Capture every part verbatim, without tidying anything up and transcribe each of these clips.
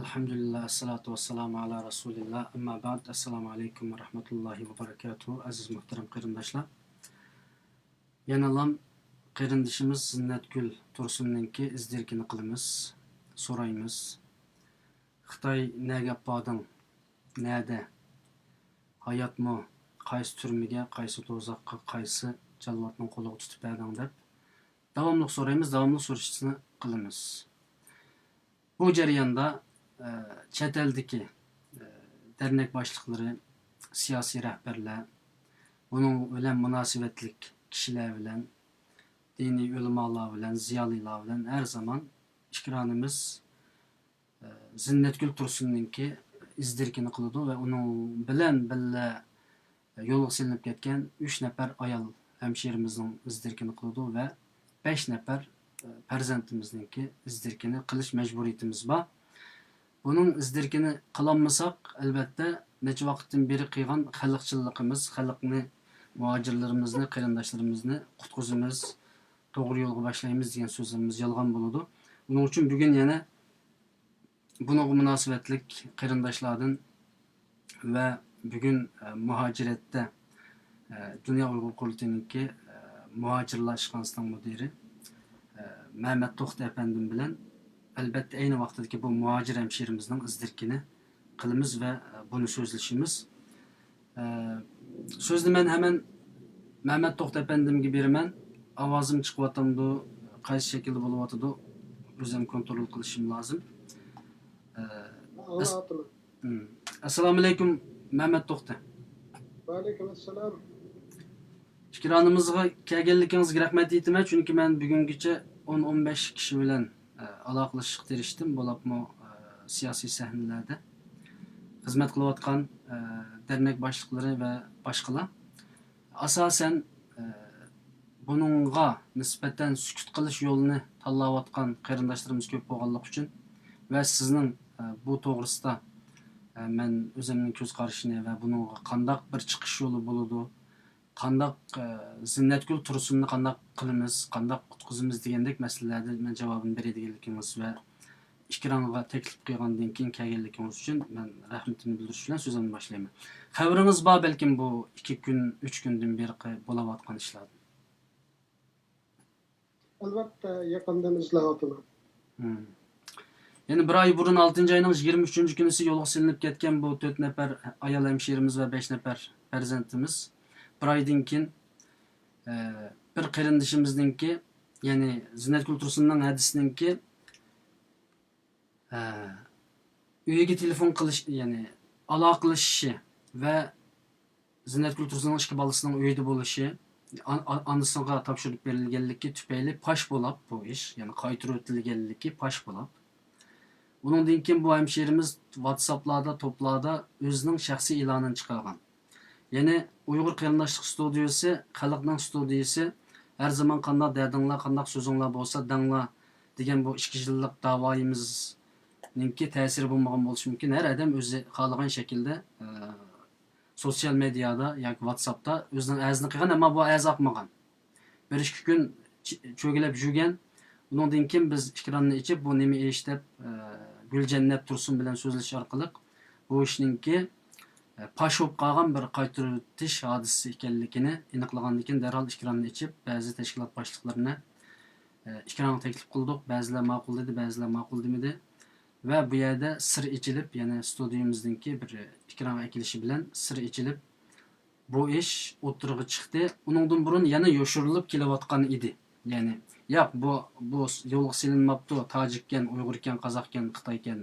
ئەلھەمدۇلىللا، ئەسسالاتۇ ۋەسسالامۇ ئەلا رەسۇلىللا، ئەمما بەئد، ئەسسالامۇ ئەلەيكۇم ۋە رەھمەتۇللاھى ۋە بەرەكاتۇھۇ. ئەزىز مۇھتەرەم قېرىنداشلار، يەنىلا قېرىندىشىمىز زىننەتگۈل تۇرسۇننىڭكى ئىز دېرىكىنى قىلىمىز، سورايمىز. خىتاي نەگە ئاپاردىڭ؟ نەدە؟ ھاياتمۇ؟ قايسى تۈرمىگە، قايسى دوزاخقا، قايسى جاللاتنىڭ قولىغا تۇتۇپ بەردىڭ؟ دەپ داۋاملىق سورايمىز، داۋاملىق سورىشىشنى قىلىمىز. بۇ جەرياندا، ئە، چەت ئەلدىكى، ئە، دەرنەك باشلىقلىرى، سىياسىي رەھبەرلەر، بۇنىڭ بىلەن مۇناسىۋەتلىك كىشىلەر بىلەن، دىنىي ئۆلىمالار بىلەن، زىيالىيلار بىلەن ھەر زامان ئىكرانىمىز، ئە، زىننەتگۈل تۇرسۇننىڭكى ئىز دېرىكىنى قىلىدۇ ۋە ئۇنىڭ بىلەن بىللە يولغا سېلىنىپ كەتكەن ئۈچ نەپەر ئايال ھەمشىرىمىزنىڭ ئىز دېرىكىنى قىلىدۇ ۋە بەش نەپەر پەرزەنتىمىزنىڭكى ئىز دېرىكىنى قىلىش مەجبۇرىيىتىمىز بار. بۇنىڭ ئىز دېرىكىنى قىلالمىساق، ئەلۋەتتە، نەچچە ۋاقىتتىن بېرى قىلغان خەلقچىللىقىمىز، خەلقنى، مۇھاجىرلىرىمىزنى، قېرىنداشلىرىمىزنى قۇتقۇزىمىز، توغرا يولغا باشلايمىز دېگەن سۆزلىرىمىز يالغان بولىدۇ. بۇنىڭ ئۈچۈن بۈگۈن يەنە بۇنىڭغا مۇناسىۋەتلىك قېرىنداشلاردىن ۋە بۈگۈن، ئە، مۇھاجىرەتتە، ئە، دۇنيا ئۇيغۇر قۇرۇلتىيىنىڭكى، ئە، مۇھاجىرلار ئىشخانىسىنىڭ مۇدىرى، ئە، مەمەت توختى ئەپەندىم بىلەن، ئەلۋەتتە، ئەينى ۋاقتىدىكى بۇ مۇھاجىر ھەمشىرىمىزنىڭ ئىز دېرىكىنى قىلىمىز ۋە، ئە، بۇنى سۆزلىشىمىز. ئە، سۆزنى مەن ھەمەن مەمەت توختى ئەپەندىمگە بېرىمەن. ئاۋازىم چىقىۋاتامدۇ، قايسى شەكىلدە بولۇۋاتىدۇ، ئۆزۈم كونترول قىلىشىم لازىم. ئە، ئەس-، ئاڭلاۋاتىمەن. ھىم. ئەسسالامۇئەلەيكۇم، مەمەت توختى. ۋەئەلەيكۇم ئەسسالام. ئىكرانىمىزغا كەلگەنلىكىڭىزگە رەھمەت ئېيتىمەن، چۈنكى مەن بۈگۈنگىچە ئون، ئون بەش كىشى بىلەن، ئە، ئالاقىلىشىشقا تىرىشتىم، بولۇپمۇ، ئە، سىياسىي سەھنىلەردە خىزمەت قىلىۋاتقان، ئە، دەرنەك باشلىقلىرى ۋە باشقىلار. ئاساسەن، ئە، بۇنىڭغا نىسبەتەن سۈكۈت قىلىش يولىنى تاللاۋاتقان قېرىنداشلىرىمىز كۆپ بولغانلىقى ئۈچۈن ۋە سىزنىڭ، ئە، بۇ توغرىسىدا، ئە، مەن ئۆزۈمنىڭ كۆز قارىشىنى ۋە بۇنىڭغا قانداق بىر چىقىش يولى بولىدۇ، قانداق، ئە، زىننەتگۈل تۇرسۇننى قانداق قىلىمىز، قانداق قۇتقۇزىمىز دېگەندەك مەسىلىلەردە مەن جاۋابىنى بېرەي دېگەنلىكىڭىز ۋە ئىكرانغا تەكلىپ قىلغاندىن كېيىن كەلگەنلىكىڭىز ئۈچۈن مەن رەھمىتىمنى بىلدۈرۈش بىلەن سۆزۈمنى باشلايمەن. خەۋىرىڭىز بار بەلكىم بۇ ئىككى كۈن، ئۈچ كۈندىن بېرى بولۇۋاتقان ئىشلاردىن؟ ئەلۋەتتە، يېقىندىن ئىزدەۋاتىمەن. مم. يەنە بىر ئاي بۇرۇن، ئالتىنچى ئاينىڭ يىگىرمە ئۈچىنچى كۈنىسى يولغا سېلىنىپ كەتكەن بۇ تۆت نەپەر ئايال ھەمشىرىمىز ۋە بەش نەپەر پەرزەنتىمىز بىر ئايدىن كېيىن، ئە، بىر قېرىندىشىمىزنىڭكى، يەنى زىننەتگۈل تۇرسۇننىڭ ھەدىسىنىڭكى، ئە، ئۆيىگە تېلېفون قىلىش، يەنى ئالاقىلىشىشى ۋە زىننەتگۈل تۇرسۇننىڭ ئىككى بالىسىنىڭ ئۆيدە بولۇشى، ئان-، ئان-، ئانىسىغا تاپشۇرۇپ بېرىلگەنلىكى تۈپەيلى پاش بولاپ بۇ ئىش، يەنى قايتۇرۇۋېتىلگەنلىكى پاش بولاپ. ئۇنىڭدىن كېيىن بۇ ھەمشىرىمىز ۋاتساپلاردا، توپلاردا ئۆزىنىڭ شەخسىي ئېلانىنى چىقارغان. يەنى ئۇيغۇر قېرىنداشلىق ستۇدىيىسى، خەلقنىڭ ستۇدىيىسى، ھەر زامان قانداق دەردىڭلار، قانداق سۆزۈڭلار بولسا دەڭلار دېگەن بۇ ئىككى يىللىق داۋايىمىزنىڭكى تەسىرى بولمىغان بولۇشى مۇمكىن. ھەر ئادەم ئۆزى خالىغان شەكىلدە، ئە، سوتسىيال مېدىيادا ياكى ۋاتساپتا ئۆزىنىڭ ئەرزىنى قىلغان، ئەمما بۇ ئەرز ئاقمىغان. بىر ئىككى كۈن چ-، چۆگىلەپ يۈرگەن. ئۇنىڭدىن كېيىن بىز ئېكراننى ئېچىپ، بۇ نېمە ئىش دەپ، ئە، گۈلجەننەت تۇرسۇن بىلەن سۆزلىشىش ئارقىلىق بۇ ئىشنىڭكى، ئە، پاش بولۇپ قالغان بىر قايتۇرۇۋېتىش ھادىسىسى ئىكەنلىكىنى ئېنىقلىغاندىن كېيىن، دەرھال ئېكراننى ئېچىپ، بەزى تەشكىلات باشلىقلىرىنى، ئە، ئېكرانغا تەكلىپ قىلدۇق. بەزىلەر ماقۇل دېدى، بەزىلەر ماقۇل دېمىدى. ۋە بۇ يەردە سىر ئېچىلىپ، يەنى ستۇدىيىمىزنىڭكى بىر ئېكرانغا ئەكېلىشى بىلەن سىر ئېچىلىپ، بۇ ئىش ئوتتۇرىغا چىقتى. ئۇنىڭدىن بۇرۇن يەنە يوشۇرۇلۇپ كېلىۋاتقان ئىدى. يەنى، ياق، بۇ، بۇ يولغا سېلىنماپتۇ، تاجىككەن، ئۇيغۇركەن، قازاقكەن، خىتايكەن،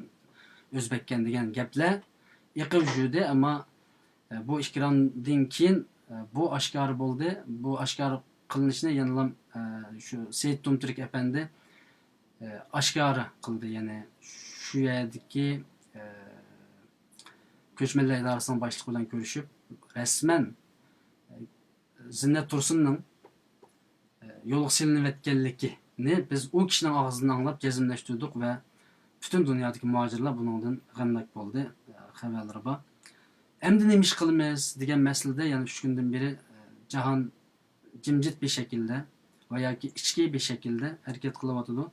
ئۆزبەككەن دېگەن گەپلەر ئېقىپ يۈردى. ئەمما، ئە، بۇ ئېكراندىن كېيىن، ئە، بۇ ئاشكارا بولدى. بۇ ئاشكارا قىلىنىشىنى يەنىلا، ئە، شۇ سېيىت دومتۈرك ئەپەندى، ئە، ئاشكارا قىلدى. يەنى شۇ يەردىكى، ئە، كۆچمەنلەر ئىدارىسىنىڭ باشلىقى بىلەن كۆرۈشۈپ، رەسمەن، ئە، زىننەت تۇرسۇننىڭ، ئە، يولغا سېلىنىۋەتكەنلىكىنى بىز ئۇ كىشىنىڭ ئاغزىدىن ئاڭلاپ جەزملەشتۈردۇق ۋە پۈتۈن دۇنيادىكى مۇھاجىرلار بۇنىڭدىن غەمناك بولدى، ئە، خەۋەرلىرى بار. ئەمدى نېمە ئىش قىلىمىز دېگەن مەسىلىدە يەنە ئۈچ كۈندىن بېرى، ئە، جاھان جىمجىت بىر شەكىلدە ۋە ياكى ئىچكى بىر شەكىلدە ھەرىكەت قىلىۋاتىدۇ.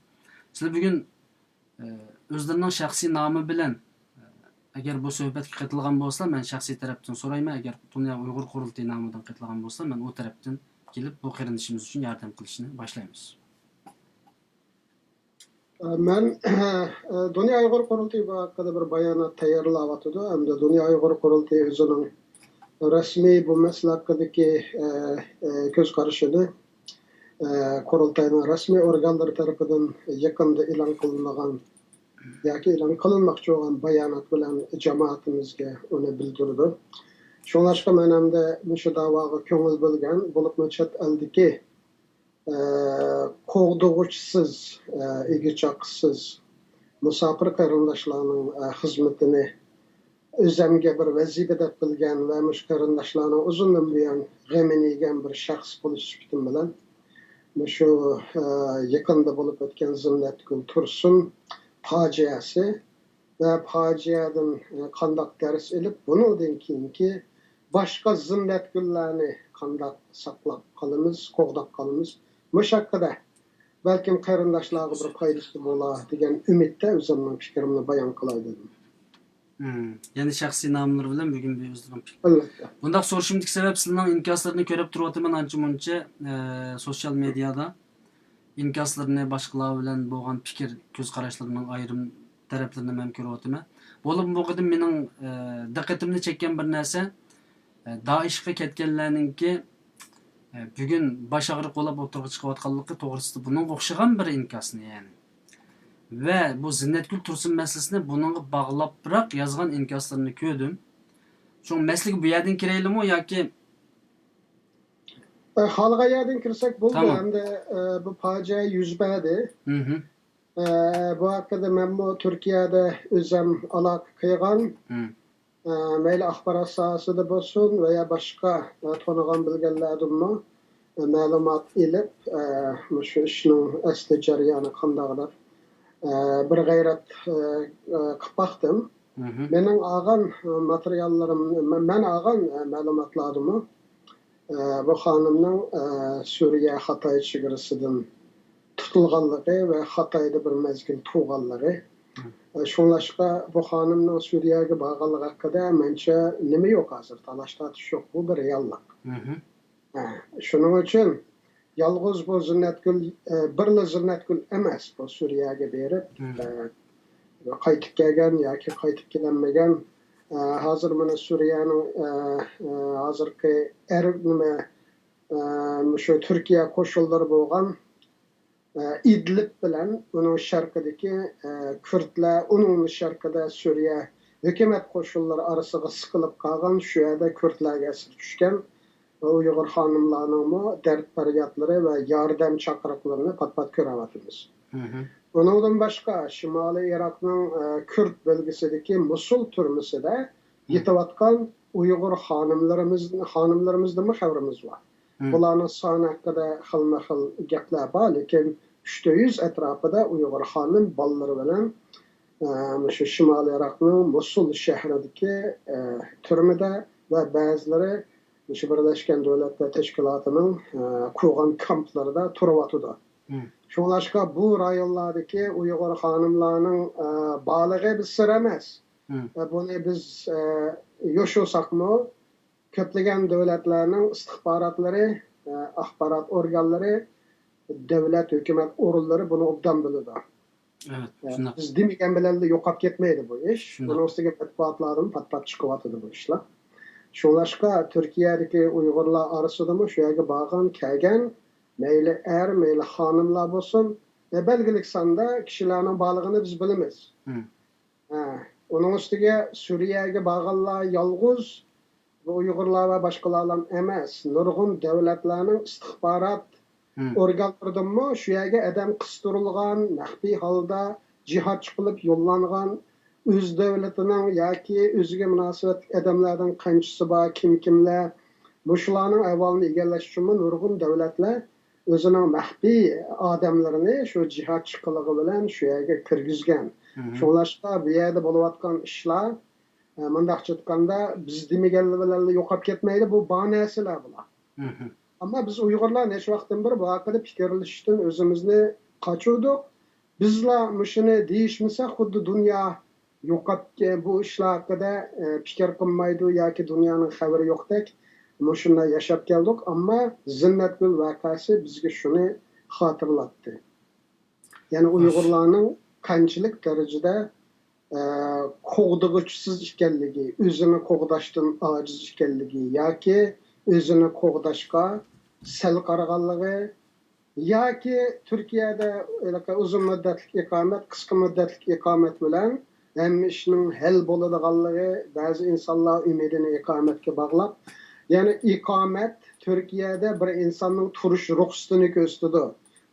سىلەر بۈگۈن ئۆزلىرىنىڭ شەخسىي نامى بىلەن، ئەگەر بۇ سۆھبەتكە قېتىلغان بولسا، مەن شەخسىي تەرەپتىن سورايمەن، ئەگەر دۇنيا ئۇيغۇر قۇرۇلتىيى نامىدىن قېتىلغان بولسا، مەن ئۇ تەرەپتىن كېلىپ، بۇ قېرىندىشىمىز ئۈچۈن ياردەم قىلىشنى باشلايمىز. مەن دۇنيا ئۇيغۇر قۇرۇلتىيى بۇ ھەققىدە بىر بايانات تەييارلاۋاتىدۇ ھەمدە دۇنيا ئۇيغۇر قۇرۇلتىيى ئۆزىنىڭ رەسمىي بۇ مەسىلە ھەققىدىكى كۆز قارىشىنى قۇرۇلتاينىڭ رەسمىي ئورگانلىرى تەرىپىدىن يېقىندا ئېلان قىلىنغان ياكى ئېلان قىلىنماقچى بولغان بايانات بىلەن جامائىتىمىزگە ئۇنى بىلدۈرىدۇ. شۇڭلاشقا مەن ئەمدى مۇشۇ داۋاغا كۆڭۈل بۆلگەن، بولۇپمۇ چەت ئەلدىكى قوغدىغۇچىسىز، ئىگە-چاقىسىز مۇساپىر قېرىنداشلارنىڭ خىزمىتىنى ئۆزەمگە بىر ۋەزىپە دەپ بىلگەن ۋە مۇشۇ قېرىنداشلارنىڭ ئۇزۇندىن بۇيان غېمىنى يېگەن بىر شەخس بولۇش سۈپىتىم بىلەن مۇشۇ يېقىندا بولۇپ ئۆتكەن زىننەتگۈل تۇرسۇن پاجىئەسى ۋە پاجىئەدىن قانداق دەرس ئېلىپ، بۇنىڭدىن كېيىنكى باشقا زىننەتگۈللەرنى قانداق ساقلاپ قالىمىز، قوغداپ قالىمىز، مۇشۇ ھەققىدە بەلكىم قېرىنداشلارغا بىر پايدىسى بولا دېگەن ئۈمىدتە ئۆزۈمنىڭ پىكرىمنى بايان قىلاي دېدىم. يەنى شەخسىي ناملىرى بىلەن بۈگۈن بىر ئۆزلىرىنىڭ پىكرى. ئەلۋەتتە. بۇنداق سورىشىمدىكى سەۋەب، سىلىنىڭ ئىنكاسلىرىنى كۆرۈپ تۇرۇۋاتىمەن ئانچە-مۇنچە، ئە، سوتسىيال مېدىيادا ئىنكاسلىرىنى، باشقىلار بىلەن بولغان پىكىر، كۆز قاراشلىرىنىڭ ئايرىم تەرەپلىرىنى مەن كۆرۈۋاتىمەن. بولۇپمۇ بۇ قېتىم مېنىڭ، ئە، دىققىتىمنى چەككەن بىر نەرسە، ئە، دائىشقا كەتكەنلەرنىڭكى، ئە، بۈگۈن باش ئاغرىق بولاپ ئوتتۇرىغا چىقىۋاتقانلىقى توغرىسىدا بۇنىڭغا ئوخشىغان بىر ئىنكاسنى، يەنى. ۋە بۇ زىننەتگۈل تۇرسۇن مەسىلىسىنى بۇنىڭغا باغلاپراق يازغان ئىنكاسلىرىنى كۆردۈم. شۇڭا مەسىلىگە بۇ يەردىن كىرەيلىمۇ ياكى؟ ئە، خالىغان يەردىن كىرسەك بولىدۇ. تامام. ئەمدى، ئە، بۇ پاجىئە يۈز بەردى. مھم. ئە، بۇ ھەققىدە مەنمۇ تۈركىيەدە ئۆزەم ئالاقە قىلغان. مم. ئە، مەيلى ئاخبارات ساھەسىدە بولسۇن ۋە يا باشقا، ئە، تونۇغان بىلگەنلەردىنمۇ، ئە، مەلۇمات ئېلىپ، ئە، مۇشۇ ئىشنىڭ ئەسلى جەريانى قانداق دەپ، ئە، بىر غەيرەت، ئە، ئە، قىلىپ باقتىم. مھم. مېنىڭ ئالغان، ئە، ماتېرىياللىرىم، مەن ئالغان، ئە، مەلۇماتلاردىمۇ، ئە، بۇ خانىمنىڭ، ئە، سۈرىيە خىتاي چېگرىسىدىن تۇتۇلغانلىقى ۋە خىتايدا بىر مەزگىل تۇرغانلىقى. مم. ئە، شۇڭلاشقا بۇ خانىمنىڭ سۈرىيەگە بارغانلىقى ھەققىدە مەنچە نېمە يوق ھازىر، تالاش-تارتىش يوق. بۇ بىر رېئاللىق. مھم. ئە، شۇنىڭ ئۈچۈن يالغۇز بۇ زىننەتگۈل، ئە، بىرلا زىننەتگۈل ئەمەس، بۇ سۈرىيەگە بېرىپ، مم. ئە، قايتىپ كەلگەن ياكى قايتىپ كېلەلمىگەن. ئە، ھازىر مانا سۈرىيەنىڭ، ئە، ئە، ھازىرقى ئەر-، نېمە، ئە، مۇشۇ تۈركىيە قوشۇنلىرى بولغان، ئە، ئىدلىب بىلەن ئۇنىڭ شەرقىدىكى، ئە، كۈردلەر، ئۇنىڭ شەرقىدە سۈرىيە ھۆكۈمەت قوشۇنلىرى ئارىسىغا سىقىلىپ قالغان، شۇ يەردە كۈردلەرگە ئەسىر چۈشكەن ئۇيغۇر خانىملارنىڭمۇ دەرد-پەريادلىرى ۋە ياردەم چاقىرىقلىرىنى پات-پات كۆرۈۋاتىمىز. مھم. ئۇنىڭدىن باشقا، شىمالىي ئىراقنىڭ، ئە، كۈرد بۆلگىسىدىكى مۇسۇل تۈرمىسىدە مم. يېتىۋاتقان ئۇيغۇر خانىملىرىمىز، خانىملىرىمىزدىنمۇ خەۋىرىمىز بار. مم. بۇلارنىڭ سانى ھەققىدە خىلمۇ خىل گەپلەر بار، لېكىن ئۈچتە يۈز ئەتراپىدا ئۇيغۇر خانىم بالىلىرى بىلەن، ئە، مۇشۇ شىمالىي ئىراقنىڭ مۇسۇل شەھىرىدىكى، ئە، تۈرمىدە ۋە بەزىلىرى مۇشۇ بىرلەشكەن دۆلەتلەر تەشكىلاتىنىڭ، ئە، قۇرغان كامپلىرىدا تۇرۇۋاتىدۇ. مم. شۇڭلاشقا بۇ رايونلاردىكى ئۇيغۇر خانىملارنىڭ، ئە، بارلىقى بىر سىر ئەمەس. مم. ئە، بۇنى بىز، ئە، يوشۇرساقمۇ، كۆپلىگەن دۆلەتلەرنىڭ ئىستىخباراتلىرى، ئە، ئاخبارات ئورگانلىرى، دۆلەت ھۆكۈمەت ئورۇنلىرى بۇنى ئوبدان بىلىدۇ. ئەۋەت، ئە، شۇنداق. بىز دېمىگەن بىلەنلا يوقاپ كەتمەيدۇ بۇ ئىش. شۇنداق. بۇنىڭ ئۈستىگە مەتبۇئاتلاردىن پات-پات چىقىۋاتىدۇ بۇ ئىشلار. شۇڭلاشقا تۈركىيەدىكى ئۇيغۇرلار ئارىسىدىمۇ شۇ يەرگە بارغان، كەلگەن، مەيلى ئەر، مەيلى خانىملار بولسۇن، ئە، بەلگىلىك ساندا كىشىلەرنىڭ بارلىقىنى بىز بىلىمىز. مم. ھە، ئۇنىڭ ئۈستىگە سۈرىيەگە بارغانلار يالغۇز بۇ ئۇيغۇرلار ۋە باشقىلارلا ئەمەس، نۇرغۇن دۆلەتلەرنىڭ ئىستىخبارات مم. ئورگانلىرىدىنمۇ شۇ يەرگە ئادەم قىستۇرۇلغان، مەخپىي ھالدا جىھادچى قىلىپ يوللانغان، ئۆز دۆلىتىنىڭ ياكى ئۆزىگە مۇناسىۋەتلىك ئادەملەردىن قانچىسى بار، كىم كىملەر، مۇشۇلارنىڭ ئەھۋالىنى ئىگىلەش ئۈچۈنمۇ نۇرغۇن دۆلەتلەر ئۆزىنىڭ مەخپىي ئادەملىرىنى شۇ جىھادچى قىلىقى بىلەن شۇ يەرگە كىرگۈزگەن. مم. شۇڭلاشقا بۇ يەردە بولۇۋاتقان ئىشلار، ئە، مۇنداقچە ئېيتقاندا، بىز دېمىگەنلىرى بىلەنلا يوقاپ كەتمەيدۇ، بۇ بار نەرسىلەر بۇلار. مم. ئەمما بىز ئۇيغۇرلار نەچچە ۋاقىتتىن بېرى بۇ ھەققىدە پىكىرلىشىشتىن ئۆزىمىزنى قاچۇردۇق. بىزلا مۇشۇنى دېيىشمىسەك، خۇددى دۇنيا يوقاپ، بۇ ئىشلار ھەققىدە، ئە، پىكىر قىلمايدۇ ياكى دۇنيانىڭ خەۋىرى يوقتەك، مۇشۇنداق ياشاپ كەلدۇق. ئەمما زىننەتگۈل ۋەقەسى بىزگە شۇنى خاتىرىلاتتى. يەنى ئۇيغۇرلارنىڭ قانچىلىك دەرىجىدە، ئە، قوغدىغۇچىسىز ئىكەنلىكى، ئۆزىنى قوغداشتىن ئاجىز ئىكەنلىكى ياكى ئۆزىنى قوغداشقا سەل قارىغانلىقى، ياكى تۈركىيەدە ھېلىقى ئۇزۇن مۇددەتلىك ئىقامەت، قىسقا مۇددەتلىك ئىقامەت بىلەن ھەممە ئىشنىڭ ھەل بولىدىغانلىقى، بەزى ئىنسانلار ئۈمىدىنى ئىقامەتكە باغلاپ، يەنى ئىقامەت تۈركىيەدە بىر ئىنساننىڭ تۇرۇش رۇخسىتىنى كۆرسىتىدۇ.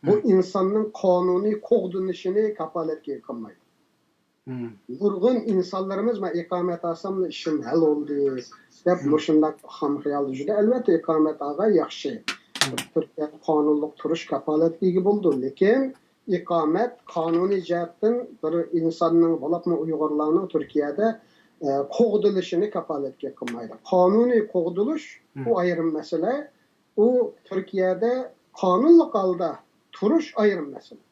بۇ ئىنساننىڭ قانۇنىي قوغدىنىشىنى كاپالەتكە ئىگە قىلمايدۇ. نۇرغۇن ئىنسانلىرىمىز، مەن ئىقامەت ئالساملا ئىشىم ھەل بولدى دەپ مۇشۇنداق خام خىيالدا يۈرىدۇ. ئەلۋەتتە، ئىقامەت ئالغان ياخشى. تۈركىيەدە قانۇنلۇق تۇرۇش كاپالەتكە ئىگە بولىدۇ. لېكىن ئىقامەت قانۇنىي جەھەتتىن بىر ئىنساننىڭ، بولۇپمۇ ئۇيغۇرلارنىڭ تۈركىيەدە، ئە، قوغدىلىشىنى كاپالەتكە قىلمايدۇ. قانۇنىي قوغدىلىش، بۇ ئايرىم مەسىلە. ئۇ تۈركىيەدە قانۇنلۇق ھالدا تۇرۇش ئايرىم مەسىلە.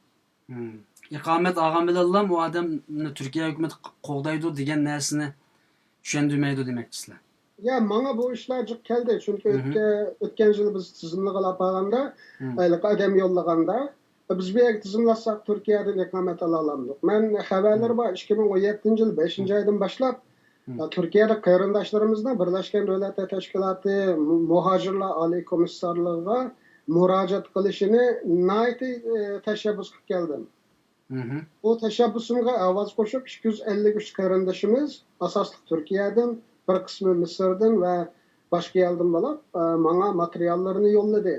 ئىقامەت ئالغان بىلەنلا ئۇ ئادەمنى تۈركىيە ھۆكۈمىتى قوغدايدۇ دېگەن نەرسىنى چۈشەندۈرمەيدۇ دېمەكچىسىلەر. يا، ماڭا بۇ ئىشلار جىق كەلدى، چۈنكى ئۆتكەن، ئۆتكەن يىلى بىز تىزىملىغىلى ئاپارغاندا، ھېلىقى ئادەم يوللىغاندا، بىز بۇ يەرگە تىزىملاتساق تۈركىيەدىن ئىقامەت ئالالامدۇق؟ مەن خەۋەرلىرى بار، ئىككى مىڭ ئون يەتتىنچى يىل بەشىنچى ئايدىن باشلاپ، تۈركىيەدە قېرىنداشلىرىمىزنىڭ بىرلەشكەن دۆلەتلەر تەشكىلاتى مۇ-، مۇھاجىرلار ئالىي كومىسسارلىقىغا مۇراجىئەت قىلىشىنى ناھايىتى، ئى، تەشەببۇس قىلىپ كەلدىم. بۇ تەشەببۇسۇمغا ئاۋاز قوشۇپ، ئىككى يۈز ئەللىك ئۈچ قېرىندىشىمىز، ئاساسلىق تۈركىيەدىن، بىر قىسمى مىسىردىن ۋە باشقا يەردىن بولۇپ، ئى، ماڭا ماتېرىياللىرىنى يوللىدى.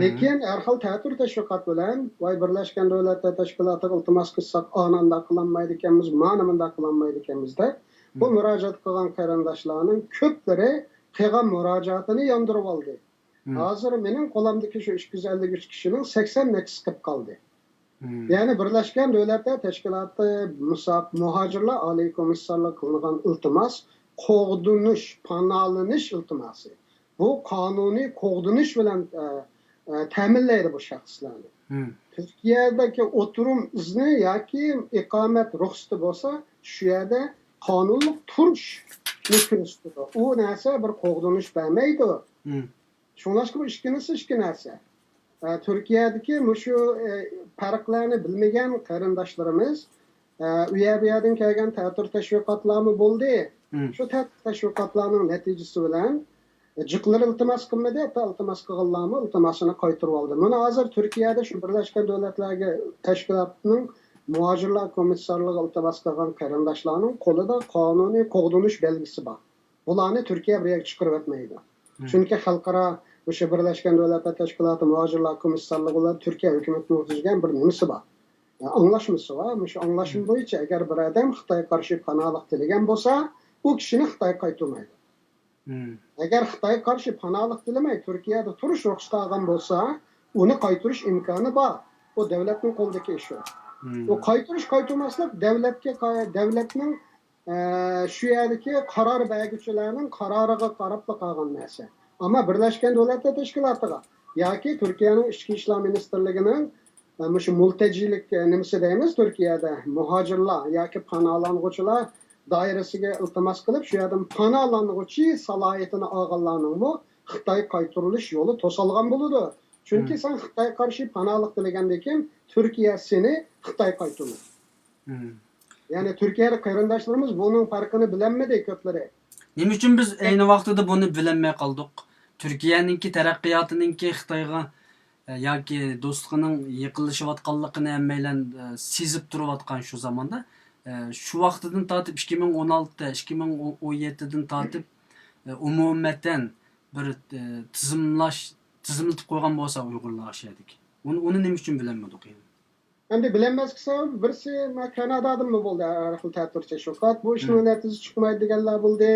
لېكىن ھەر خىل تەتۈر تەشۋىقات بىلەن، ۋاي، بىرلەشكەن دۆلەتلەر تەشكىلاتىغا ئىلتىماس قىلساق، ئانانداق قىلالمايدىكەنمىز، مانىمۇنداق قىلالمايدىكەنمىز دەپ، بۇ مۇراجىئەت قىلغان قېرىنداشلارنىڭ كۆپلىرى قىلغان مۇراجىئەتىنى ياندۇرۇۋالدى. ھازىر مېنىڭ قولۇمدىكى شۇ ئىككى يۈز ئەللىك ئۈچ كىشىنىڭ سەكسەن نەچچىسى قېلىپ قالدى. يەنى بىرلەشكەن دۆلەتلەر تەشكىلاتى مۇسا-، مۇھاجىرلار ئالىي كومىسسارلىقىغا قىلىنغان ئىلتىماس، قوغدىنىش، پاناھلىنىش ئىلتىماسى. بۇ قانۇنىي قوغدىنىش بىلەن، ئە، ئە، تەمىنلەيدۇ بۇ شەخسلەرنى. تۈركىيەدىكى ئولتۇرۇم ئىزنى ياكى ئىقامەت رۇخسىتى بولسا، شۇ يەردە قانۇنلۇق تۇرۇشنى كۆرسىتىدۇ. ئۇ نەرسە بىر قوغدىنىش بەرمەيدۇ. شۇڭلاشقا بۇ ئىككىلىسى ئىككى نەرسە. ئە، تۈركىيەدىكى مۇشۇ، ئە، پەرقلەرنى بىلمىگەن قېرىنداشلىرىمىز، ئە، ئۇ يەر بۇ يەردىن كەلگەن تەتۈر تەشۋىقاتلارمۇ بولدى. شۇ تەتۈر تەشۋىقاتلارنىڭ نەتىجىسى بىلەن، ئە، جىقلىرى ئىلتىماس قىلمىدى، ھەتتا ئىلتىماس قىلغانلارمۇ ئىلتىماسىنى قايتۇرۇۋالدى. مانا ھازىر تۈركىيەدە شۇ بىرلەشكەن دۆلەتلەرگە تەشكىلاتنىڭ مۇھاجىرلار كومىسسارلىقىغا ئىلتىماس قىلغان قېرىنداشلارنىڭ قولىدا قانۇنىي قوغدىنىش بەلگىسى بار. بۇلارنى تۈركىيە بىر يەرگە چىقىرىۋەتمەيدۇ. چۈنكى خەلقئارا مۇشۇ بىرلەشكەن دۆلەتلەر تەشكىلاتى مۇھاجىرلار كومىسسارلىقى بىلەن تۈركىيە ھۆكۈمىتىنىڭ تۈزگەن بىر نېمىسى بار. ئاڭلاشمىسى بار. مۇشۇ ئاڭلاشما بويىچە ئەگەر بىر ئادەم خىتايغا قارشى پاناھلىق تىلىگەن بولسا، ئۇ كىشىنى خىتايغا قايتۇرمايدۇ. ئەگەر خىتايغا قارشى پاناھلىق تىلىمەي، تۈركىيەدە تۇرۇش رۇخسىتى ئالغان بولسا، ئۇنى قايتۇرۇش ئىمكانى بار. ئۇ دۆلەتنىڭ قولىدىكى ئىش ئۇ. ئۇ قايتۇرۇش، قايتۇرماسلىق دۆلەتكە، دۆلەتنىڭ ئە، شۇ يەردىكى قارار بەرگۈچىلەرنىڭ قارارىغا قاراپلا قالغان نەرسە. ئەمما بىرلەشكەن دۆلەتلەر تەشكىلاتىغا ياكى تۈركىيەنىڭ ئىچكى ئىشلار مىنىستىرلىكىنىڭ، ئە، مۇشۇ مۇلتەجىلىك، ئە، نېمىسى دەيمىز، تۈركىيەدە مۇھاجىرلار ياكى پاناھلانغۇچىلار دائىرىسىگە ئىلتىماس قىلىپ، شۇ يەردىن پاناھلانغۇچى سالاھىيىتىنى ئالغانلارنىڭمۇ خىتاي قايتۇرۇلۇش يولى توسالغان بولىدۇ. چۈنكى سەن خىتايغا قارشى پاناھلىق تىلىگەندىن كېيىن، تۈركىيە سېنى خىتايغا قايتۇرىدۇ. يەنى تۈركىيەلىك قېرىنداشلىرىمىز بۇنىڭ پەرقىنى بىلەلمىدى كۆپلىرى. نېمە ئۈچۈن بىز ئەينى ۋاقتىدا بۇنى بىلەلمەي قالدۇق؟ تۈركىيەنىڭكى تەرەققىياتىنىڭكى خىتايغا، ئە، ياكى دوستلۇقىنىڭ يېقىنلىشىۋاتقانلىقىنى ھەممەيلەن، ئە، سېزىپ تۇرۇۋاتقان شۇ زاماندا، ئە، شۇ ۋاقتىدىن تارتىپ ئىككى مىڭ ئون ئالتە، ئىككى مىڭ ئون يەتتىدىن تارتىپ، ئە، ئومۇمەن بىر، ئە، تىزىملاش، تىزىملىتىپ قويغان بولسا ئۇيغۇرلار شۇ يەردىكى. ئۇنى، ئۇنى نېمە ئۈچۈن بىلەلمىدۇق يەنە؟ ئەمدى بىلەلمەسكىسە، بىرسى مانا كانادادىنمۇ بولدى ھەر خىل تەتۈر تەشۋىقات. بۇ ئىشنىڭ نەتىجىسى چىقمايدۇ دېگەنلەر بولدى.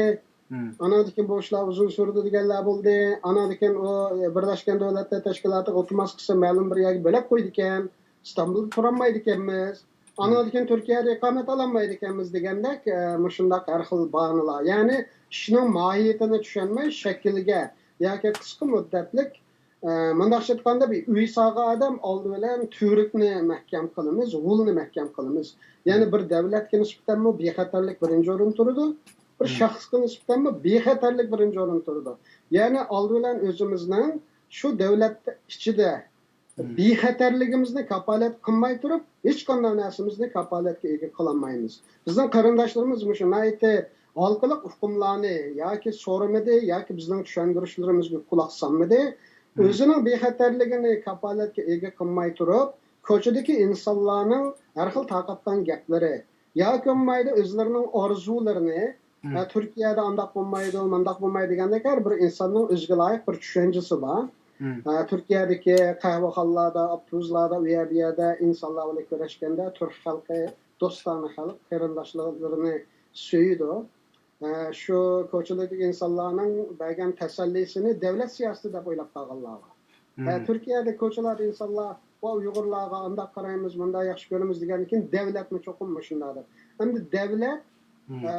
ئاناندىن كېيىن بۇ ئىشلار ئۇزۇن سۈرىدۇ دېگەنلەر بولدى. ئاناندىن كېيىن ئۇ بىرلەشكەن دۆلەتلەر تەشكىلاتىغا ئىلتىماس قىلسا، مەلۇم بىر يەرگە بۆلەپ قويىدىكەن. ئىستانبۇلدا تۇرالمايدىكەنمىز. ئاناندىن كېيىن تۈركىيەدە ئىقامەت ئالالمايدىكەنمىز دېگەندەك، ئە، مۇشۇنداق ھەر خىل باھانىلار. يەنى ئىشنىڭ ماھىيىتىنى چۈشەنمەي، شەكىلگە ياكى قىسقا مۇددەتلىك ئە، مۇنداقچە ئېيتقاندا، بىر ئۆي سالغان ئادەم ئالدى بىلەن تۈۋرۈكنى مەھكەم قىلىمىز، غولنى مەھكەم قىلىمىز. يەنى بىر دۆلەتكە نىسبەتەنمۇ بىخەتەرلىك بىرىنچى ئورۇندا تۇرىدۇ، بىر شەخسكە نىسبەتەنمۇ بىخەتەرلىك بىرىنچى ئورۇندا تۇرىدۇ. يەنى ئالدى بىلەن ئۆزىمىزنىڭ شۇ دۆلەت ئىچىدە بىخەتەرلىكىمىزنى كاپالەت قىلماي تۇرۇپ، ھېچقانداق نەرسىمىزنى كاپالەتكە ئىگە قىلالمايمىز. بىزنىڭ قېرىنداشلىرىمىز مۇشۇ ناھايىتى ھالقىلىق ئۇقۇملارنى ياكى سورىمىدى، ياكى بىزنىڭ چۈشەندۈرۈشلىرىمىزگە قۇلاق سالمىدى. ئۆزىنىڭ بىخەتەرلىكىنى كاپالەتكە ئىگە قىلماي تۇرۇپ، كوچىدىكى ئىنسانلارنىڭ ھەر خىل تارقاتقان گەپلىرى ياكى بولمايدۇ ئۆزلىرىنىڭ ئارزۇلىرىنى، ھە، تۈركىيەدە ئانداق بولمايدۇ، مانداق بولمايدۇ دېگەندەك، ھەر بىر ئىنساننىڭ ئۆزىگە لايىق بىر چۈشەنچىسى بار. ھە، تۈركىيەدىكى قەھۋەخانىلاردا، ئاپتوبۇسلاردا، ئۇ يەر بۇ يەردە ئىنسانلار بىلەن كۆرۈشكەندە تۈرك خەلقى دوستانە خەلق، قېرىنداشلىرىنى سۆيىدۇ. ھە، شۇ كوچىلىرىدىكى ئىنسانلارنىڭ بەرگەن تەسەللىسىنى دۆلەت سىياسىتى دەپ ئويلاپ قالغانلار بار. ھە، تۈركىيەدە كوچىلاردا ئىنسانلار، ۋە ئۇيغۇرلارغا ئانداق قارايمىز، مۇنداق ياخشى كۆرىمىز دېگەندىن كېيىن دۆلەتمۇ چوقۇم مۇشۇنداق دەپ. ئەمدى دۆلەت، ئە،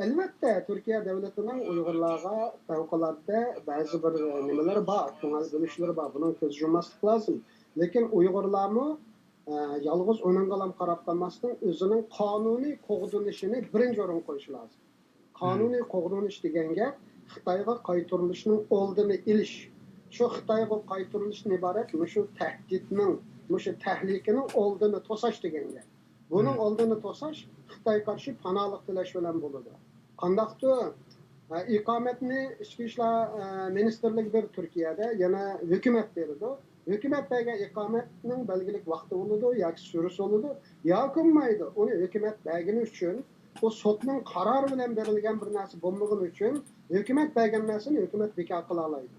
ئەلۋەتتە، تۈركىيە دۆلىتىنىڭ ئۇيغۇرلارغا پەۋقۇلئاددە بەزى بىر نېمىلىرى بار، كۆڭۈل بۆلۈشلىرى بار. بۇنىڭ كۆز يۇمماسلىق لازىم. لېكىن ئۇيغۇرلارمۇ، ئە، يالغۇز ئۇنىڭغىلا قاراپ قالماستىن، ئۆزىنىڭ قانۇنىي قوغدىنىشىنى بىرىنچى ئورۇنغا قويۇشى لازىم. قانۇنىي قوغدىنىش دېگەن گەپ خىتايغا قايتۇرۇلۇشنىڭ ئالدىنى ئېلىش. شۇ خىتايغا قايتۇرۇلۇشتىن ئىبارەت مۇشۇ تەھدىتنىڭ، مۇشۇ تەھلىكىنىڭ ئالدىنى توساش دېگەن گەپ. بۇنىڭ ئالدىنى توساش خىتايغا قارشى پاناھلىق تىلەش بىلەن بولىدۇ. قانداقتۇ؟ ئە، ئىقامەتنى ئىچكى ئىشلار، ئە، مىنىستىرلىكى بېرىدۇ تۈركىيەدە، يەنە ھۆكۈمەت بېرىدۇ. ھۆكۈمەت بەرگەن ئىقامەتنىڭ بەلگىلىك ۋاقتى بولىدۇ ياكى سۈرىسى بولىدۇ ياكى بولمايدۇ. ئۇنى ھۆكۈمەت بەرگىنى ئۈچۈن، ئۇ سوتنىڭ قارارى بىلەن بېرىلگەن بىر نەرسە بولمىغىنى ئۈچۈن، ھۆكۈمەت بەرگەن نەرسىنى ھۆكۈمەت بىكار قىلالايدۇ.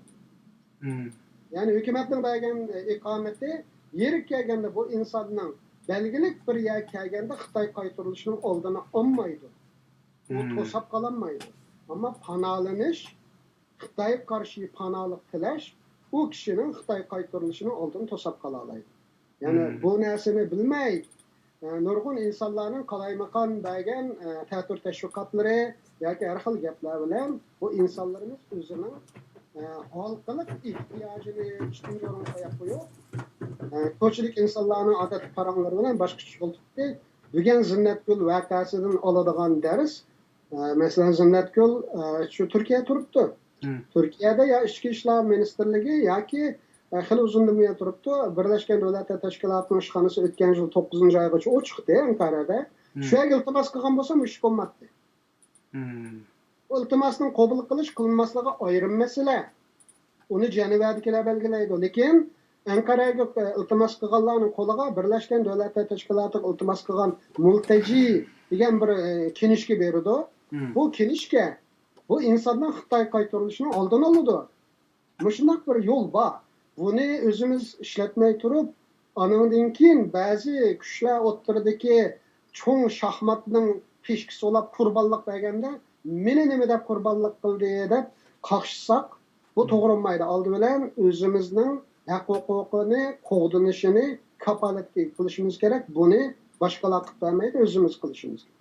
يەنى ھۆكۈمەتنىڭ بەرگەن، ئە، ئىقامىتى يېرىگە كەلگەندە بۇ ئىنساننىڭ بەلگىلىك بىر يەرگە كەلگەندە خىتاي قايتۇرۇلۇشىنىڭ ئالدىنى ئالمايدۇ. ئۇ توساپ قالالمايدۇ. ئەمما پاناھلىنىش، خىتايغا قارشى پاناھلىق تىلەش ئۇ كىشىنىڭ خىتاي قايتۇرۇلۇشىنىڭ ئالدىنى توساپ قالالايدۇ. يەنى بۇ نەرسىنى بىلمەي، ئە، نۇرغۇن ئىنسانلارنىڭ قالايمىقان بەرگەن، ئە، تەتۈر تەشۋىقاتلىرى ياكى ھەر خىل گەپلەر بىلەن بۇ ئىنسانلىرىمىز ئۆزىنىڭ، ئە، ھالقىلىق ئېھتىياجىنى ئۈستۈنكى ئورۇنغا قويۇپ قويۇپ، ئە، كوچىدىكى ئىنسانلارنىڭ ئادەتتىكى پاراڭلىرى بىلەن باشقىچە يول تۇتتى. بۈگۈن زىننەتگۈل ۋەقەسىدىن ئالىدىغان دەرس، ئە، مەسىلەن، زىننەتگۈل، ئە، شۇ تۈركىيەدە تۇرۇپتۇ. تۈركىيەدە يا ئىچكى ئىشلار مىنىستىرلىكى ياكى، ئە، خېلى ئۇزۇندىن بۇيان تۇرۇپتۇ. بىرلەشكەن دۆلەتلەر تەشكىلاتىنىڭ ئىشخانىسى ئۆتكەن يىل توققۇزىنچى ئايغىچە ئوچۇقتى ئەنقەرەدە. شۇ يەرگە ئىلتىماس قىلغان بولسا، مۇشۇ ئىش بولمايتتى. بۇ ئىلتىماسنىڭ قوبۇل قىلىش، قىلماسلىقى ئايرىم مەسىلە. ئۇنى جەنىۋەدىكىلەر بەلگىلەيدۇ. لېكىن ئەنقەرەگە، ئە، ئىلتىماس قىلغانلارنىڭ قولىغا بىرلەشكەن دۆلەتلەر تەشكىلاتىغا ئىلتىماس قىلغان مۇلتەجى دېگەن بىر، ئە، كىنىشكا بېرىدۇ. بۇ كىنىشكا بۇ ئىنساننىڭ خىتايغا قايتۇرۇلۇشىنىڭ ئالدىنى ئالىدۇ. مۇشۇنداق بىر يول بار. بۇنى ئۆزىمىز ئىشلەتمەي تۇرۇپ، ئانىڭدىن كېيىن بەزى كۈچلەر ئوتتۇرىدىكى چوڭ شاھماتنىڭ پىشكىسى بولاپ قۇربانلىق بەرگەندە، مېنى نېمە دەپ قۇربانلىق قىلدى دەپ قاقشىساق، بۇ توغرا بولمايدۇ. ئالدى بىلەن ئۆزىمىزنىڭ ھەق ھوقۇقىنى قوغدىنىشىنى كاپالەتكە ئىگە قىلىشىمىز كېرەك. بۇنى باشقىلار قىلىپ بەرمەيدۇ، ئۆزىمىز قىلىشىمىز كېرەك.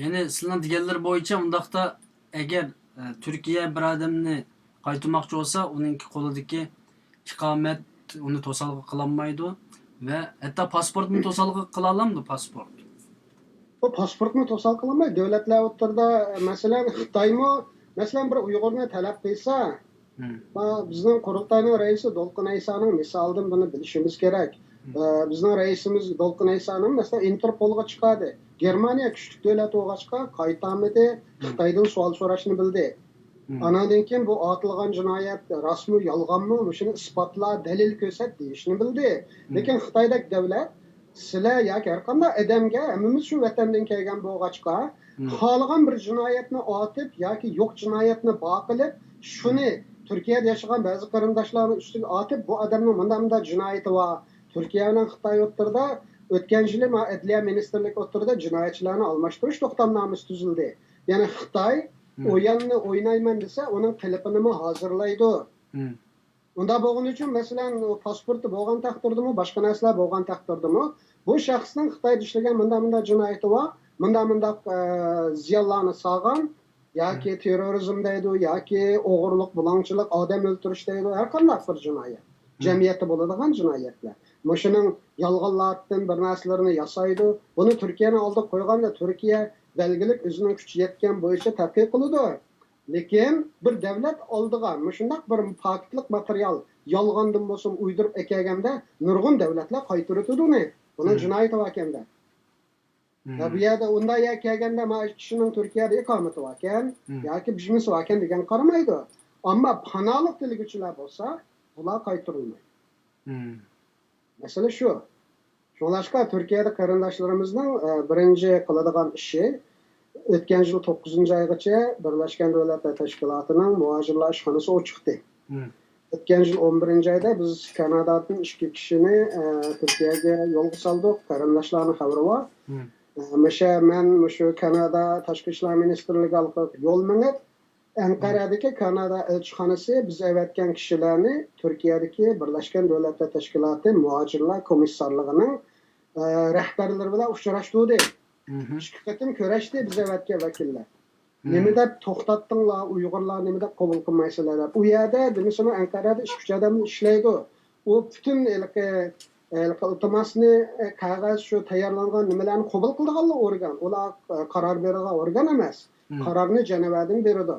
يەنى سىلەرنىڭ دېگەنلىرى بويىچە ئۇنداقتا، ئەگەر ئە، تۈركىيە بىر ئادەمنى قايتۇرماقچى بولسا، ئۇنىڭكى قولىدىكى ئىقامەت ئۇنى توسالغۇ قىلالمايدۇ ۋە ھەتتا پاسپورتمۇ توسالغۇ قىلالامدۇ؟ پاسپورت. بۇ پاسپورتمۇ توسالغۇ قىلالمايدۇ. دۆلەتلەر ئوتتۇرىدا، مەسىلەن، خىتايمۇ، مەسىلەن، بىر ئۇيغۇرنى تەلەپ قىلسا، ما بىزنىڭ قۇرۇلتاينىڭ رەئىسى دولقۇن ئەيسانىڭ مىسالىدىن بۇنى بىلىشىمىز كېرەك. ئە، بىزنىڭ رەئىسىمىز دولقۇن ئەيسانىڭ، مەسىلەن، ئىنتېرپولغا چىقاردى. گېرمانىيە كۈچلۈك دۆلەت بولغاچقا قايتالمىدى، خىتايدىن سوئال سوراشنى بىلدى. ئاناندىن كېيىن بۇ ئاتىلغان جىنايەت راستمۇ، يالغانمۇ، مۇشۇنى ئىسپاتلا، دەلىل كۆرسەت دېيىشنى بىلدى. لېكىن خىتايدەك دۆلەت سىلەر ياكى ھەر قانداق ئادەمگە، ھەممىمىز شۇ ۋەتەندىن كەلگەن بولغاچقا، خالىغان بىر جىنايەتنى ئاتىپ ياكى يوق جىنايەتنى بار قىلىپ، شۇنى تۈركىيەدە ياشىغان بەزى قېرىنداشلارنىڭ ئۈستىگە ئاتىپ، بۇ ئادەمنىڭ مۇنداق، مۇنداق جىنايىتى بار. تۈركىيە بىلەن خىتاي ئوتتۇرىدا ئۆتكەن يىلى ما ئەدلىيە مىنىستىرلىكى ئوتتۇرىدا جىنايەتچىلەرنى ئالماشتۇرۇش توختامنامىسى تۈزۈلدى. يەنى خىتاي ئويۇننى ئوينايمەن دېسە، ئۇنىڭ قېلىپىنىمۇ ھازىرلايدۇ. ئۇنداق بولغىنى ئۈچۈن، مەسىلەن، ئۇ پاسپورتى بولغان تەقدىردىمۇ، باشقا نەرسىلەر بولغان تەقدىردىمۇ، بۇ شەخسنىڭ خىتايدا ئىشلىگەن مۇنداق، مۇنداق جىنايىتى بار، مۇنداق، مۇنداق، ئە، زىيانلارنى سالغان، ياكى تېررورىزم دەيدۇ، ياكى ئوغرىلىق، بۇلاڭچىلىق، ئادەم ئۆلتۈرۈش دەيدۇ، ھەر قانداق بىر جىنايەت. جەمئىيەتتە بولىدىغان جىنايەتلەر. مۇشۇنىڭ يالغانلاردىن بىر نەرسىلىرىنى ياسايدۇ. بۇنى تۈركىيەنىڭ ئالدىغا قويغاندا، تۈركىيە بەلگىلىك ئۆزىنىڭ كۈچى يەتكەن بويىچە تەتقىق قىلىدۇ. لېكىن بىر دەۋلەت ئالدىغا مۇشۇنداق بىر پاكىتلىق ماتېرىيال يالغاندىن بولسۇن ئۇيدۇرۇپ ئەكەلگەندە، نۇرغۇن دەۋلەتلەر قايتۇرۇۋېتىدۇ ئۇنى. بۇنىڭ جىنايىتى باركەن-دە. يا بۇ يەردە ئۇنداق يەر كەلگەندە، ما ئىككى كىشىنىڭ تۈركىيەدە ئىقامىتى باركەن ياكى بىزنېسى باركەن دېگەن قارىمايدۇ. ئەمما پاناھلىق تىلىگۈچىلەر بولسا، بۇلار قايتۇرۇلمايدۇ. مەسىلە شۇ. شۇڭلاشقا تۈركىيەدە قېرىنداشلىرىمىزنىڭ، ئە، بىرىنچى قىلىدىغان ئىشى، ئۆتكەن يىل توققۇزىنچى ئايغىچە بىرلەشكەن دۆلەتلەر تەشكىلاتىنىڭ مۇھاجىرلار ئىشخانىسى ئوچۇقتى. ئۆتكەن يىل ئون بىرىنچى ئايدا بىز كانادادىن ئىككى كىشىنى، ئە، تۈركىيەگە يولغا سالدۇق. قېرىنداشلارنىڭ خەۋىرى بار. ئە، مىشە، مەن مۇشۇ كانادا تاشقى ئىشلار مىنىستىرلىكى ئارقىلىق يول مېڭىپ، ئەنقەرەدىكى كانادا ئەلچىخانىسى بىز ئەۋەتكەن كىشىلەرنى تۈركىيەدىكى بىرلەشكەن دۆلەتلەر تەشكىلاتى مۇھاجىرلار كومىسسارلىقىنىڭ، ئە، رەھبەرلىرى بىلەن ئۇچراشتۇردى. ئىككى قېتىم كۆرۈشتى بىز ئەۋەتكەن ۋەكىللەر. نېمە دەپ توختاتتىڭلار، ئۇيغۇرلار نېمە دەپ قوبۇل قىلمايسىلەر دەپ. ئۇ يەردە دېمىسىمۇ ئەنقەرەدە ئىككى-ئۈچ ئادەم ئىشلەيدۇ. ئۇ پۈتۈن ھېلىقى، ھېلىقى ئىلتىماسنى، قەغەز، شۇ تەييارلانغان نېمىلەرنى قوبۇل قىلىدىغانلا ئورگان. ئۇلار، ئە، قارار بېرىدىغان ئورگان ئەمەس. قارارنى جەنۋەدىن بېرىدۇ.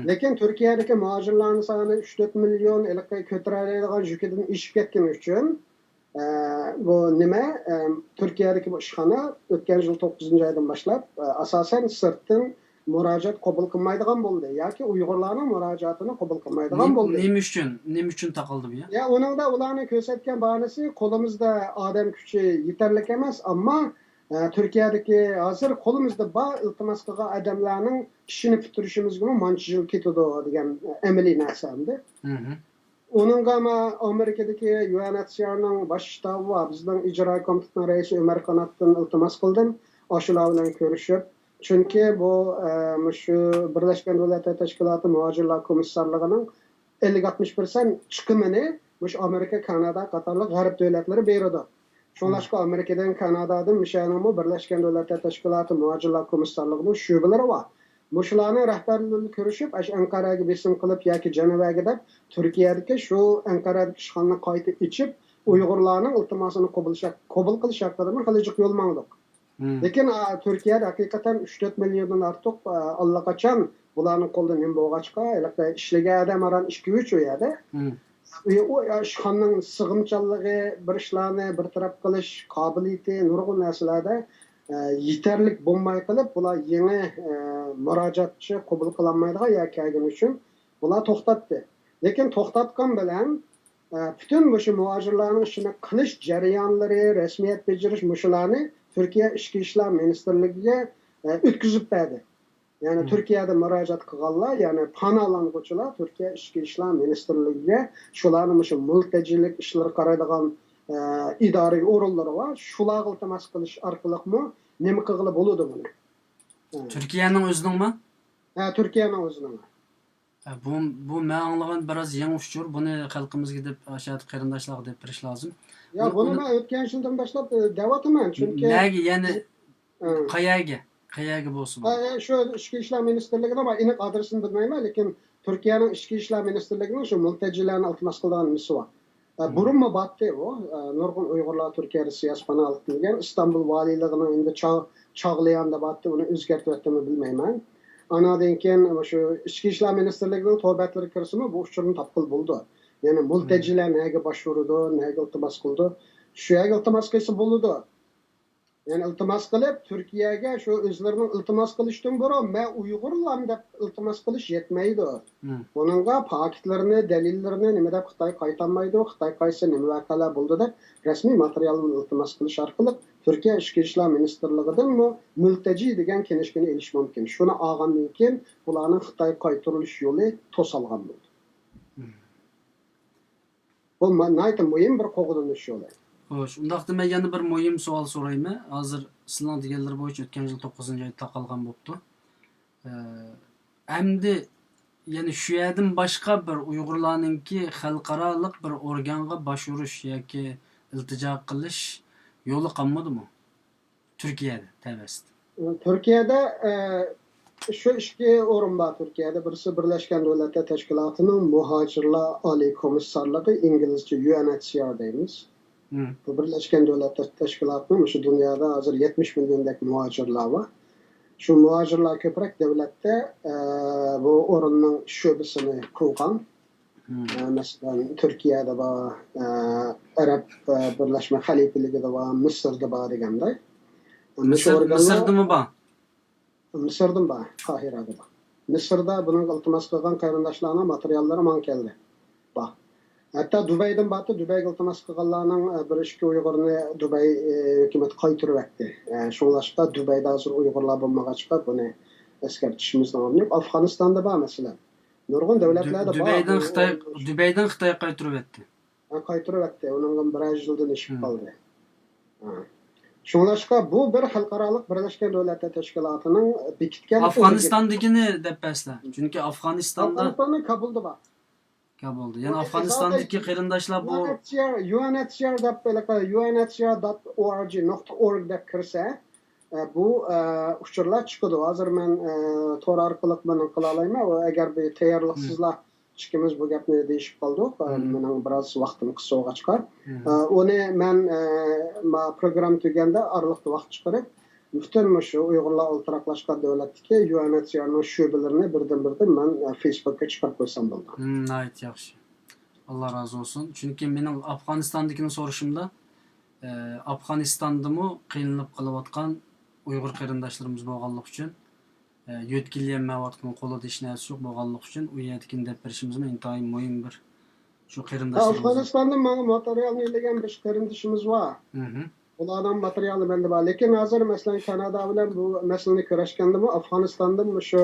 لېكىن تۈركىيەدىكى مۇھاجىرلارنىڭ سانى ئۈچ تۆت مىليون، ھېلىقى كۆتۈرەلەيدىغان يۈكىدىن ئېشىپ كەتكىنى ئۈچۈن، ئە، بۇ نېمە، ئە، تۈركىيەدىكى بۇ ئىشخانا ئۆتكەن يىل توققۇزىنچى ئايدىن باشلاپ، ئە، ئاساسەن سىرتتىن مۇراجىئەت قوبۇل قىلمايدىغان بولدى ياكى ئۇيغۇرلارنىڭ مۇراجىئەتىنى قوبۇل قىلمايدىغان بولدى. نېمە ئۈچۈن؟ نېمە ئۈچۈن تاقالدى بۇ يا؟ يا، ئۇنىڭدا ئۇلارنىڭ كۆرسەتكەن باھانىسى، قولىمىزدا ئادەم كۈچى يېتەرلىك ئەمەس، ئەمما، ئە، تۈركىيەدىكى ھازىر قولىمىزدا بار ئىلتىماس قىلغان ئادەملەرنىڭ ئىشىنى پۈتتۈرۈشىمىزگىمۇ مانچە يىل كېتىدۇ دېگەن ئەمەلىي نەرسە ئەمدى. ئۇنىڭغا ما-، ئامېرىكىدىكى يۇ ئېن ئېچ سى ئار نىڭ باش شتابى بار، بىزنىڭ ئىجرا كومىتېتنىڭ رەئىسى ئۆمەر قاناتتىن ئىلتىماس قىلدىم، ئاشۇلار بىلەن كۆرۈشۈپ. چۈنكى بۇ، ئە، مۇشۇ بىرلەشكەن دۆلەتلەر تەشكىلاتى مۇھاجىرلار كومىسسارلىقىنىڭ ئەللىك ئاتمىش پىرسەنت چىقىمىنى مۇشۇ ئامېرىكا، كانادا قاتارلىق غەرب دۆلەتلىرى بېرىدۇ. شۇڭلاشقا ئامېرىكىدىن، كانادادىن، مىشەنىڭمۇ بىرلەشكەن دۆلەتلەر تەشكىلاتى مۇھاجىرلار كومىسسارلىقىنىڭ شۆبىلىرى بار. مۇشۇلارنىڭ رەھبەرلىرى بىلەن كۆرۈشۈپ، ئاشۇ ئەنقەرەگە بېسىم قىلىپ ياكى جەنۋەگە دەپ تۈركىيەدىكى شۇ ئەنقەرەدىكى ئىشخانىنى قايتا ئېچىپ، ئۇيغۇرلارنىڭ ئىلتىماسىنى قوبۇل شەك-، قوبۇل قىلىش ھەققىدىمۇ خېلى جىق يول ماڭدۇق. لېكىن، ئا، تۈركىيەدە ھەقىقەتەن ئۈچ تۆت مىليوندىن ئارتۇق، ئا، ئاللىقاچان بۇلارنىڭ قولىدا نېمە بولغاچقا، ھېلىقى ئىشلىگەن ئادەم ئاران ئىككى ئۈچ ئۇ يەردە. ئۇ، ئۇ ئىشخانىنىڭ سىغىمچانلىقى، بىر ئىشلارنى بىر تەرەپ قىلىش قابىلىيىتى، نۇرغۇن نەرسىلەردە، ئە، يېتەرلىك بولماي قېلىپ، بۇلار يېڭى، ئە، مۇراجىئەتچى قوبۇل قىلالمايدىغان يەرگە كەلگىنى ئۈچۈن بۇلار توختاتتى. لېكىن توختاتقان بىلەن، ئە، پۈتۈن مۇشۇ مۇھاجىرلارنىڭ ئىشىنى قىلىش جەريانلىرى، رەسمىيەت بېجىرىش مۇشۇلارنى تۈركىيە ئىچكى ئىشلار مىنىستىرلىكىگە، ئە، ئۆتكۈزۈپ بەردى. يەنى تۈركىيەدە مۇراجىئەت قىلغانلار، يەنى پاناھلانغۇچىلار تۈركىيە ئىچكى ئىشلار مىنىستىرلىكىگە شۇلارنى مۇشۇ مۇلتەجىلىك ئىشلىرىغا قارايدىغان، ئە، ئىدارە ئورۇنلىرى بار، شۇلارغا ئىلتىماس قىلىش ئارقىلىقمۇ نېمە قىلغىلى بولىدۇ بۇنى؟ ئە. تۈركىيەنىڭ ئۆزىنىڭمۇ؟ ھە، تۈركىيەنىڭ ئۆزىنىڭ. ھە، بۇ، بۇ مەن ئاڭلىغان بىراز يېڭى ئۇچۇر. بۇنى خەلقىمىزگە دەپ، ئاشۇ قېرىنداشلارغا دەپ بېرىش لازىم. يا، بۇنى، بۇنى بۇنى مەن ئۆتكەن يىلدىن باشلاپ، ئە، دەۋاتىمەن، چۈنكى نەگە، يەنى ئە. قەيەرگە؟ قەيەرگە بولسا بولىدۇ. ئە، شۇ ئىچكى ئىشلار مىنىستىرلىكىنىڭ، مەن ئېنىق ئادرېسىنى بىلمەيمەن، لېكىن تۈركىيەنىڭ ئىچكى ئىشلار مىنىستىرلىكىنىڭ شۇ مۇلتەجىلەرنى ئىلتىماس قىلىدىغان نېمىسى بار. ئە، بۇرۇنمۇ بارتتى ئۇ، ئە، نۇرغۇن ئۇيغۇرلار تۈركىيەدە سىياسىي پاناھلىق تىلىگەن، ئىستانبۇل ۋالىيلىقىنىڭ ئەمدى چاغ-، چاغلىياندا بارتتى، ئۇنى ئۆزگەرتىۋەتتىمۇ بىلمەيمەن. ئانادىن كېيىن شۇ ئىچكى ئىشلار مىنىستىرلىكىنىڭ تور بەتلىرىگە كىرسىمۇ بۇ ئۇچۇرنى تاپقىلى بولىدۇ. يەنى مۇلتەجىلەر نەگە باشۋۇرىدۇ، نەگە ئىلتىماس قىلىدۇ، شۇ يەرگە ئىلتىماس قىلسا بولىدۇ. يەنى ئىلتىماس قىلىپ، تۈركىيەگە شۇ ئۆزلىرىنىڭ ئىلتىماس قىلىشتىن بۇرۇن، مەن ئۇيغۇرلارمەن دەپ ئىلتىماس قىلىش يەتمەيدۇ. بۇنىڭغا پاكىتلىرىنى، دەلىللىرىنى نېمە دەپ خىتاي قايتالمايدۇ، خىتاي قايتسا نېمە ۋەقەلەر بولىدۇ دەپ رەسمىي ماتېرىيال بىلەن ئىلتىماس قىلىش ئارقىلىق تۈركىيە ئىچكى ئىشلار مىنىستىرلىقىدىنمۇ مۇلتەجى دېگەن كىنىشكىنى ئېلىش مۇمكىن. شۇنى ئالغاندىن كېيىن بۇلارنىڭ خىتايغا قايتۇرۇلۇش يولى توسالغان بولىدۇ. بۇ ما-، ناھايىتى مۇھىم بىر قوغدىنىش يولى. خوش، ئۇنداقتا مەن يەنە بىر مۇھىم سوئال سورايمەن. ھازىر سىلەرنىڭ دېگەنلىرى بويىچە ئۆتكەن يىل توققۇزىنچى ئايدا تاقالغان بوپتۇ. ئە، ئەمدى يەنە شۇ يەردىن باشقا بىر ئۇيغۇرلارنىڭكى خەلقئارالىق بىر ئورگانغا باشۋۇرۇش ياكى ئىلتىجا قىلىش يولى قالمىدىمۇ؟ تۈركىيەدە تەۋەسىدە. تۈركىيەدە، ئە، شۇ ئىككى ئورۇن بار تۈركىيەدە. بىرسى بىرلەشكەن دۆلەتلەر تەشكىلاتىنىڭ مۇھاجىرلار ئالىي كومىسسارلىقى، ئىنگلىزچە يۇ ئېن ئېچ سى ئار دەيمىز. بۇ بىرلەشكەن دۆلەتلەر تەشكىلاتىنىڭ مۇشۇ دۇنيادا ھازىر يەتمىش مىليوندەك مۇھاجىرلار بار. شۇ مۇھاجىرلار كۆپرەك دۆلەتتە، ئە، بۇ ئورۇننىڭ شۆبىسىنى قۇرغان. ئە، مەسىلەن، تۈركىيەدە بار، ئە، ئەرەب، ئە، بىرلەشمە خەلىپىلىكىدە بار، مىسىردا بار دېگەندەك. مىسىر، مىسىردىمۇ بار؟ مىسىردىن بار، قاھىرەدە بار. مىسىردا بۇنىڭغا ئىلتىماس قىلغان قېرىنداشلارنىڭ ماتېرىياللىرى ماڭا كەلدى. بار. ھەتتا دۇبەيدىن بارتى، دۇبەيگە ئىلتىماس قىلغانلارنىڭ، ئە، بىر ئىككى ئۇيغۇرنى دۇبەي، ئە، ھۆكۈمىتى قايتۇرۇۋەتتى. ئە، شۇڭلاشقا دۇبەيدە ھازىر ئۇيغۇرلار بولمىغاچقا بۇنى ئەسكەرتىشىمىزنىڭ ئورنى يوق. ئافغانىستاندا بار مەسىلەن. نۇرغۇن دۆلەتلەردە بار. دۇبەيدىن خىتاي، دۇبەيدىن خىتاي قايتۇرۇۋەتتى. ھە، قايتۇرۇۋەتتى. ئۇنىڭغا بىرەر يىلدىن ئېشىپ قالدى. ھە. شۇڭلاشقا بۇ بىر خەلقئارالىق بىرلەشكەن دۆلەتلەر تەشكىلاتىنىڭ بېكىتكەن ئافغانىستاندىكىنى دەپ بەرسىلە. چۈنكى ئافغانىستاندا ئافغانىستاننىڭ كابۇلدا بار. كابۇلدا. يەنى ئافغانىستاندىكى قېرىنداشلار بۇ يۇ ئېن ئېچ سى ئار، يۇ ئېن ئېچ سى ئار دەپ ھېلىقى يۇ ئېن ئېچ سى ئار دوت ئو ئار جى نۇقتا ئورگ دەپ كىرسە، ئە، بۇ، ئە، ئۇچۇرلار چىقىدۇ. ھازىر مەن، ئە، تور ئارقىلىق بۇنى قىلالايمەن. ئەگەر بۇ تەييارلىقسىزلا ئىككىمىز بۇ گەپنى دېيىشىپ قالدۇق. ئە، مېنىڭ بىراز ۋاقتىم قىس بولغاچقا. ئە، ئۇنى مەن، ئە، ما پروگرامما تۈگەندە ئارىلىقتا ۋاقىت چىقىرىپ، پۈتۈن مۇشۇ ئۇيغۇرلار ئولتۇراقلاشقان دۆلەتتىكى يۇ ئېن ئېچ سى ئار نىڭ شۆبىلىرىنى بىردىن-بىردىن مەن، ئە، فېيسبۇككا چىقىرىپ قويسام بولىدۇ. ھىم، ناھايىتى ياخشى. ئاللا رازى بولسۇن. چۈنكى مېنىڭ ئافغانىستاندىكىنى سورىشىمدا، ئە، ئافغانىستاندىمۇ قىينىلىپ قېلىۋاتقان ئۇيغۇر قېرىنداشلىرىمىز بولغانلىقى ئۈچۈن، ئە، يۆتكىلىيەلمەيۋاتقان، قولىدا ھېچ نەرسە يوق بولغانلىقى ئۈچۈن، ئۇ يەردىكىنى دەپ بېرىشىمىزمۇ ئىنتايىن مۇھىم بىر شۇ قېرىنداشلىرىمىز. ئافغانىستاندىن ماڭا ماتېرىيالنى يوللىغان بىر قېرىندىشىمىز بار. ئۇلارنىڭ ماتېرىيالى مەندە بار. لېكىن ھازىر، مەسىلەن، كانادا بىلەن بۇ مەسىلىنى كۆرۈشكەندىمۇ، ئافغانىستاندىن مۇشۇ،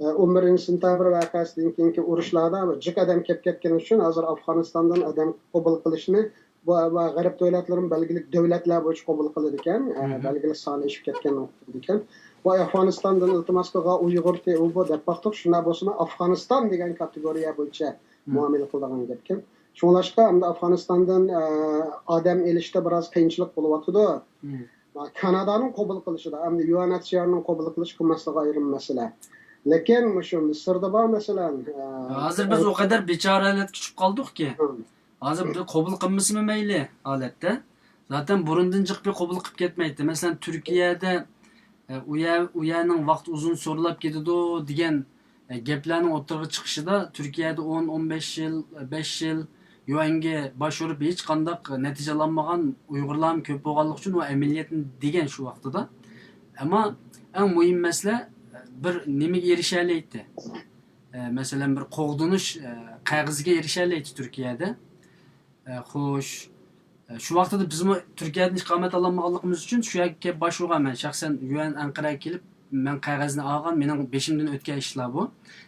ئە، ئون بىرىنچى سېنتەبىر ۋەقەسىدىن كېيىنكى ئۇرۇشلاردا جىق ئادەم كېلىپ كەتكەن ئۈچۈن ھازىر ئافغانىستاندىن ئادەم قوبۇل قىلىشنى بۇ، بۇ غەرب دۆلەتلىرىمۇ بەلگىلىك دۆلەتلەر بويىچە قوبۇل قىلىدىكەن، ئە، بەلگىلىك سانى ئېشىپ كەتكەن نۇقتىدىكەن. ۋە ئافغانىستاندىن ئىلتىماس قىلغان ئۇيغۇرتى، ئۇ بۇ دەپ باقتۇق، شۇنداق بولسىمۇ ئافغانىستان دېگەن كاتېگورىيە بويىچە مۇئامىلە قىلىدىغان گەپكەن. شۇڭلاشقا ئەمدى ئافغانىستاندىن، ئە، ئادەم ئېلىشتا بىراز قىيىنچىلىق بولۇۋاتىدۇ. كانادانىڭ قوبۇل قىلىشىدا، ئەمدى يۇ ئېن ئېچ سى ئار نىڭ قوبۇل قىلىش قىلماسلىقى ئايرىم مەسىلە. لېكىن مۇشۇ مىسىردا بار مەسىلەن، ئە، ھازىر بىز ئۇ قەدەر بىچارە ھالەتكە چۈشۈپ قالدۇقكى، ھازىر بىر قوبۇل قىلمىسىمۇ مەيلى ھالەتتە. زاتەن بۇرۇندىن جىق بىر قوبۇل قىلىپ كەتمەيتتى. مەسىلەن، تۈركىيەدە، ئە، ئۇ يەر، ئۇ يەرنىڭ ۋاقتى ئۇزۇن سورىلاپ كېتىدۇ دېگەن، ئە، گەپلەرنىڭ ئوتتۇرىغا چىقىشىدا تۈركىيەدە ئون، ئون بەش يىل، بەش يىل يۇ ئېنگە باش ئۇرۇپ ھېچقانداق نەتىجە ئالالمىغان ئۇيغۇرلارمۇ كۆپ بولغانلىقى ئۈچۈن ئۇ ئەمەلىيەتنى دېگەن شۇ ۋاقتىدا. ئەمما ئەڭ مۇھىم مەسىلە بىر نېمىگە ئېرىشەلەيتتى. ئە، مەسىلەن، بىر قوغدىنىش، ئە، قەغىزىگە ئېرىشەلەيتتى تۈركىيەدە. ئە، خوش. ئە، شۇ ۋاقتىدا بىزمۇ تۈركىيەدىن ئىقامەت ئالالمىغانلىقىمىز ئۈچۈن شۇ يەرگە كېلىپ باش ئۇرغان مەن شەخسەن يۇ ئېن ئەنقەرەگە كېلىپ مەن قەغەزنى ئالغان، مېنىڭ بېشىمدىن ئۆتكەن ئىشلار بۇ.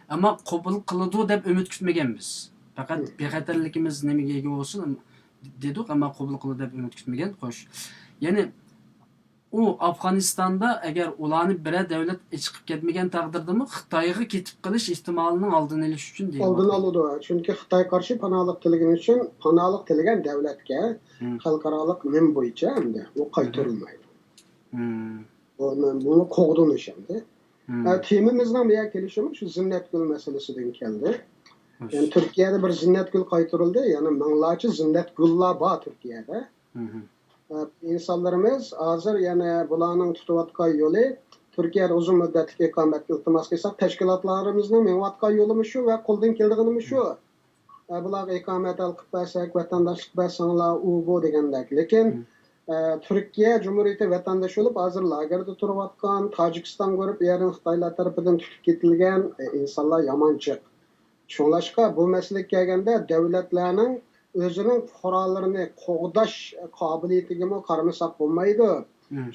ئەمما قوبۇل قىلىدۇ دەپ ئۈمىد كۈتمىگەن بىز. پەقەت بىخەتەرلىكىمىز نېمىگە ئىگە بولسۇن دېدۇق، ئەمما قوبۇل قىلىدۇ دەپ ئۈمىد كۈتمىگەن. خوش. يەنى ئۇ ئافغانىستاندا ئەگەر ئۇلارنى بىرەر دەۋلەت ئېچىقىپ كەتمىگەن تەقدىردىمۇ خىتايغا كېتىپ قېلىش ئېھتىمالىنىڭ ئالدىنى ئېلىش ئۈچۈن دېگەن ئالدىنى ئالىدۇ. چۈنكى خىتاي قارشى پاناھلىق تىلىگىنى ئۈچۈن پاناھلىق تىلىگەن دەۋلەتكە خەلقئارالىق نېمە بويىچە ئەمدى ئۇ قايتۇرۇلمايدۇ. بۇ، بۇنى قوغدىنىش ئەمدى. ئە، تېمىمىزنىڭ بۇ يەرگە كېلىشىمۇ شۇ زىننەتگۈل مەسىلىسىدىن كەلدى. يەنى تۈركىيەدە بىر زىننەتگۈل قايتۇرۇلدى. يەنى مىڭلارچە زىننەتگۈللار بار تۈركىيەدە. ئە، ئىنسانلىرىمىز ھازىر يەنە بۇلارنىڭ تۇتۇۋاتقان يولى تۈركىيەدە ئۇزۇن مۇددەتلىك ئىقامەتكە ئىلتىماس قىلساق، تەشكىلاتلىرىمىزنىڭ مېڭىۋاتقان يولىمۇ شۇ ۋە قولدىن كېلىدىغىنىمۇ شۇ. ئە، بۇلارغا ئىقامەت ھەل قىلىپ بەرسەك، ۋەتەنداشلىق بەرسەڭلار، ئۇ بۇ دېگەندەك. لېكىن، ئە، تۈركىيە جۇمھۇرىيىتى ۋەتەندىشى بولۇپ، ھازىر لاگېردا تۇرۇۋاتقان، تاجىكىستانغا بېرىپ، ئۇ يەردىن خىتايلار تەرىپىدىن تۇتۇپ كېتىلگەن، ئە، ئىنسانلار يامان جىق. شۇڭلاشقا بۇ مەسىلىگە كەلگەندە، دۆلەتلەرنىڭ ئۆزىنىڭ پۇقرالىرىنى قوغداش قابىلىيىتىگىمۇ قارىمىساق بولمايدۇ.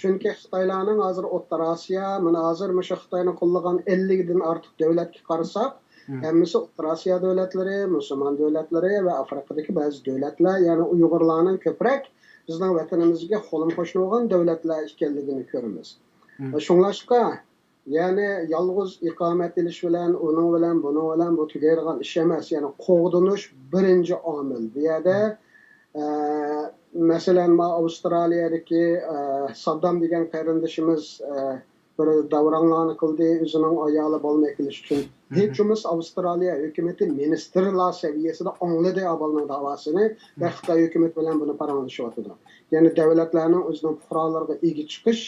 چۈنكى خىتايلارنىڭ ھازىر ئوتتۇرا ئاسىيا، مانا ھازىر مۇشۇ خىتاينىڭ قوللىغان ئەللىكتىن ئارتۇق دۆلەتكە قارىساق، ھەممىسى ئوتتۇرا ئاسىيا دۆلەتلىرى، مۇسۇلمان دۆلەتلىرى ۋە ئافرىقىدىكى بەزى دۆلەتلەر، يەنى ئۇيغۇرلارنىڭ كۆپرەك بىزنىڭ ۋەتىنىمىزدىكى قولۇم قوشنا بولغان دۆلەتلەر ئىكەنلىكىنى كۆرىمىز. شۇڭلاشقا، يەنى يالغۇز ئىقامەت ئېلىش بىلەن، ئۇنىڭ بىلەن، بۇنىڭ بىلەن بۇ تۈگەيدىغان ئىش ئەمەس. يەنى قوغدىنىش بىرىنچى ئامىل. بۇ يەردە، ئە، مەسىلەن، ما ئاۋسترالىيەدىكى، ئە، ساددام دېگەن قېرىندىشىمىز، ئە، بىر داۋراڭلارنى قىلدى، ئۆزىنىڭ ئايالى بالىنى ئەكېلىش ئۈچۈن. ھېچ بولمىسا ئاۋسترالىيە ھۆكۈمىتى مىنىستىرلار سەۋىيەسىدە ئاڭلىدى ئا بالىنىڭ داۋاسىنى ۋە خىتاي ھۆكۈمىتى بىلەن بۇنى پاراڭلىشىۋاتىدۇ. يەنى دۆلەتلەرنىڭ ئۆزىنىڭ پۇقرالىرىغا ئىگە چىقىش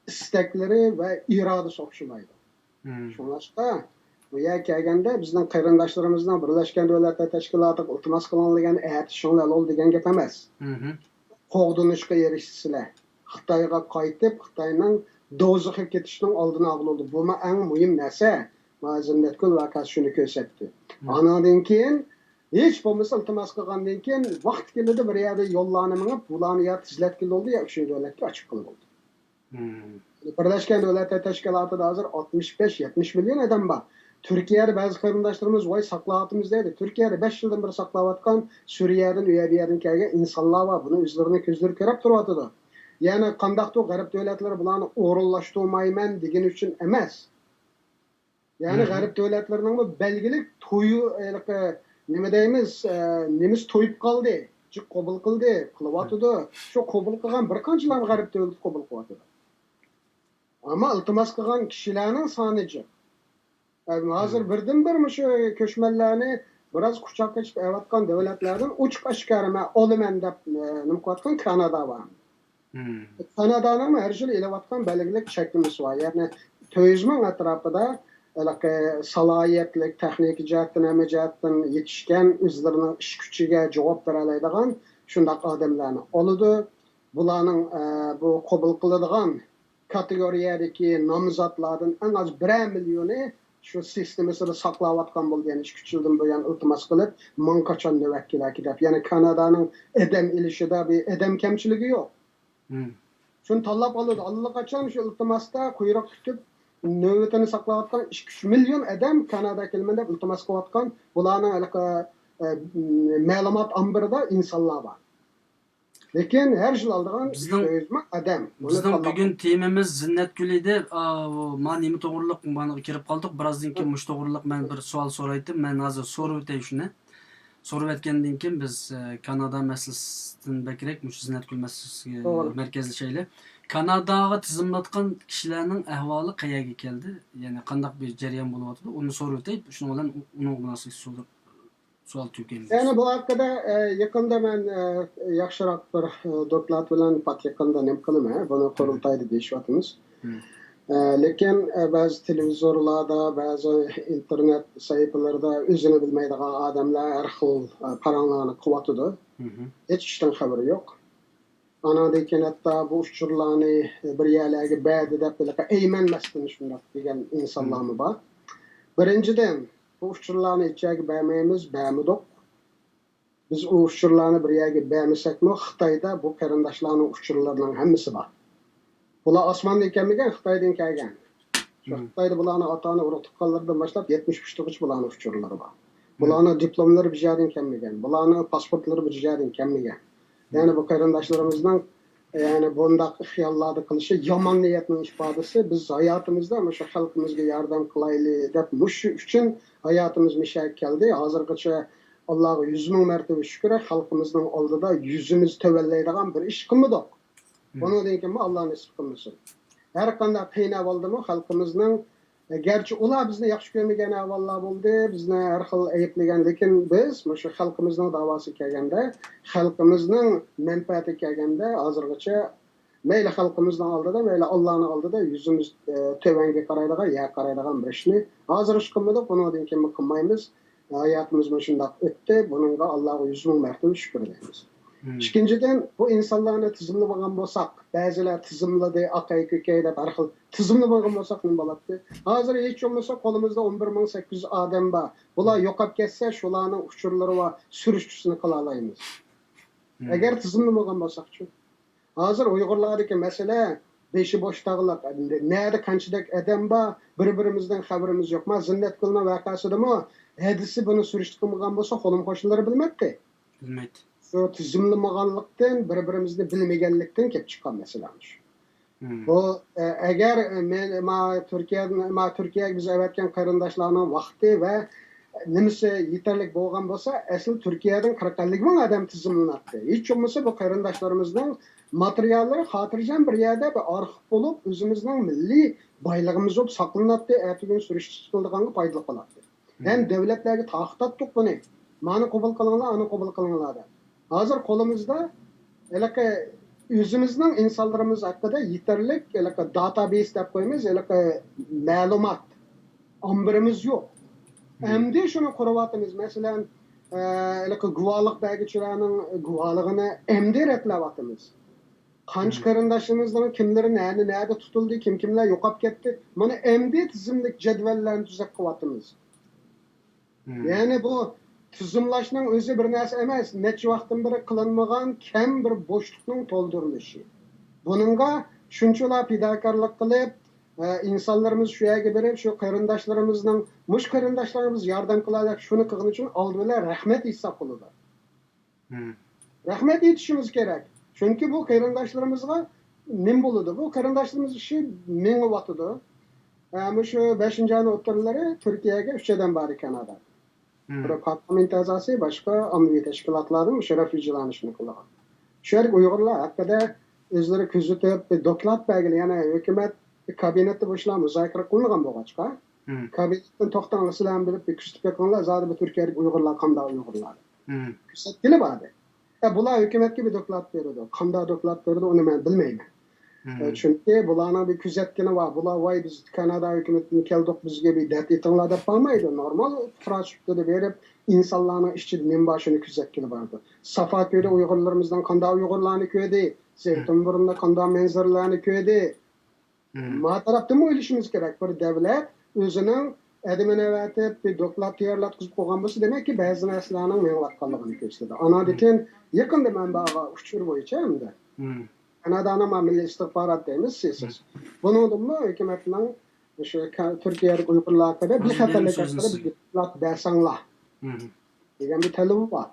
ئىستەكلىرى ۋە ئىرادىسى ئوخشىمايدۇ. شۇڭلاشقا، بۇ يەرگە كەلگەندە بىزنىڭ قېرىنداشلىرىمىزنىڭ بىرلەشكەن دۆلەتلەر تەشكىلاتىغا ئىلتىماس قىلىڭ دېگەن، ئەتىشىڭلار ئۇل دېگەن گەپ ئەمەس. قوغدىنىشقا ئېرىشىسىلەر. خىتايغا قايتىپ، خىتاينىڭ دوزىخىغا كېتىشنىڭ ئالدىنى ئالغىلى بولىدۇ. بۇمۇ ئەڭ مۇھىم نەرسە. ما زىننەتگۈل ۋەقەسى شۇنى كۆرسەتتى. ئانىڭدىن كېيىن، ھېچ بولمىسا ئىلتىماس قىلغاندىن كېيىن، ۋاقتى كېلىدۇ بىر يەردە يوللارنى مېڭىپ، بۇلارنى يا تېزلەتكىلى بولدى، يا ئۈچىنچى دۆلەتكە ئاچىققىلى بولدى. بىرلەشكەن دۆلەتلەر تەشكىلاتىدا ھازىر ئاتمىش بەش، يەتمىش مىليون ئادەم بار. تۈركىيەدە بەزى قېرىنداشلىرىمىز، ۋاي، ساقلاۋاتىمىز دەيدۇ. تۈركىيەدە بەش يىلدىن بېرى ساقلاۋاتقان سۈرىيەدىن، ئۇ يەر بۇ يەردىن كەلگەن ئىنسانلار بار. بۇنى ئۆزلىرىنىڭ كۆزلىرى كۆرۈپ تۇرۇۋاتىدۇ. يەنى قانداقتۇر غەرب دۆلەتلىرى بۇلارنى ئورۇنلاشتۇرمايمەن دېگىنى ئۈچۈن ئەمەس. يەنى غەرب دۆلەتلىرىنىڭمۇ بەلگىلىك تويى، ھېلىقى، نېمە دەيمىز، ئە، نېمىسى تويۇپ قالدى، جىق قوبۇل قىلدى، قىلىۋاتىدۇ. شۇ قوبۇل قىلغان بىر قانچىلارنى غەرب دۆلىتى قوبۇل قىلىۋاتىدۇ. ئەمما ئىلتىماس قىلغان كىشىلەرنىڭ سانى جىق. ئە، ھازىر بىردىنبىر مۇشۇ كۆچمەنلەرنى بىراز قۇچاق ئېچىپ ئەۋاتقان دۆلەتلەردىن ئوچۇق ئاشكارا مەن ئالىمەن دەپ، ئە، نېمە قىلىۋاتقان كانادا بار. كانادانىڭمۇ ھەر يىلى ئېلىۋاتقان بەلگىلىك چەكلىمىسى بار. يەنى تۆت يۈز مىڭ ئەتراپىدا ھېلىقى سالاھىيەتلىك، تېخنىكا جەھەتتىن، ھەممە جەھەتتىن يېتىشكەن، ئۆزلىرىنىڭ ئىش كۈچىگە جاۋاب بېرەلەيدىغان شۇنداق ئادەملەرنى ئالىدۇ. بۇلارنىڭ، ئە، بۇ قوبۇل قىلىدىغان كاتېگورىيەدىكى نامزاتلاردىن ئەڭ ئاز بىرەر مىليونى شۇ سىستېمىسىدا ساقلاۋاتقان بولدى. يەنى ئىككى، ئۈچ يىلدىن بۇيان ئىلتىماس قىلىپ، ماڭا قاچان نۆۋەت كېلەركى دەپ. يەنى كانادانىڭ ئادەم ئېلىشىدا بىر ئادەم كەمچىلىكى يوق. شۇنى تاللاپ ئالىدۇ. ئاللىقاچان شۇ ئىلتىماستا قۇيرۇق كۈتۈپ، نۆۋىتىنى ساقلاۋاتقان ئىككى، ئۈچ مىليون ئادەم كاناداغا كېلىمەن دەپ ئىلتىماس قىلىۋاتقان، بۇلارنىڭ ھېلىقى، ئە، مەلۇمات ئامبىرىدا ئىنسانلار بار. لېكىن ھەر يىل ئالىدىغان بىزنىڭ، ئۈچ يۈز مىڭ ئادەم. بۇنى بىزنىڭ تاللاپ بۈگۈن تېمىمىز زىننەت گۈلى ئىدى. ئا، بۇ، ما نېمە توغرۇلۇق، مانا كىرىپ قالدۇق. بىرازدىن كېيىن مۇشۇ توغرۇلۇق مەن بىر سوئال سورايتتىم. مەن ھازىر سورىۋېتەي شۇنى. سورىۋەتكەندىن كېيىن بىز، ئە، كانادا مەسىلىسىدىن بەكرەك مۇشۇ زىننەت گۈل مەسىلىسىگە توغرا. مەركەزلىشەيلى. كاناداغا تىزىملاتقان كىشىلەرنىڭ ئەھۋالى قەيەرگە كەلدى؟ يەنى قانداق بىر جەريان بولۇۋاتىدۇ؟ ئۇنى سورىۋېتەي. شۇنىڭ بىلەن ئۇنىڭغا مۇناسىۋەتلىك سوئال سوئال تۈگىمىز. يەنى بۇ ھەققىدە، ئە، يېقىندا مەن، ئە، ياخشىراق بىر، ئە، دوكلات بىلەن پات يېقىندا نېمە قىلىمەن، بۇنى قۇرۇلتايدا دېيىشىۋاتىمىز. ئە، لېكىن، ئە، بەزى تېلېۋىزورلاردا، بەزى ئىنتېرنېت سەھىپىلىرىدە ئۆزىنى بىلمەيدىغان ئادەملەر ھەر خىل، ئە، پاراڭلارنى قىلىۋاتىدۇ. ھېچ ئىشتىن خەۋىرى يوق. ئاناندىن كېيىن ھەتتا بۇ ئۇچۇرلارنى بىر يەرلەرگە بەردى دەپ ھېلىقى ئەيمەنمەستىن شۇنداق دېگەن ئىنسانلارمۇ بار. بىرىنچىدىن، بۇ ئۇچۇرلارنى ھېچ يەرگە بەرمەيمىز، بەرمىدۇق. بىز ئۇ ئۇچۇرلارنى بىر يەرگە بەرمىسەكمۇ، خىتايدا بۇ قېرىنداشلارنىڭ ئۇچۇرلىرىنىڭ ھەممىسى بار. بۇلار ئاسماندىن كەلمىگەن، خىتايدىن كەلگەن. شۇ خىتايدا بۇلارنىڭ ئاتا-ئانا ئۇرۇق-تۇغقانلىرىدىن باشلاپ يەتمىش ئۈچتىغىچە بۇلارنىڭ ئۇچۇرلىرى بار. بۇلارنىڭ دىپلوملىرى بىر يەردىن كەلمىگەن، بۇلارنىڭ پاسپورتلىرى بىر يەردىن كەلمىگەن. يەنى بۇ قېرىنداشلىرىمىزنىڭ، يەنى بۇنداق خىياللاردا قىلىشى يامان نىيەتنىڭ ئىپادىسى. بىز ھاياتىمىزدا مۇشۇ خەلقىمىزگە ياردەم قىلايلى دەپ، مۇشۇ ئۈچۈن ھاياتىمىز مۇشۇ يەرگە كەلدى. ھازىرغىچە ئاللاغا يۈز مىڭ مەرتىبە شۈكۈر، خەلقىمىزنىڭ ئالدىدا يۈزىمىز تۆۋەنلەيدىغان بىر ئىش قىلمىدۇق. بۇنىڭدىن كېيىنمۇ ئاللا نېسىپ قىلمىسۇن. ھەر قانداق قىيىن ئەھۋالدىمۇ خەلقىمىزنىڭ، گەرچە ئۇلار بىزنى ياخشى كۆرمىگەن ئەھۋاللار بولدى، بىزنى ھەر خىل ئەيىبلىگەن، لېكىن بىز مۇشۇ خەلقىمىزنىڭ داۋاسىغا كەلگەندە، خەلقىمىزنىڭ مەنپەئەتىگە كەلگەندە، ھازىرغىچە مەيلى خەلقىمىزنىڭ ئالدىدا، مەيلى ئاللانىڭ ئالدىدا يۈزىمىز، ئە، تۆۋەنگە قارايدىغان، يەرگە قارايدىغان بىر ئىشنى ھازىر ئىش قىلمىدۇق، بۇنىڭدىن كېيىنمۇ قىلمايمىز. ھاياتىمىز مۇشۇنداق ئۆتتى. بۇنىڭغا ئاللاغا يۈز مىڭ مەرتىبە شۈكۈر دەيمىز. ئىككىنچىدىن، بۇ ئىنسانلارنى تىزىملىمىغان بولساق، بەزىلەر تىزىملىدى، ئاقاي-كۆكەي دەپ ھەر خىل تىزىملىمىغان بولساق نېمە بولاتتى؟ ھازىر ھېچ بولمىسا قولىمىزدا ئون بىر مىڭ سەككىز يۈز ئادەم بار. بۇلار يوقاپ كەتسە، شۇلارنىڭ ئۇچۇرلىرى بار، سۈرۈشتۈرۈشنى قىلالايمىز. ئەگەر تىزىملىمىغان بولساقچۇ؟ ھازىر ئۇيغۇرلاردىكى مەسىلە بېشى بوش تاغلىق. نەدە قانچىدەك ئادەم بار، بىر-بىرىمىزدىن خەۋىرىمىز يوق. ما زىننەتگۈلنىڭ ۋەقەسىدىمۇ ھەدىسى بۇنى سۈرۈشتە قىلمىغان بولسا، قولۇم-قوشنىلىرى بىلمەيتتى. بىلمەيتتى. شۇ تىزىملىمىغانلىقتىن، بىر-بىرىمىزنى بىلمىگەنلىكتىن كېلىپ چىققان مەسىلە شۇ. بۇ، ئە، ئەگەر، ئە، مەن، ما تۈركىيە، ما تۈركىيەگە بىز ئەۋەتكەن قېرىنداشلارنىڭ ۋاقتى ۋە نېمىسى يېتەرلىك بولغان بولسا، ئەسلى تۈركىيەدىن قىرىق ئەللىك مىڭ ئادەم تىزىملىناتتى. ھېچ بولمىسا بۇ قېرىنداشلىرىمىزنىڭ ماتېرىياللىرى خاتىرجەم بىر يەردە بىر ئارخىپ بولۇپ، ئۆزىمىزنىڭ مىللىي بايلىقىمىز بولۇپ ساقلىناتتى، ئەتىگۈن سۈرۈشتە چىقىدىغانغا پايدىلىق بولاتتى. ھەم دۆلەتلەرگە تارقىتاتتۇق بۇنى. مانى قوبۇل قىلىڭلار، ئانى قوبۇل قىلىڭلار دەپ. ھازىر قولىمىزدا ھېلىقى ئۆزىمىزنىڭ ئىنسانلىرىمىز ھەققىدە يېتەرلىك ھېلىقى داتابېيس دەپ قويىمىز، ھېلىقى مەلۇمات ئامبىرىمىز يوق. ئەمدى شۇنى قۇرۇۋاتىمىز. مەسىلەن، ئە، ھېلىقى گۇۋاھلىق بەرگۈچىلەرنىڭ گۇۋاھلىقىنى ئەمدى رەتلەۋاتىمىز. قانچە قېرىنداشلىرىمىزنىڭ كىملىرى نەنى، نەدە تۇتۇلدى، كىم كىملەر يوقاپ كەتتى، مانا ئەمدى تىزىملىك جەدۋەللەرنى تۈزەپ قىلىۋاتىمىز. يەنى بۇ تىزىملاشنىڭ ئۆزى بىر نەرسە ئەمەس، نەچچە ۋاقىتتىن بېرى قىلىنمىغان كەم بىر بوشلۇقنىڭ تولدۇرۇلۇشى. بۇنىڭغا شۇنچىلا پىداكارلىق قىلىپ، ئە، ئىنسانلىرىمىز شۇ يەرگە بېرىپ، شۇ قېرىنداشلىرىمىزنىڭ، مۇشۇ قېرىنداشلىرىمىز ياردەم قىلايلى دەپ شۇنى قىلغىنى ئۈچۈن ئالدى بىلەن رەھمەت ئېيتساق بولىدۇ. رەھمەت ئېيتىشىمىز كېرەك. چۈنكى بۇ قېرىنداشلىرىمىزغا نېمە بولىدۇ؟ بۇ قېرىنداشلىرىمىز ئىشى مېڭىۋاتىدۇ. ئە، مۇشۇ بەشىنچى ئاينىڭ ئوتتۇرىلىرى تۈركىيەگە ئۈچ ئادەم باردى كانادادىن. بىرى پارلامېنت ئەزاسى، باشقا ئاممىۋى تەشكىلاتلاردىن مۇشۇ رەفۇجىلارنى شۇنى قىلىدىغان. شۇ يەردىكى ئۇيغۇرلار ھەققىدە ئۆزلىرى كۆزىتىپ، بىر دوكلات بەرگىلى، يەنە ھۆكۈمەت كابىنېتتا بۇ ئىشلار مۇزاكىرە قىلىنغان بولغاچقا، كابىنېتتىن توختاڭلار، سىلەرمۇ بىلىپ بىر كۆزىتىپ بېقىڭلار، زادى بۇ تۈركىيەدىكى ئۇيغۇرلار قانداق ئۇيغۇرلار دەپ. كۆرسەتكىلى باردى. ئە، بۇلار ھۆكۈمەتكە بىر دوكلات بېرىدۇ. قانداق دوكلات بېرىدۇ، ئۇنى مەن بىلمەيمەن. ئە، چۈنكى بۇلارنىڭ بىر كۆزەتكىنى بار. بۇلار، ۋاي، بىز كانادا ھۆكۈمىتىدىن كەلدۇق، بىزگە بىر دەرد ئېيتىڭلار دەپ بارمايدۇ. نورمال پۇقرا سۈپىتىدە بېرىپ، ئىنسانلارنىڭ ئىچىدە نېمە بار، شۇنى كۆزەتكىلى بارىدۇ. سافاكۆيدە ئۇيغۇرلىرىمىزنىڭ قانداق ئۇيغۇرلارنى كۆردى، زەيتۇنبۇرۇندا قانداق مەنزىرىلەرنى كۆردى. ما تەرەپتىنمۇ ئويلىشىمىز كېرەك. بىر دەۋلەت ئۆزىنىڭ ئادىمىنى ئەۋەتىپ، بىر دوكلات تەييارلاتقۇزۇپ قويغان بولسا، دېمەككى، بەزى نەرسىلەرنىڭ مېڭىۋاتقانلىقىنى كۆرسىتىدۇ. ئاناندىن كېيىن يېقىندا مەن بارغان ئۇچۇر بويىچە ئەمدى كانادانىڭ ما مىللىي ئىستىخبارات دەيمىز، سىياسەت. بۇنىڭدىنمۇ ھۆكۈمەتنىڭ شۇ كا-، تۈركىيەدىكى ئۇيغۇرلارغا بىر خەتەرلىك ھەققىدە بىر دوكلات بەرسەڭلار دېگەن بىر تەلىپى بار.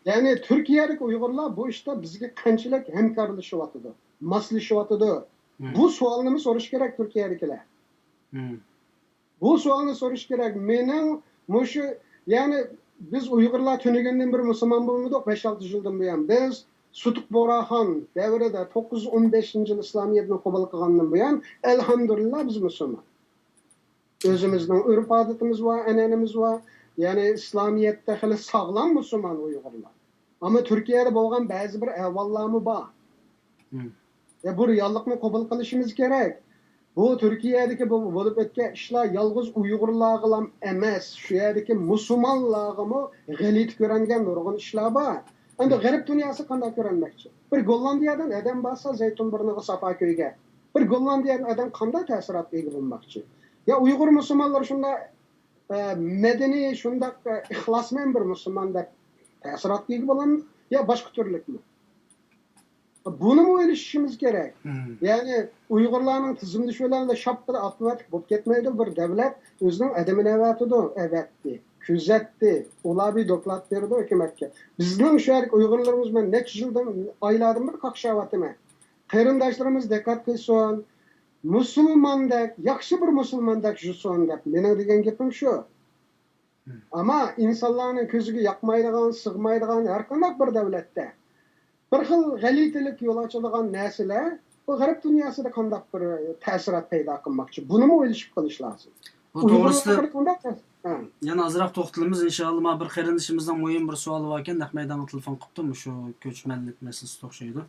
يەنى تۈركىيەدىكى ئۇيغۇرلار بۇ ئىشتا بىزگە قانچىلىك ھەمكارلىشىۋاتىدۇ، ماسلىشىۋاتىدۇ؟ بۇ سوئالنىمۇ سورىشى كېرەك تۈركىيەدىكىلەر. بۇ سوئالنى سورىشى كېرەك. مېنىڭ مۇشۇ، يەنى بىز ئۇيغۇرلار تۈنۈگۈندىن بىر مۇسۇلمان بولمىدۇق، بەش-ئالتە يىلدىن بۇيان. بىز سۇتۇق بۇغراخان دەۋرىدە توققۇز يۈز ئون بەشىنچى يىل ئىسلامىيەتنى قوبۇل قىلغاندىن بۇيان، ئەلھەمدۇلىللا، بىز مۇسۇلمان. ئۆزىمىزنىڭ ئۆرپ-ئادىتىمىز بار، ئەنئەنىمىز بار. يەنى ئىسلامىيەتتە خېلى ساغلام مۇسۇلمان ئۇيغۇرلار. ئەمما تۈركىيەدە بولغان بەزى بىر ئەھۋاللارمۇ بار. يا، بۇ رېئاللىقنى قوبۇل قىلىشىمىز كېرەك. بۇ تۈركىيەدىكى بۇ بولۇپ ئۆتكەن ئىشلار يالغۇز ئۇيغۇرلارغىلام ئەمەس، شۇ يەردىكى مۇسۇلمانلارغىمۇ غەلىتە كۆرۈنگەن نۇرغۇن ئىشلار بار. ئەمدى غەرب دۇنياسى قانداق كۆرۈنمەكچى؟ بىر گوللاندىيەدىن ئادەم بارسا زەيتۇنبۇرنىغا، سافاكۆيگە، بىر گوللاندىيەدىن ئادەم قانداق تەسىراتقا ئىگە بولماقچى؟ يا ئۇيغۇر مۇسۇلمانلىرى شۇنداق، ئە، مەدەنىي، شۇنداق، ئە، ئىخلاسمەن بىر مۇسۇلمان دەپ تەسىراتقا ئىگە بولامدۇ؟ يا باشقا تۈرلۈكمۇ؟ بۇنىمۇ ئويلىشىشىمىز كېرەك. يەنى ئۇيغۇرلارنىڭ تىزىملىشىشى بىلەن شاپپىدە ئاپتوماتىك بولۇپ كەتمەيدۇ. بىر دەۋلەت ئۆزىنىڭ ئادىمىنى ئەۋەتىدۇ، ئەۋەتتى، كۆزەتتى. ئۇلار بىر دوكلات بېرىدۇ ھۆكۈمەتكە. بىزنىڭ شۇ يەردىكى ئۇيغۇرلىرىمىز، مەن نەچچە يىلدىن، ئايلاردىن بېرى قاقشاۋاتىمەن. قېرىنداشلىرىمىز دىققەت قىلسۇن، مۇسۇلماندەك، ياخشى بىر مۇسۇلماندەك يۈرسۇن دەپ. مېنىڭ دېگەن گېپىم شۇ. ئەمما ئىنسانلارنىڭ كۆزىگە ياقمايدىغان، سىغمايدىغان ھەر قانداق بىر دەۋلەتتە بىر خىل غەلىتىلىك يول ئاچىدىغان نەرسىلەر بۇ غەرب دۇنياسىدا قانداق بىر تەسىرات پەيدا قىلماقچى؟ بۇنىمۇ ئويلىشىپ قېلىش لازىم. بۇ توغرىسىدا قانداق تەس-، ھە. يەنە ئازراق توختىلىمىز، ئىنشائاللا. مانا بىر قېرىندىشىمىزنىڭ مۇھىم بىر سوئالى باركەن، نەق مەيدانغا تېلېفون قىپتۇ، مۇشۇ كۆچمەنلىك مەسىلىسىگە ئوخشايدۇ.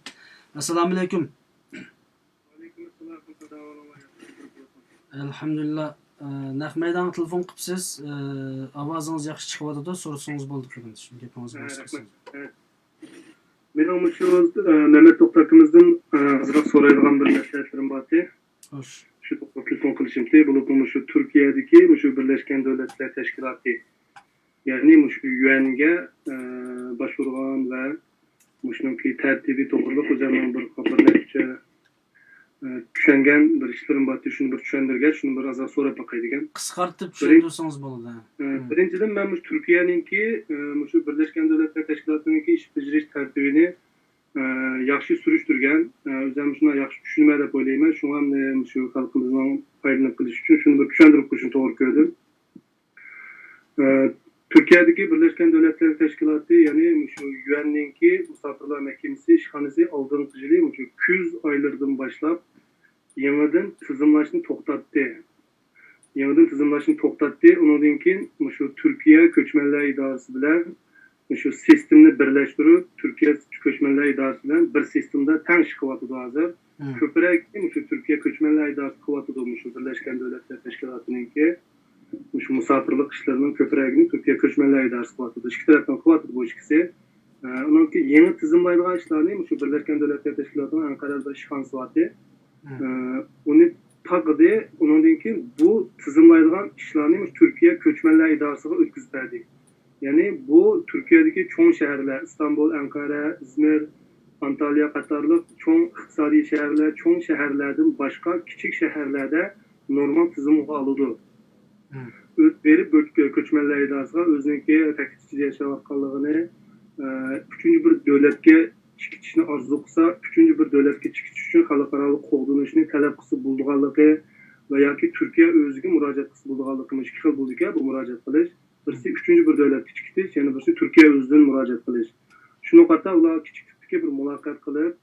ئەسسالامۇئەلەيكۇم. ئەلھەمدۇلىللا. ئە، نەق مەيدانغا تېلېفون قىپسىز. ئە، ئاۋازىڭىز ياخشى چىقىۋاتىدۇ. سورىسىڭىز بولدى، قېرىندىشىم. گېپىڭىز بولسا قىلسىڭىز. مېنىڭ مۇشۇ، ئە، مەمەت توختى ئاكىمىزدىن، ئە، ئازراق سورايدىغان بىر مەسلىھەتلىرىم بارتى. خوش. شۇ توغرىلىق تېلېفون قىلىشىمتى. بولۇپمۇ مۇشۇ تۈركىيەدىكى مۇشۇ بىرلەشكەن دۆلەتلەر تەشكىلاتى، يەنى مۇشۇ يۈئەنگە، ئە، باشۋۇرغان ۋە مۇشۇنىڭكى تەرتىپى توغرىلىق ئۆزۈمنىڭ بىر، بىر نەچچە، ئە، چۈشەنگەن بىر ئىشلىرىم بارتى، شۇنى بىر چۈشەندۈرگەچ، شۇنى بىر ئازراق سوراپ باقاي دېگەن. قىسقارتىپ بىرىن-، چۈشەندۈرسىڭىز بولىدۇ. ئە، ھە. بىرىنچىدىن، مەن مۇشۇ تۈركىيەنىڭكى، ئە، مۇشۇ بىرلەشكەن دۆلەتلەر تەشكىلاتىنىڭكى ئىش بېجىرىش تەرتىپىنى، ئە، ياخشى سۈرۈشتۈرگەن، ئە، ئۆزۈم شۇنداق ياخشى چۈشىنىمەن دەپ ئويلايمەن. شۇڭا مەن مۇشۇ خەلقىمىزنىڭ پايدىلىنىپ قېلىشى ئۈچۈن شۇنى بىر چۈشەندۈرۈپ قويۇشنى توغرا كۆردۈم. ئە، تۈركىيەدىكى بىرلەشكەن دۆلەتلەر تەشكىلاتى، يەنى مۇشۇ يۈئەننىڭكى مۇساپىرلار مەھكىمىسى ئىشخانىسى ئالدىنقى يىلى مۇشۇ كۈز ئايلىرىدىن باشلاپ يېڭىدىن تىزىملاشنى توختاتتى. يېڭىدىن تىزىملاشنى توختاتتى. ئۇنىڭدىن كېيىن مۇشۇ تۈركىيە كۆچمەنلەر ئىدارىسى بىلەن مۇشۇ سىستېمىنى بىرلەشتۈرۈپ، تۈركىيە كۆچمەنلەر ئىدارىسى بىلەن بىر سىستېمدا تەڭ ئىش قىلىۋاتىدۇ ھازىر. مم. كۆپرەك مۇشۇ تۈركىيە كۆچمەنلەر ئىدارىسى قىلىۋاتىدۇ، مۇشۇ بىرلەشكەن دۆلەتلەر تەشكىلاتىنىڭكى مۇشۇ مۇساپىرلىق ئىشلىرىنىڭ كۆپرەكىنى تۈركىيە كۆچمەنلەر ئىدارىسى قىلىۋاتىدۇ. ئىككى تەرەپتىن قىلىۋاتىدۇ بۇ ئىككىسى. ئە، ئۇنىڭكى يېڭى تىزىملايدىغان ئىشلارنى مۇشۇ بىرلەشكەن دۆلەتلەر تەشكىلاتىنىڭ ئەنقەرەدە بىر ئىشخانىسى بارتى. مم. ئە، ئۇنى تاقىدى. ئۇنىڭدىن كېيىن بۇ تىزىملايدىغان ئىشلارنى مۇشۇ تۈركىيە كۆچمەنلەر ئىدارىسىغا ئۆتكۈزۈپ بەردى. يەنى بۇ تۈركىيەدىكى چوڭ شەھەرلەر، ئىستانبۇل، ئەنقەرە، ئىزمىر، ئانتاليا قاتارلىق چوڭ ئىقتىسادىي شەھەرلەر، چوڭ شەھەرلەردىن باشقا كىچىك شەھەرلەردە نورمال تىزىمغا ئالىدۇ. مم. ئۆت بېرىپ، كۆچ-، كۆچمەنلەر ئىدارىسىغا ئۆزىنىڭكى تەكلىپ ئىچىدە ياشاۋاتقانلىقىنى، ئە، ئۈچىنچى بىر دۆلەتكە چىقىشنى ئارزۇ قىلسا، ئۈچىنچى بىر دۆلەتكە چىقىش ئۈچۈن خەلقئارالىق قوغدىنىشنى تەلەپ قىلسا بولىدىغانلىقى ۋە ياكى تۈركىيە ئۆزىگە مۇراجىئەت قىلسا بولىدىغانلىقى، مۇشۇ ئىككى خىل بولىدىكەن بۇ مۇراجىئەت قىلىش. بىرسى ئۈچىنچى بىر دۆلەتكە چىقىش، يەنە بىرسى تۈركىيە ئۆزىدىن مۇراجىئەت قىلىش. شۇنىڭغا قارىتا ئۇلار كىچىك تىپتىكى بىر مۇلاقات قىلىپ،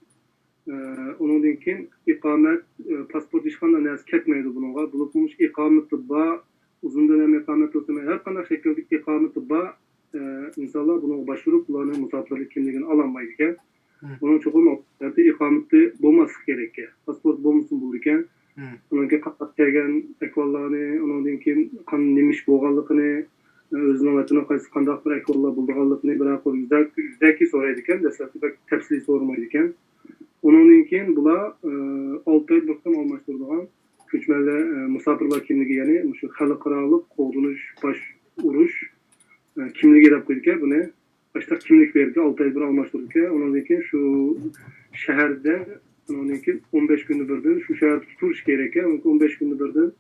ئە، ئۇنىڭدىن كېيىن ئىقامەت، ئە، پاسپورت، ھېچقانداق نەرسە كەتمەيدۇ بۇنىڭغا. بولۇپمۇ مۇشۇ ئىقامىتى بار، ئۇزۇن دۆلەم ئىقامەت بولسۇن، ھەر قانداق شەكىلدىكى ئىقامىتى بار، ئە، ئىنسانلار بۇنىڭغا باشۋۇرۇپ، بۇلارنىڭ مۇساپىرلىق كىملىكىنى ئالالمايدىكەن. مم. ئۇنىڭ چوقۇم ئىقامىتى بولماسلىقى كېرەككەن. پاسپورت بولمىسىمۇ بولىدىكەن. مم. ئۇنىڭ كېيىن قانداق كەلگەن ئەھۋاللارنى، ئۇنىڭدىن كېيىن قان-، نېمە ئىش بولغانلىقىنى، ئۆزىنىڭ ۋەتىنىدە قايسى، قانداق بىر ئەھۋاللار بولىدىغانلىقىنى بىرەر قۇر يۈزەكى، يۈزەكى سورايدىكەن. دەسلەپتە بەك تەپسىلىي سورىمايدىكەن. ئۇنىڭدىن كېيىن بۇلار، ئە، ئالتە ئاي بىر قېتىم ئالماشتۇرىدىغان كۆچمەنلەر، ئە، مۇساپىرلار كىملىكى، يەنى مۇشۇ خەلقئارالىق قوغدىنىش باش ئۇرۇش، ئە، كىملىكى دەپ قويىدىكەن بۇنى. باشتا كىملىك بېرىدىكەن، ئالتە ئاي بىر ئالماشتۇرىدىكەن. ئۇنىڭدىن كېيىن شۇ شەھەردە، ئۇنىڭدىن كېيىن ئون بەش كۈندە بىردىن شۇ شەھەردە تۇرۇش كېرەككەن. ئون بەش كۈندە بىردىن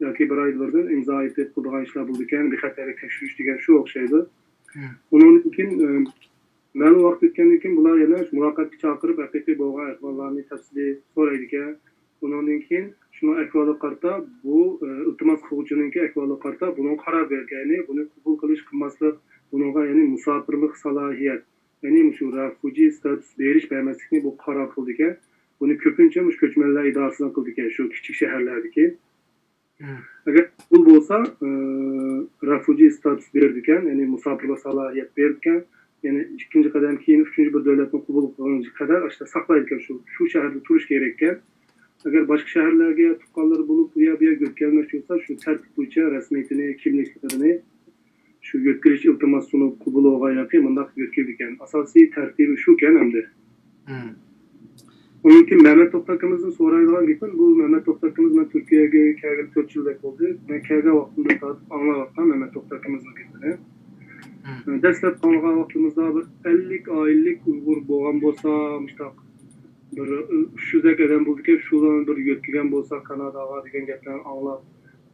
ياكى بىر ئايدا بىردىن ئىمزا ئېتىپ قىلىدىغان ئىشلار بولىدىكەن. بىخەتەرلىك تەكشۈرۈش دېگەن شۇ ئوخشايدۇ. مم. ئۇنىڭدىن كېيىن، ئە، مەلۇم ۋاقىت ئۆتكەندىن كېيىن بۇلار يەنە شۇ مۇلاقاتقا چاقىرىپ، ھەقىقىي بولغان ئەھۋاللارنى تەپسىلىي سورايدىكەن. ئۇنىڭدىن كېيىن شۇنىڭ ئەھۋالىغا قارىتا، بۇ، ئە، ئىلتىماس قىلغۇچىنىڭكى ئەھۋالىغا قارىتا بۇنىڭغا قارار بېرىدىكەن. يەنى بۇنى قوبۇل قىلىش، قىلماسلىق، بۇنىڭغا يەنى مۇساپىرلىق سالاھىيەت، يەنى مۇشۇ رەفۇجى ستاتۇس بېرىش، بەرمەسلىكنى بۇ قارار قىلىدىكەن. بۇنى كۆپىنچە مۇشۇ كۆچمەنلەر ئىدارىسىنىڭ قىلىدىكەن، شۇ كىچىك شەھەرلەردىكى. مم. ئەگەر قوبۇل بولسا، ئى، رەفۇجى ستاتۇس بېرىدىكەن، يەنى مۇساپىرلىق سالاھىيەت بېرىدىكەن. يەنى ئىككىنچى قەدەم كېيىن ئۈچىنچى بىر دۆلەتنى قوبۇل قىلغۇنچە قەدەر ئاشتا ساقلايدىكەن، شۇ، شۇ شەھەردە تۇرۇش كېرەككەن. ئەگەر باشقا شەھەرلەرگە تۇغقانلىرى بولۇپ، ئۇ يەر، بۇ يەرگە يۆتكەلمەكچى بولسا، شۇ تەرتىپ بويىچە رەسمىيىتىنى، كىملىكلىرىنى، شۇ يۆتكىلىش ئىلتىماس سۇنۇپ قوبۇل بولغان ياكى مۇنداق يۆتكىلىدىكەن. ئاساسىي تەرتىپى شۇكەن ئەمدى. مم. ئۇنىڭ كېيىن مەمەت توختى ئاكىمىزدىن سورايدىغان گېپىم، بۇ مەمەت توختى ئاكىمىز مەن تۈركىيەگە كەلگىلى تۆت يىلدەك بولدى. مەن كەلگەن ۋاقتىمدىن تارتىپ ئاڭلاۋاتقان مەمەت توختى ئاكىمىزنىڭ گېپىنى. مم. ئە، دەسلەپ ئاڭلىغان ۋاقتىمىزدا بىر ئەللىك ئائىلىلىك ئۇيغۇر بولغان بولسا، مۇشتاق بىر، ئە، ئۈچ يۈزدەك ئادەم بولىدىكەن، شۇلارنى بىر يۆتكىگەن بولسا كاناداغا دېگەن گەپلەرنى ئاڭلاپ،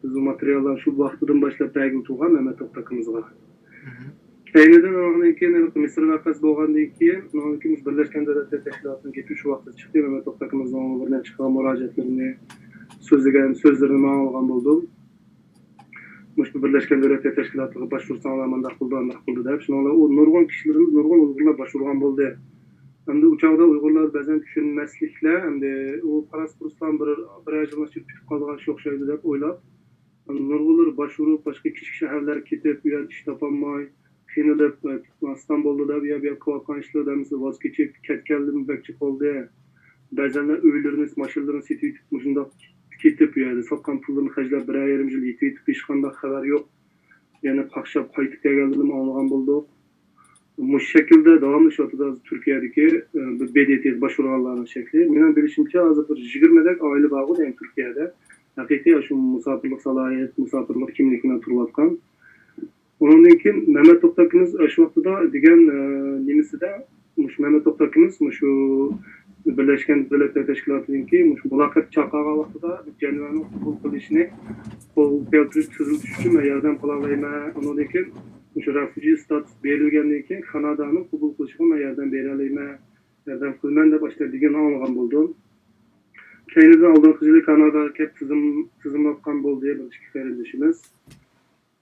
بىز بۇ ماتېرىياللارنى شۇ ۋاقتىدىن باشلاپ بەرگىلى تۇرغان مەمەت توختى ئاكىمىزغا. مم. كەينىدىن ئۇنىڭدىن كېيىن ھېلىقى مىسىر ۋەقەسى بولغاندىن كېيىن، ئۇنىڭدىن كېيىن بىز بىرلەشكەن دۆلەتلەر تەشكىلاتىنىڭ گېپى شۇ ۋاقىتتا چىقتى. مەمەت توختى ئاكىمىزنىڭ بىر نەچچە قىلغان مۇراجىئەتلىرىنى، سۆزلىگەن سۆزلىرىنى ماڭا ئاڭلىغان بولدۇم. مۇشۇ بىرلەشكەن دۆلەتلەر تەشكىلاتىغا باشۋۇرساڭلار مانداق بولىدۇ، ئانداق بولىدۇ دەپ. شۇنىڭ بىلەن ئۇ نۇرغۇن كىشىلىرىمىز، نۇرغۇن ئۇيغۇرلار باشۋۇرغان بولدى. ئەمدى ئۇ چاغدا ئۇيغۇرلار بەزەن چۈشەنمەسلىكلەر، ئەمدى ئۇ پاراس-پۇرۇسلار بىر، بىرەر يىلنىڭ ئىچىدە پۈتۈپ قالىدىغان ئىش ئوخشايدۇ دەپ ئويلاپ، نۇرغۇنلىرى باشۋۇرۇپ، باشقا كىچىك شەھەرلەرگە كېتىپ، ئۇ يەردە ئىش تاپالماي، قىينىلىپ، ئىستانبۇلدا دەپ، يا بۇ يەردە قىلىۋاتقان ئىشلىرىدىن ھەممىسى ۋاز كېچىپ، كەتكەنلىرىمۇ بەك جىق بولدى. بەزەنلەر ئۆيلىرىنى، ماشىنىلىرىنى سېتىۋېتىپ، مۇشۇنداق كېتىپ، ئۇ يەردە ساتقان پۇللىرىنى خەجلەپ، بىرەر يېرىم يىل يېتىۋېتىپ، ھېچقانداق خەۋەر يوق. يەنە قاقشاپ قايتىپ كەلگەنلىرىنىمۇ ئاڭلىغان بولدۇق. مۇشۇ شەكىلدە داۋاملىشىۋاتىدۇ ھازىر تۈركىيەدىكى، ئە، بې دې تېغا باشۋۇرغانلارنىڭ شەكلى. مېنىڭ بىلىشىمچە، ھازىر بىر يىگىرمىدەك ئائىلە بارغۇ دەيمەن تۈركىيەدە. ھەقىقىي شۇ مۇساپىرلىق سالاھىيەت، مۇساپىرلىق كىملىكى بىلەن تۇرۇۋاتقان. ئۇنىڭدىن كېيىن مەمەت توختى ئاكىمىز ئاشۇ ۋاقتىدا دېگەن، ئە، نېمىسىدە، مۇشۇ مەمەت توختى ئاكىمىز مۇشۇ بىرلەشكەن دۆلەتلەر تەشكىلاتىدىكى مۇشۇ مۇلاقات چاقىرغان ۋاقتىدا جەنۋەنىڭ قوبۇل قىلىشىنى قول كەلتۈرۈپ تېزلىتىش ئۈچۈن مەن ياردەم قىلالايمەن. ئۇنىڭدىن كېيىن مۇشۇ رەفۇجى ستاتۇس بېرىلگەندىن كېيىن كانادانىڭ قوبۇل قىلىشىغا مەن ياردەم بېرەلەيمەن، ياردەم قىلىمەن دەپ ئاشۇنداق دېگەننى ئاڭلىغان بولدۇم. كەينىدىن ئالدىنقى يىلى كاناداغا كەپ تىزىم-، تىزىملاتقان بولدى بىر ئىككى قېرىندىشىمىز.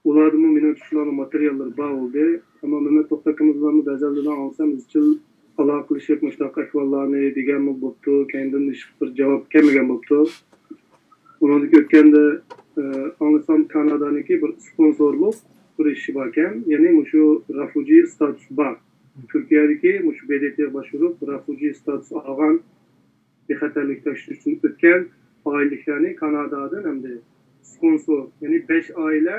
ئۇلاردىمۇ مېنىڭچە شۇلارنىڭ ماتېرىياللىرى بار بولدى. ئەمما مەمەت توختى ئاكىمىز بىلەنمۇ بەزەن ئاڭلىسام ئىزچىل ئالاقىلىشىپ مۇشۇنداق ئەھۋاللارنى دېگەنمۇ بوپتۇ، كەينىدىن ھېچبىر جاۋاب كەلمىگەن بوپتۇ. ئۇنىڭدىن ئۆتكەندە ئاڭلىسام كانادانىڭكى بىر سپونسورلۇق بىر ئىشى باركەن، يەنى مۇشۇ رەفۇجى ستاتۇسى بار، تۈركىيەدىكى مۇشۇ ب د ت غا باشۋۇرۇپ رەفۇجى ستاتۇسى ئالغان، بىخەتەرلىك تەكشۈرۈشتىن ئۆتكەن ئائىلىلىكلەرنى كانادادىن ھەمدە سپونسور، يەنى بەش ئائىلە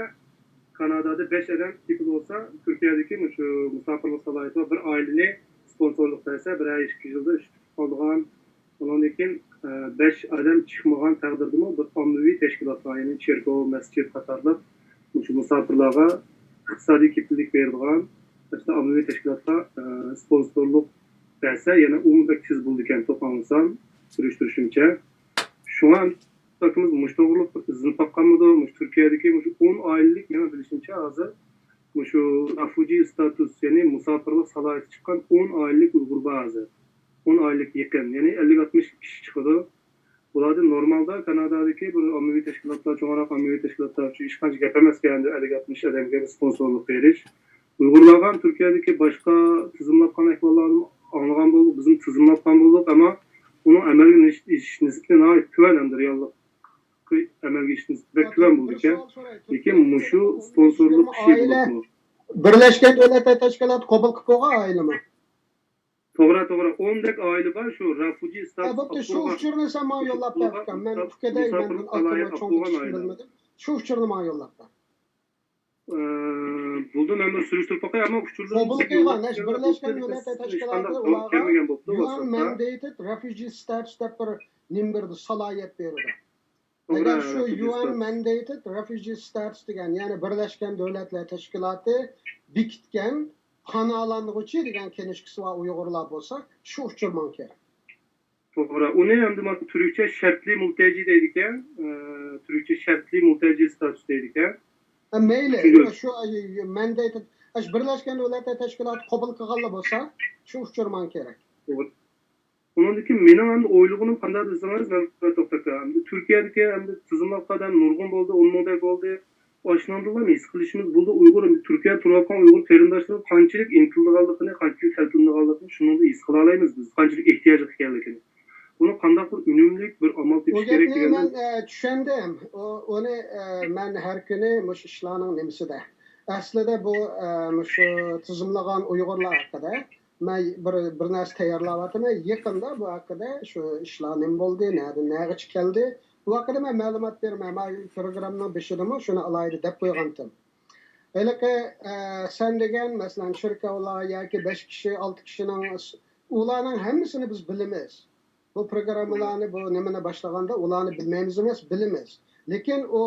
كانادادا بەش ئادەم كېپىل بولسا، تۈركىيەدىكى مۇشۇ مۇساپىرلىق سالاھىيىتى بار بىر ئائىلىنى سپونسورلۇق بەرسە، بىرەر ئىككى يىلدا ئىش تۇتۇپ قالىدىغان. ئۇنىڭدىن كېيىن بەش ئادەم چىقمىغان تەقدىردىمۇ بىر ئاممىۋى تەشكىلاتلار، يەنى چېركاۋ، مەسچىت قاتارلىق مۇشۇ مۇساپىرلارغا ئىقتىسادىي كېپىللىك بېرىدىغان ئاممىۋى تەشكىلاتلار سپونسورلۇق بەرسە، يەنە ئۇمۇ بەك تېز بولىدىكەن، توپ ئاڭلىسام، سۈرۈشتۈرۈشۈمچە. شۇڭا ئاكىمىز مۇشۇ توغرىلىق بىر ئىزدىنىپ باققانمىدۇ؟ مۇشۇ تۈركىيەدىكى مۇشۇ ئون ئائىلىلىك، مېنىڭ بىلىشىمچە، ھازىر مۇشۇ رەفۇجى ستاتۇس، يەنى مۇساپىرلىق سالاھىيىتى چىققان ئون ئائىلىلىك ئۇيغۇر بار ھازىر. ئون ئائىلىلىككە يېقىن، يەنى ئەللىك ئاتمىش كىشى چىقىدۇ. بۇلاردىن نورمالدا كانادادىكى بىر ئاممىۋى تەشكىلاتلار، چوڭراق ئاممىۋى تەشكىلاتلار ئۈچۈن ھېچقانچە گەپ ئەمەسكەن، ئەللىك ئاتمىش ئادەمگە بىر سپونسورلۇق بېرىش. ئۇيغۇرلارغا تۈركىيەدىكى باشقا تىزىملاتقان ئەھۋاللارنى ئاڭلىغان بولدۇق، بىزمۇ تىزىملاتقان بولدۇق، ئەمما ئۇنىڭ ئەمەلگە ئېشىش نىسبىتى ناھايىتى تۆۋەن، ئەمدى رېئاللىققا ئەمەلگە ئېشىش نىسبىتى بەك تۆۋەن بولىدىكەن. لېكىن مۇشۇ سپونسورلۇق ئىشى بولۇپمۇ، بىرلەشكەن دۆلەتلەر تەشكىلاتى قوبۇل قىلىپ بولغان ئائىلىمۇ؟ توغرا، توغرا. ئون دەك ئائىلە بار، شۇ رەفۇجى ستاتۇس بوپتۇ، شۇ ئۇچۇرنى سەن ماڭا يوللاپ بەر ئۇكام. مەن ئۇكىدەي، مەندىن ئاكىمۇ چوڭ كىچىكنى بىلمىدىم. شۇ ئۇچۇرنى ماڭا يوللاپ بەر. بولدى، مەن بىر سۈرۈشتۈرۈپ باقاي، ئەمما ئۇچۇرلىرىنى قوبۇل قىلغان، ھەش بىرلەشكەن مىللەتلەر تەشكىلاتى ئۇلارغا يۇئېن مەندەيتېد رەفۇجى ستاتۇس دەپ بىر نېمە بېرىدۇ، سالاھىيەت بېرىدۇ. ئەگەر شۇ يۇئېن مەندەيتېد رەفۇجى ستاتۇس دېگەن، يەنى بىرلەشكەن دۆلەتلەر تەشكىلاتى بېكىتكەن پاناھلانغۇچى دېگەن كىنىشكىسى بار ئۇيغۇرلار بولسا، شۇ ئۇچۇر ماڭا كېرەك. توغرا. ئۇنى ئەمدى مانا تۈركچە شەرتلى مۇلتەجى دەيدىكەن. ئە، تۈركچە شەرتلى مۇلتەجى ستاتۇس دەيدىكەن. ھە، مەيلى. شۇ، ئە، مەندەيتېد، ئەش بىرلەشكەن دۆلەتلەر تەشكىلاتى قوبۇل قىلغانلا بولسا، شۇ ئۇچۇر ماڭا كېرەك. توغرا. ئۇنىڭدىن كېيىن مېنىڭ ئەمدى ئويلىغىنىم قانداق دېسىڭىز، مەمەت توختى ئاكا، ئەمدى تۈركىيەدىكى ئەمدى تىزىملاتقان ئادەم نۇرغۇن بولدى، ئون مىڭدەك بولدى. ئاشۇنىڭدىنلا ھېس قىلىشىمىز بولدى، ئۇيغۇر، تۈركىيەدە تۇرۇۋاتقان ئۇيغۇر قېرىنداشلىرىمىز قانچىلىك ئىنتىلىدىغانلىقىنى، قانچىلىك تەلپۈنىدىغانلىقىنى شۇنىڭدىن ھېس قىلالايمىز بىز، قانچىلىك ئېھتىياجلىق ئىكەنلىكىنى. بۇنى قانداق بىر ئۈنۈملۈك بىر ئامال تېپىش كېرەك دېگەندە. مەن، ئە، چۈشەندىم. ئۇ، ئۇنى، ئە، مەن ھەر كۈنى مۇشۇ ئىشلارنىڭ نېمىسىدە. ئەسلىدە بۇ، ئە، مۇشۇ تىزىملىغان ئۇيغۇرلار ھەققىدە مەن بىر، بىر نەرسە تەييارلاۋاتىمەن. يېقىندا بۇ ھەققىدە شۇ ئىشلار نېمە بولدى، نەدىن نەگىچە كەلدى، بۇ ھەققىدە مەن مەلۇمات بېرىمەن. مانا پروگراممىنىڭ بېشىدىمۇ شۇنى ئالاھىدە دەپ قويغانتىم. ھېلىقى، ئە، سەن دېگەن، مەسىلەن، چېركاۋلار ياكى بەش كىشى، ئالتە كىشىنىڭ، ئۇلارنىڭ ھەممىسىنى بىز بىلىمىز. بۇ پروگراممىلارنى، بۇ نېمىنى باشلىغاندا ئۇلارنى بىلمەيمىز ئەمەس، بىلىمىز. لېكىن ئۇ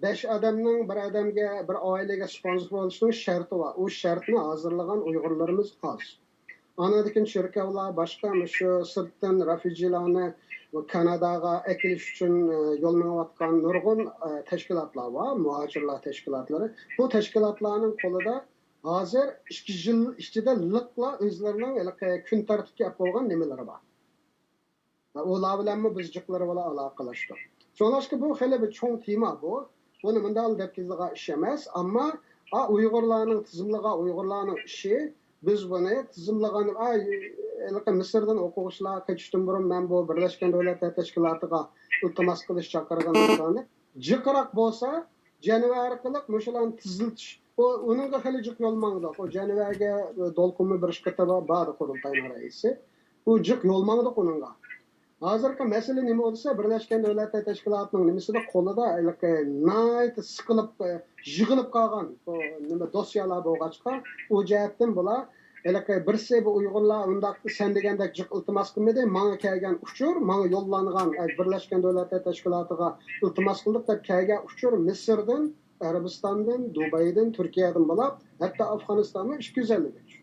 بەش ئادەمنىڭ بىر ئادەمگە، بىر ئائىلىگە سپونسور بولۇشنىڭ شەرتى بار. ئۇ شەرتنى ھازىرلىغان ئۇيغۇرلىرىمىز ئاز. ئاندىن كېيىن چېركاۋلار، باشقا مۇشۇ سىرتتىن رەفۇجىلارنى كاناداغا ئەكېلىش ئۈچۈن، ئە، يول مېڭىۋاتقان نۇرغۇن، ئە، تەشكىلاتلار بار، مۇھاجىرلار تەشكىلاتلىرى. بۇ تەشكىلاتلارنىڭ قولىدا ھازىر ئىككى يىل ئىچىدە لىقلا ئۆزلىرىنىڭ ھېلىقى كۈن تەرتىپكە ئەپ بولغان نېمىلىرى بار. ئۇلار بىلەنمۇ بىز جىقلىرى بىلەن ئالاقىلاشتۇق. شۇڭلاشقا بۇ خېلى بىر چوڭ تېما بۇ. بۇنى مۇنداق دەپ كېتىدىغان ئىش ئەمەس. ئەمما، ئا، ئۇيغۇرلارنىڭ تىزىملىغان ئۇيغۇرلارنىڭ ئىشى، بىز بۇنى تىزىملىغان، ئا، ھېلىقى مىسىردىن ئوقۇغۇچىلار قېچىشتىن بۇرۇن مەن بۇ بىرلەشكەن دۆلەتلەر تەشكىلاتىغا ئىلتىماس قىلىش چاقىرغانلىقلارنى جىقراق بولسا، جەنۋە ئارقىلىق مۇشۇلارنى تېزلىتىش. ئۇ، ئۇنىڭغا خېلى جىق يول ماڭدۇق. ئۇ جەنۋەگە، ئە، دولقۇنمۇ بىر ئىككى قېتىم باردى قۇرۇلتاينىڭ رەئىسى. ئۇ جىق يول ماڭدۇق ئۇنىڭغا. ھازىرقى مەسىلە نېمە بولسا، بىرلەشكەن دۆلەتلەر تەشكىلاتىنىڭ نېمىسىدە قولىدا ھېلىقى ناھايىتى سىقىلىپ، ئە، يىغىلىپ قالغان بۇ نېمە دوسيېلار بولغاچقا، ئۇ جەھەتتىن بۇلار ھېلىقى بىرسى بۇ ئۇيغۇرلار ئۇنداق سەن دېگەندەك جىق ئىلتىماس قىلمىدى. ماڭا كەلگەن ئۇچۇر، ماڭا يوللانغان، ئە، بىرلەشكەن دۆلەتلەر تەشكىلاتىغا ئىلتىماس قىلدۇق دەپ كەلگەن ئۇچۇر مىسىردىن، ئەرەبىستاندىن، دۇبەيدىن، تۈركىيەدىن بولۇپ، ھەتتا ئافغانىستانمۇ ئىككى يۈز ئەللىك ئۈچ.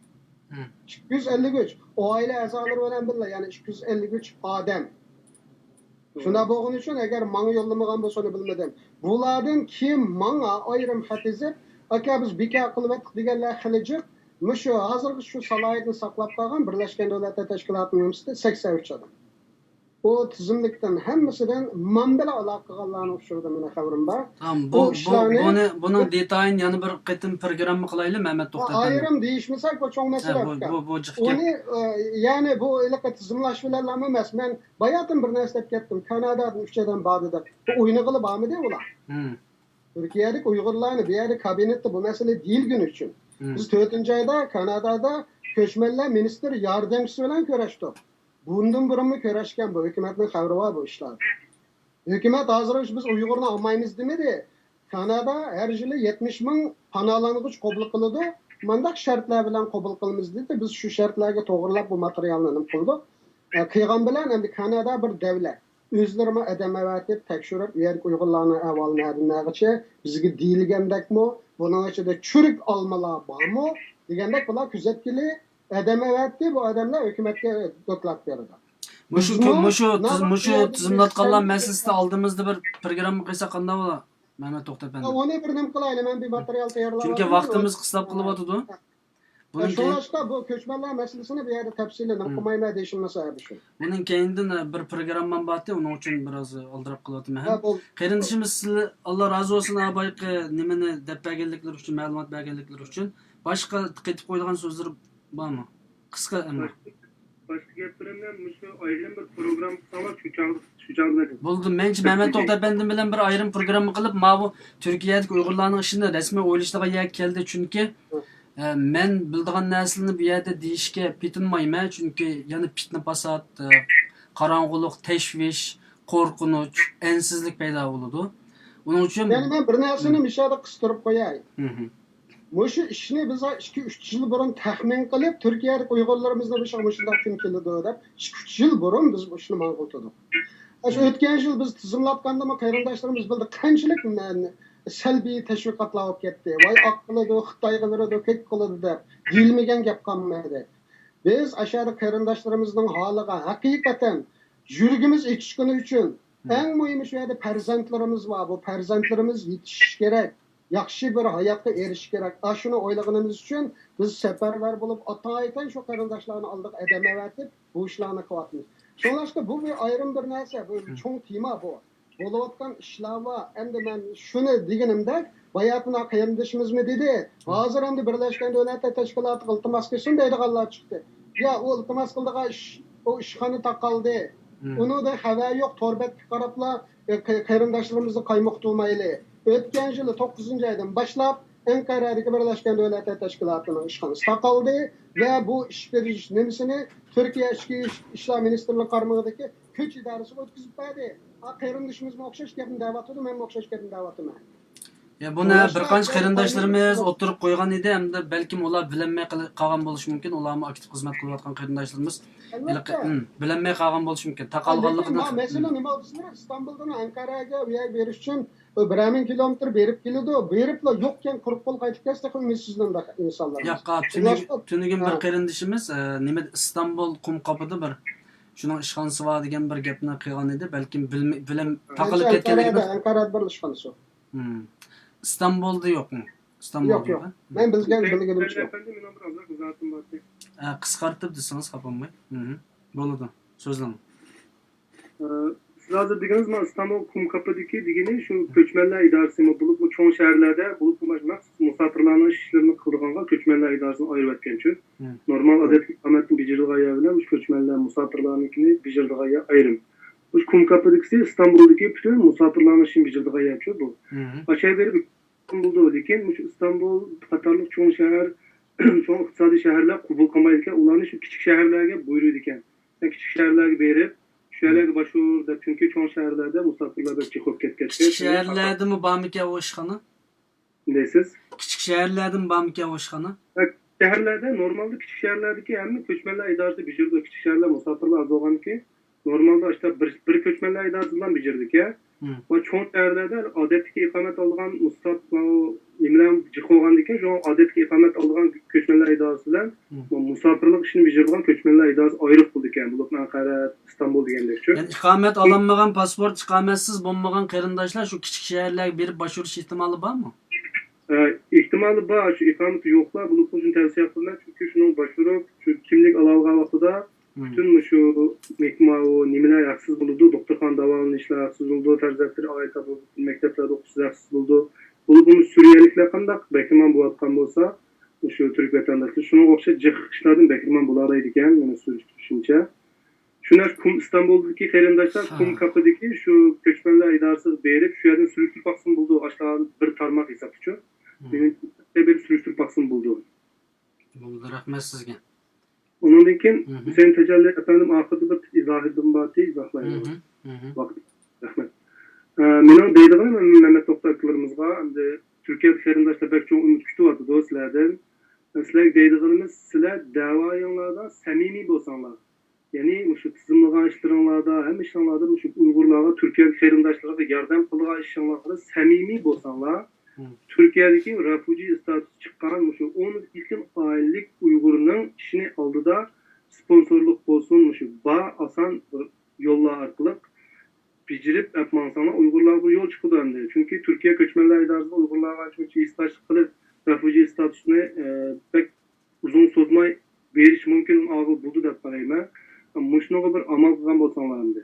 ئىككى يۈز ئەللىك ئۈچ. ئائىلە ئەزالىرى بىلەن بىللە، يەنى ئىككى يۈز ئەللىك ئۈچ ئادەم. شۇنداق بولغىنى ئۈچۈن، ئەگەر ماڭا يوللىمىغان بولسا، ئۇنى بىلمىدىم. بۇلاردىن كىم ماڭا ئايرىم خەت يېزىپ، «ئاكا، بىز بىكار قىلىۋەتتۇق» دېگەنلەر خېلى جىق. مۇشۇ ھازىرغىچە شۇ سالاھىيەتنى ساقلاپ قالغان بىرلەشكەن دۆلەتلەر تەشكىلاتىنىڭ نېمىسىدە سەكسەن ئۈچ ئادەم. ئۇ تىزىملىكتىن ھەممىسىدىن مام بىلەن ئالاقە قىلغانلارنىڭ ئۇچرىدا مېنىڭ خەۋىرىم بار. تامام، بۇ، بۇ، ئىشلارنى بۇنى، بۇنىڭ دېتايىنى يەنە بىر قېتىم پروگرامما قىلايلى، مەمەت توختى ئەپەندى. ئايرىم دېيىشمىسەك، بۇ چوڭ مەسىلە. بۇ، بۇ، بۇ جىق گەپ. ئۇنى، ئە، يەنى بۇ ھېلىقى تىزىملاش بىلەنلەرمۇ ئەمەس. مەن باياتىن بىر نەرسە دەپ كەتتىم. كانادادىن ئۈچ ئادەم باردى دەپ. بۇ ئوينىغىلى بارمىدى ئۇلار. تۈركىيەدىكى ئۇيغۇرلارنى بۇ يەردە كابىنېتتا بۇ مەسىلە دېيىلگىنى ئۈچۈن. بىز تۆتىنچى ئايدا كانادادا كۆچمەنلەر مىنىستىر ياردەمچىسى بىلەن كۆرۈشتۇق. بۇندىن بۇرۇنمۇ كۆرۈشكەن، بۇ ھۆكۈمەتنىڭ خەۋىرى بار بۇ ئىشلاردا. ھۆكۈمەت ھازىرغىچە بىز ئۇيغۇرنى ئالمايمىز دېمىدى. كانادا ھەر يىلى يەتمىش مىڭ پاناھلانغۇچ قوبۇل قىلىدۇ. مانداق شەرتلەر بىلەن قوبۇل قىلىمىز دېدى. بىز شۇ شەرتلەرگە توغرىلاپ بۇ ماتېرىيالنى نېمە قىلدۇق. ئە، قىلغان بىلەن ئەمدى كانادا بىر دەۋلەت. ئۆزلىرىمۇ ئادەم ئەۋەتىپ تەكشۈرۈپ، ئۇ يەردىكى ئۇيغۇرلارنىڭ ئەھۋالى نەدىن نەگىچە، بىزگە دېيىلگەندەكمۇ، بۇنىڭ ئىچىدە چۈرۈك ئالمىلار بارمۇ دېگەندەك بۇلار كۆزەتكىلى ئادەم ئەۋەتتى، بۇ ئادەملەر ھۆكۈمەتكە دوكلات بېرىدۇ. مۇشۇ، بىزمۇ مۇشۇ تىز-، مۇشۇ تىزىملاتقانلار مەسىلىسىدە ئالدىمىزدا بىر پروگرامما قىلساق قانداق بولا، مەمەت توختى ئەپەندى؟ ئۇنى بىر نېمە قىلايلى، مەن بىر ماتېرىيال تەييارلاپ چۈنكى ۋاقتىمىز قىستاپ قېلىۋاتىدۇ. بۇنىڭ كېيىن شۇڭلاشقا بۇ كۆچمەنلەر مەسىلىسىنى بۇ يەردە تەپسىلىي نېمە قىلمايمەن دېيىشىمنىڭ سەۋەبى شۇ. بۇنىڭ كەينىدىن، ئە، بىر پروگراممام بارتى، ئۇنىڭ ئۈچۈن بىراز ئالدىراپ قېلىۋاتىمەن ھەم. قېرىندىشىمىز، سىز، ئاللا رازى بولسۇن، ھە، بايىقى نېمىنى دەپ بەرگەنلىكلىرى ئۈچۈن، مەلۇمات بەرگەنلىكلىرى ئۈچۈن. باشقا قېتىپ قويىدىغان سۆزلىرى بارمۇ؟ قىسقا ئەمما. باشقا، باشقا گەپلىرىمنى مۇشۇ ئايرىم بىر پروگرامما قىلساڭلار شۇ چاغدا، شۇ چاغدا. بولدى، مەنچە مەمەت توختى ئەپەندىم بىلەن بىر ئايرىم پروگرامما قىلىپ، ماۋۇ تۈركىيەدىكى ئۇيغۇرلارنىڭ ئىشىنى رەسمىي ئويلىشىدىغان يەرگە كەلدى، چۈنكى، ئە، مەن بىلىدىغان نەرسىلەرنى بۇ يەردە دېيىشكە پېتىنمايمەن، چۈنكى يەنە پىتنە-پاسات، ئە، قاراڭغۇلۇق، تەشۋىش، قورقۇنچ، ئەنسىزلىك پەيدا بولىدۇ. ئۇنىڭ ئۈچۈن يەنى مەن بىر نەرسىنى مۇشۇ يەردە قىستۇرۇپ قوياي. مۇشۇ ئىشنى بىز ئىككى، ئۈچ يىل بۇرۇن تەخمىن قىلىپ، تۈركىيەدىكى ئۇيغۇرلىرىمىزنىڭ بېشىغا مۇشۇنداق كۈن كېلىدۇ دەپ، ئىككى، ئۈچ يىل بۇرۇن بىز بۇ ئىشنى ماڭغۇزدۇق. شۇ ئۆتكەن يىل بىز تىزىملاتقاندىمۇ قېرىنداشلىرىمىز بىلدى قانچىلىك مەن-، سەلبىي تەشۋىقاتلار بولۇپ كەتتى. ۋاي ئاق قىلىدۇ، خىتايغا بېرىدۇ، كۆك قىلىدۇ دەپ دېيىلمىگەن گەپ قالمىدى. بىز ئاشۇ يەردە قېرىنداشلىرىمىزنىڭ ھالىغا ھەقىقەتەن يۈرىكىمىز ئېچىشقىنى ئۈچۈن، ئەڭ مۇھىمى شۇ يەردە پەرزەنتلىرىمىز بار. بۇ پەرزەنتلىرىمىز يېتىشىشى كېرەك. ياخشى بىر ھاياتقا ئېرىشىشى كېرەك. ئاشۇنى ئويلىغىنىمىز ئۈچۈن بىز سەپەرۋەر بولۇپ، ئاتايىتەن شۇ قېرىنداشلارنى ئالدىغا ئادەم ئەۋەتىپ، بۇ ئىشلارنى قىلىۋاتىمىز. شۇڭلاشقا بۇ بىر ئايرىم بىر نەرسە، بۇ چوڭ تېما بۇ. بولۇۋاتقان ئىشلار بار. ئەمدى مەن شۇنى دېگىنىمدەك، باياتىن قېرىندىشىمىزمۇ دېدى، ھازىر ئەمدى بىرلەشكەن دۆلەتلەر تەشكىلاتىغا ئىلتىماس قىلسۇن دەيدىغانلار چىقتى. يا، ئۇ ئىلتىماس قىلىدىغان ئىش، ئۇ ئىشخانا تاقالدى. ئۇنىڭدىن خەۋەر يوق، تور بەتكە قاراپلا، ئە، قېرىنداشلىرىمىزنى قايمۇقتۇرمايلى. ئۆتكەن يىلى توققۇزىنچى ئايدىن باشلاپ ئەنقەرەدىكى بىرلەشكەن دۆلەتلەر تەشكىلاتىنىڭ ئىشخانىسى تاقالدى ۋە بۇ ئىش بېجىرىش نېمىسىنى تۈركىيە ئىچكى ئىش-، ئىشلار مىنىستىرلىقى قارمىقىدىكى كۈچ ئىدارىسىگە ئۆتكۈزۈپ بەردى. ھا، قېرىندىشىمىزمۇ ئوخشاش گەپنى دەۋاتىدۇ، مەنمۇ ئوخشاش گەپنى دەۋاتىمەن. يا، بۇنى بىر قانچە قېرىنداشلىرىمىز ئوتتۇرىغا قويغان ئىدى، ئەمدى بەلكىم ئۇلار بىلەلمەي قېلى-، قالغان بولۇشى مۇمكىن، ئۇلارمۇ ئاكتىپ خىزمەت قىلىۋاتقان قېرىنداشلىرىمىز ھېلىقى، ئەلۋەتتە. ئىم، بىلەلمەي قالغان بولۇشى مۇمكىن. تاقالغانلىقىنى. لېكىن مەسىلە نېمە بىلىسىلەر؟ ئىستانبۇلدىن ئەنقەرەگە ئۇ يەرگە بېرىش ئۈچۈن بىرەر مىڭ كىلومېتىر بېرىپ كېلىدۇ، بېرىپلا يوقكەن، قۇرۇق قول قايتىپ كەلسە تېخى ئۈمىدسىزلىنىدۇ ئىنسانلار. ياققا، تۈنۈگۈن، تۈنۈگۈن بىر قېرىندىشىمىز، ئە، نېمە، ئىستانبۇل قۇم قاپىدا بىر شۇنىڭ ئىشخانىسى بار دېگەن بىر گەپنى قىلغان ئىدى، بەلكىم بىلمەي، بىلەم-، تاقىلىپ كەتكەنلىكىنى. ئەنقەرەدە، ئەنقەرەدە بىر ئىشخانىسى. ئىستانبۇلدا يوقمۇ؟ ئىستانبۇلدا يوق، يوق. مەن بىلگەن، بىلگىنىمچە يوق. ئەپەندىم، مېنىڭ بىر ئازراق ئىزاھاتىم بار ئىدى. ئە، قىسقارتىپ دېسىڭىز خاپا بولماي. بولىدۇ. سۆزلەڭ. ئە، سىز ھازىر دېگىنىڭىز، مانا ئىستانبۇل قۇم قاپىدىكى دېگىنى شۇ كۆچمەنلەر ئىدارىسىمۇ بولۇپمۇ چوڭ شەھەرلەردە بولۇپمۇ مۇساپىرلارنىڭ ئىشلىرىنى قىلىدىغانغا كۆچمەنلەر ئىدارىسىنى ئايرىۋەتكەنچۇ. نورمال ئادەتتىكى ئىقامەتنى بېجىرىدىغان يەر بىلەن مۇشۇ كۆچمەنلەر، مۇساپىرلارنىڭكىنى بېجىرىدىغان يەر ئايرىم. مۇشۇ قۇم قاپىدىكىسى ئىستانبۇلدىكى پۈتۈن مۇساپىرلارنىڭ ئىشىنى بېجىرىدىغان يەرچۇ بۇ. ئاشۇ يەر بېرىپ بولىدۇ، لېكىن مۇشۇ ئىستانبۇل قاتارلىق چوڭ شەھەر، چوڭ ئىقتىسادىي شەھەرلەر قوبۇل قىلمايدىكەن، ئۇلارنى شۇ كىچىك شەھەرلەرگە بۇيرۇيدىكەن. سەن كىچىك شەھەرلەرگە بېرىپ، شۇ يەرلەرگە باشۋۇر دەپ، چۈنكى چوڭ شەھەرلەردە مۇساپىرلار بەك جىق بولۇپ كەتكەچكە. كىچىك شەھەرلەردىمۇ بارمىكەن ئۇ ئىشخانا؟ دەيسىز؟ كىچىك شەھەرلەردىمۇ بارمىكەن ئۇ ئىشخانا؟ شەھەرلەردە، نورمالدا كىچىك شەھەرلەردىكى ھەممە كۆچمەنلەر ئىدارىسى بېجىرىدۇ. كىچىك شەھەرلەر مۇساپىرلار ئاز بولغاندىكىن، نورمالدا ئاشتا بىر، بىر كۆچمەنلەر ئىدارىسى بىلەن بېجىرىدىكەن. ۋە چوڭ شەھەرلەردە ئادەتتىكى ئىقامەت ئالىدىغان مۇساپ-، نېمىلەر جىق بولغاندىكىن، شۇڭا ئادەتتىكى ئىقامەت ئالىدىغان كۆچمەنلەر ئىدارىسى بىلەن مۇساپىرلىق ئىشىنى بېجىرىدىغان كۆچمەنلەر ئىدارىسى ئايرىق بولىدىكەن. بولۇپمۇ ئەنقەرە، ئىستانبۇل دېگەندەكچۇ. يەنى ئىقامەت ئالالمىغان، پاسپورت ئىقامەتسىز بولمىغان قېرىنداشلار شۇ كىچىك شەھەرلەرگە بېرىپ باشۋۇرۇش ئېھتىمالى بارمۇ؟ ئە، ئېھتىمالى بار، شۇ ئىقامىتى يوقلار، بولۇپمۇ شۇنى تەۋسىيە قىلىمەن، چۈنكى شۇنىڭ باشۋۇرۇپ، شۇ كىملىك ئالالىغان ۋاقتىدا، پۈتۈن مۇشۇ مېكماۋۇ نېمىلەر ھەقسىز بولىدۇ، دوختۇرخانا داۋالىنىشلار ھەقسىز بولىدۇ، پەرزەنتلىرى ئايتا مەكتەپلەردە ئوقۇشسىز ھەقسىز بولىدۇ. بولۇپمۇ سۈرىيەلىكلەر قانداق بەھرىمەن بولۇۋاتقان بولسا، مۇشۇ تۈرك ۋەتەنداشلار شۇنىڭغا ئوخشاش جىق ئىشلاردىن بەھرىمەن بولالايدىكەن، مېنىڭ سۈرۈشتۈرۈشۈمچە. شۇ نەرسە قۇم ئىستانبۇلدىكى قېرىنداشلار، قۇم كاپىدىكى شۇ كۆچمەنلەر ئىدارىسىگە بېرىپ، شۇ يەردىن سۈرۈشتۈرۈپ باقسىمۇ بولىدۇ، ئاشۇلار بىر تارماق ھېسابتىچۇ. مېنىڭ بېرىپ سۈرۈشتۈرۈپ باقسىمۇ بولىدۇ. بولدى، رەھمەت سىزگە. ئۇنىڭدىن كېيىن ھۈسەيىن تەجەللى ئەپەندىم ئاخىرىدا بىر ئىزاھىدىن بارتى، ئىزاھلايدۇ. ۋاقىت. رەھمەت. ئە، مېنىڭ دەيدىغىنىم مەمەت توختى ئاكىلىرىمىزغا، ئەمدى تۈركىيەدە قېرىنداشلار بەك چوڭ ئۈمىد كۈتۈۋاتىدۇ سىلەردىن. سىلەرگە دەيدىغىنىمىز، سىلەر دەۋايىڭلاردا سەمىمىي بولساڭلار، يەنى مۇشۇ تىزىملىغان ئىشلىرىڭلاردا، ھەممە ئىشىڭلاردا مۇشۇ ئۇيغۇرلارغا، تۈركىيەدىكى قېرىنداشلارغا ياردەم قىلىدىغان ئىشىڭلاردا سەمىمىي بولساڭلار، تۈركىيەدىكى رەفۇجى ئىستاتۇسى چىققان مۇشۇ ئون ئىككى ئائىلىلىك ئۇيغۇرنىڭ ئىشىنى ئالدىدا سپونسورلۇق بولسۇن، مۇشۇ بار ئاسان بىر يوللار ئارقىلىق بېجىرىپ ئەپ ماڭساڭلار، ئۇيغۇرلارغا بىر يول چىقىدۇ ئەمدى. چۈنكى تۈركىيە كۆچمەنلەر ئىدارىسىدا ئۇيغۇرلارغا شۇنچە ھېسداشلىق قىلىپ، رەفۇجى ئىستاتۇسىنى، ئە، بەك ئۇزۇن سوزماي بېرىش مۇمكىن، ئاغىل بولدى دەپ قارايمەن. مۇشۇنىڭغا بىر ئامال قىلغان بولساڭلار ئەمدى.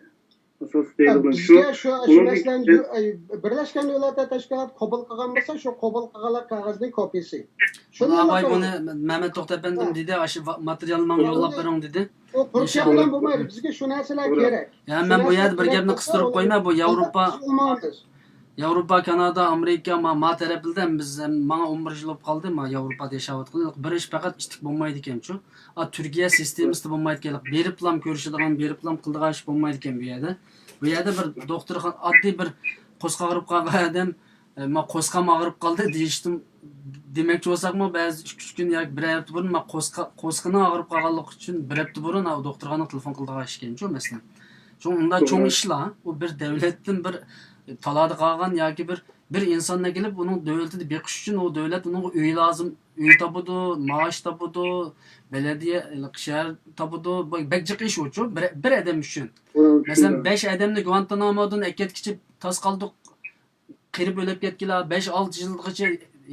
ئاساسلىق دەيدىغىنىم شۇ. بىزگە شۇ، شۇ ئۇنىڭدىن مەسىلەنى كېيىن يۇ-، ئەي، بىرلەشكەن دۆلەتلەر تەشكىلاتى قوبۇل قىلغان بولسا، شۇ قوبۇل قىلغانلار قەغەزىنىڭ كوپىيىسى. شۇنى ئۇلار ئاۋاي بۇنى مەمەت توختى ئەپەندىم دېدى، ئاشۇ ۋا-، ماتېرىيالنى ماڭا يوللاپ بېرىڭ دېدى. ئۇ تۈركىيە ئىنشاللا. بىلەن بولمايدۇ. بىزگە شۇ نەرسىلەر كېرەك. يا، شۇ مەن بۇ نەرسىلەر يەردە بىر كېرەك گەپنى بولسا، قىستۇرۇپ ئۇنى قويماي، بۇ ياۋروپا، بىز ئۇنى ئالمايمىز. ياۋروپا، كانادا، ئامېرىكا، ما، ما تەرەپلىرىدە بىز، ماڭا ئون بىر يىل بولۇپ قالدى، ما، ياۋروپادا ياشاۋاتقىلى. بىر ئىش پەقەت ئىتتىك بولمايدىكەنچۇ. ئا، تۈركىيە سىستېمىسىدا بولمايدىكەنلىك. بېرىپلام كۆرۈشىدىغان، بېرىپلام قىلىدىغان ئىش بولمايدىكەن بۇ يەردە. بۇ يەردە بىر دوختۇرخانا، ئاددىي بىر قورسىقى ئاغرىپ قالغان ئادەم، ئە، ما قورسىقىم ئاغرىپ قالدى دېيىشتىن، دېمەكچى بولساقمۇ، بەزى ئىككى ئۈچ كۈن ياكى بىر ھەپتە بۇرۇن، ما قورسىقى، قورسىقىنىڭ ئاغرىپ قالغانلىقى ئۈچۈن بىر ھەپتە بۇرۇن ئاۋۇ دوختۇرخانىغا تېلېفون قىلىدىغان ئىشكەنچۇ، مەسىلەن. شۇڭا ئۇنداق چوڭ توغرا. ئىشلار، ئۇ بىر دۆلەتتىن بىر تالادا قالغان ياكى بىر، بىر ئىنساننى ئەكېلىپ، ئۇنىڭ دۆلىتىدە بېقىش ئۈچۈن ئۇ دۆلەت ئۇنىڭغا ئۆي لازىم، ئۆي تاپىدۇ، مائاش تاپىدۇ، بەلەدىيە، شەھەر تاپىدۇ، بەك جىق ئىش ئۇچۇ، بىر، بىر ئادەم ئۈچۈن. مەسىلەن، بەش ئادەمنى گۇانتانامودىن ئەكەتكىچە تاس قالدۇق، قېرىپ ئۆلۈپ كەتكىلى بەش، ئالتە يىلغىچە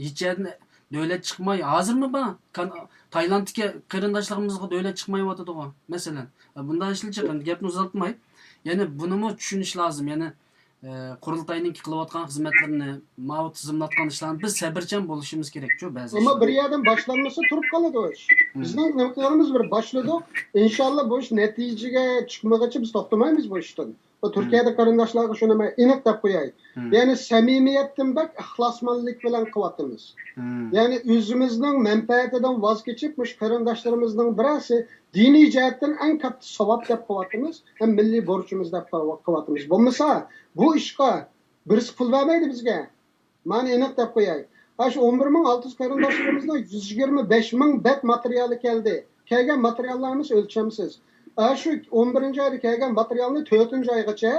ھېچ يەردىن دۆلەت چىقماي، ھازىرمۇ بار. كان-، تايلاندتىكى قېرىنداشلىرىمىزغا دۆلەت چىقمايۋاتىدىغۇ، مەسىلەن. بۇنداق ئىشلار چىقىدۇ. گەپنى ئۇزارتماي، يەنى بۇنىمۇ چۈشىنىش لازىم. يەنى، ئە، قۇرۇلتاينىڭكى قىلىۋاتقان خىزمەتلىرىنى، ماۋۇ تىزىملاتقان ئىشلارنى بىز سەۋرچان بولۇشىمىز كېرەكچۇ، بەزى ئەمما ئىشلار. بىر يەردىن باشلانمىسا تۇرۇپ قالىدۇ ئىش. مم. بىزنىڭ نېمە قىلغىنىمىز بىر باشلىدۇق. ئىنشاللا بۇ ئىش نەتىجىگە چىقمىغىچە بىز توختىمايمىز بۇ ئىشتىن. بۇ تۈركىيەدە قېرىنداشلارغا شۇنى مەن ئېنىق دەپ قوياي. مم. يەنى سەمىمىيەتتىن بەك ئىخلاسمەنلىك بىلەن قىلىۋاتىمىز. مم. يەنى ئۆزىمىزنىڭ مەنپەئەتىدىن ۋاز كېچىپ، مۇشۇ قېرىنداشلىرىمىزنىڭ بىرەرسى دىنىي جەھەتتىن ئەڭ كاتتا ساۋاب دەپ قىلىۋاتىمىز ھەم مىللىي بورچىمىز دەپ قىلىۋاتىمىز. بولمىسا، بۇ ئىشقا بىرسى پۇل بەرمەيدۇ بىزگە. مانا ئېنىق دەپ قوياي. ئاشۇ ئون بىر مىڭ ئالتە يۈز قېرىنداشلىرىمىزنىڭ يۈز يىگىرمە بەش مىڭ بەت ماتېرىيالى كەلدى. كەلگەن ماتېرىياللار ھەممىسى ئۆلچەمسىز. ئاشۇ ئون بىرىنچى ئايدا كەلگەن ماتېرىيالنى تۆتىنچى ئايغىچە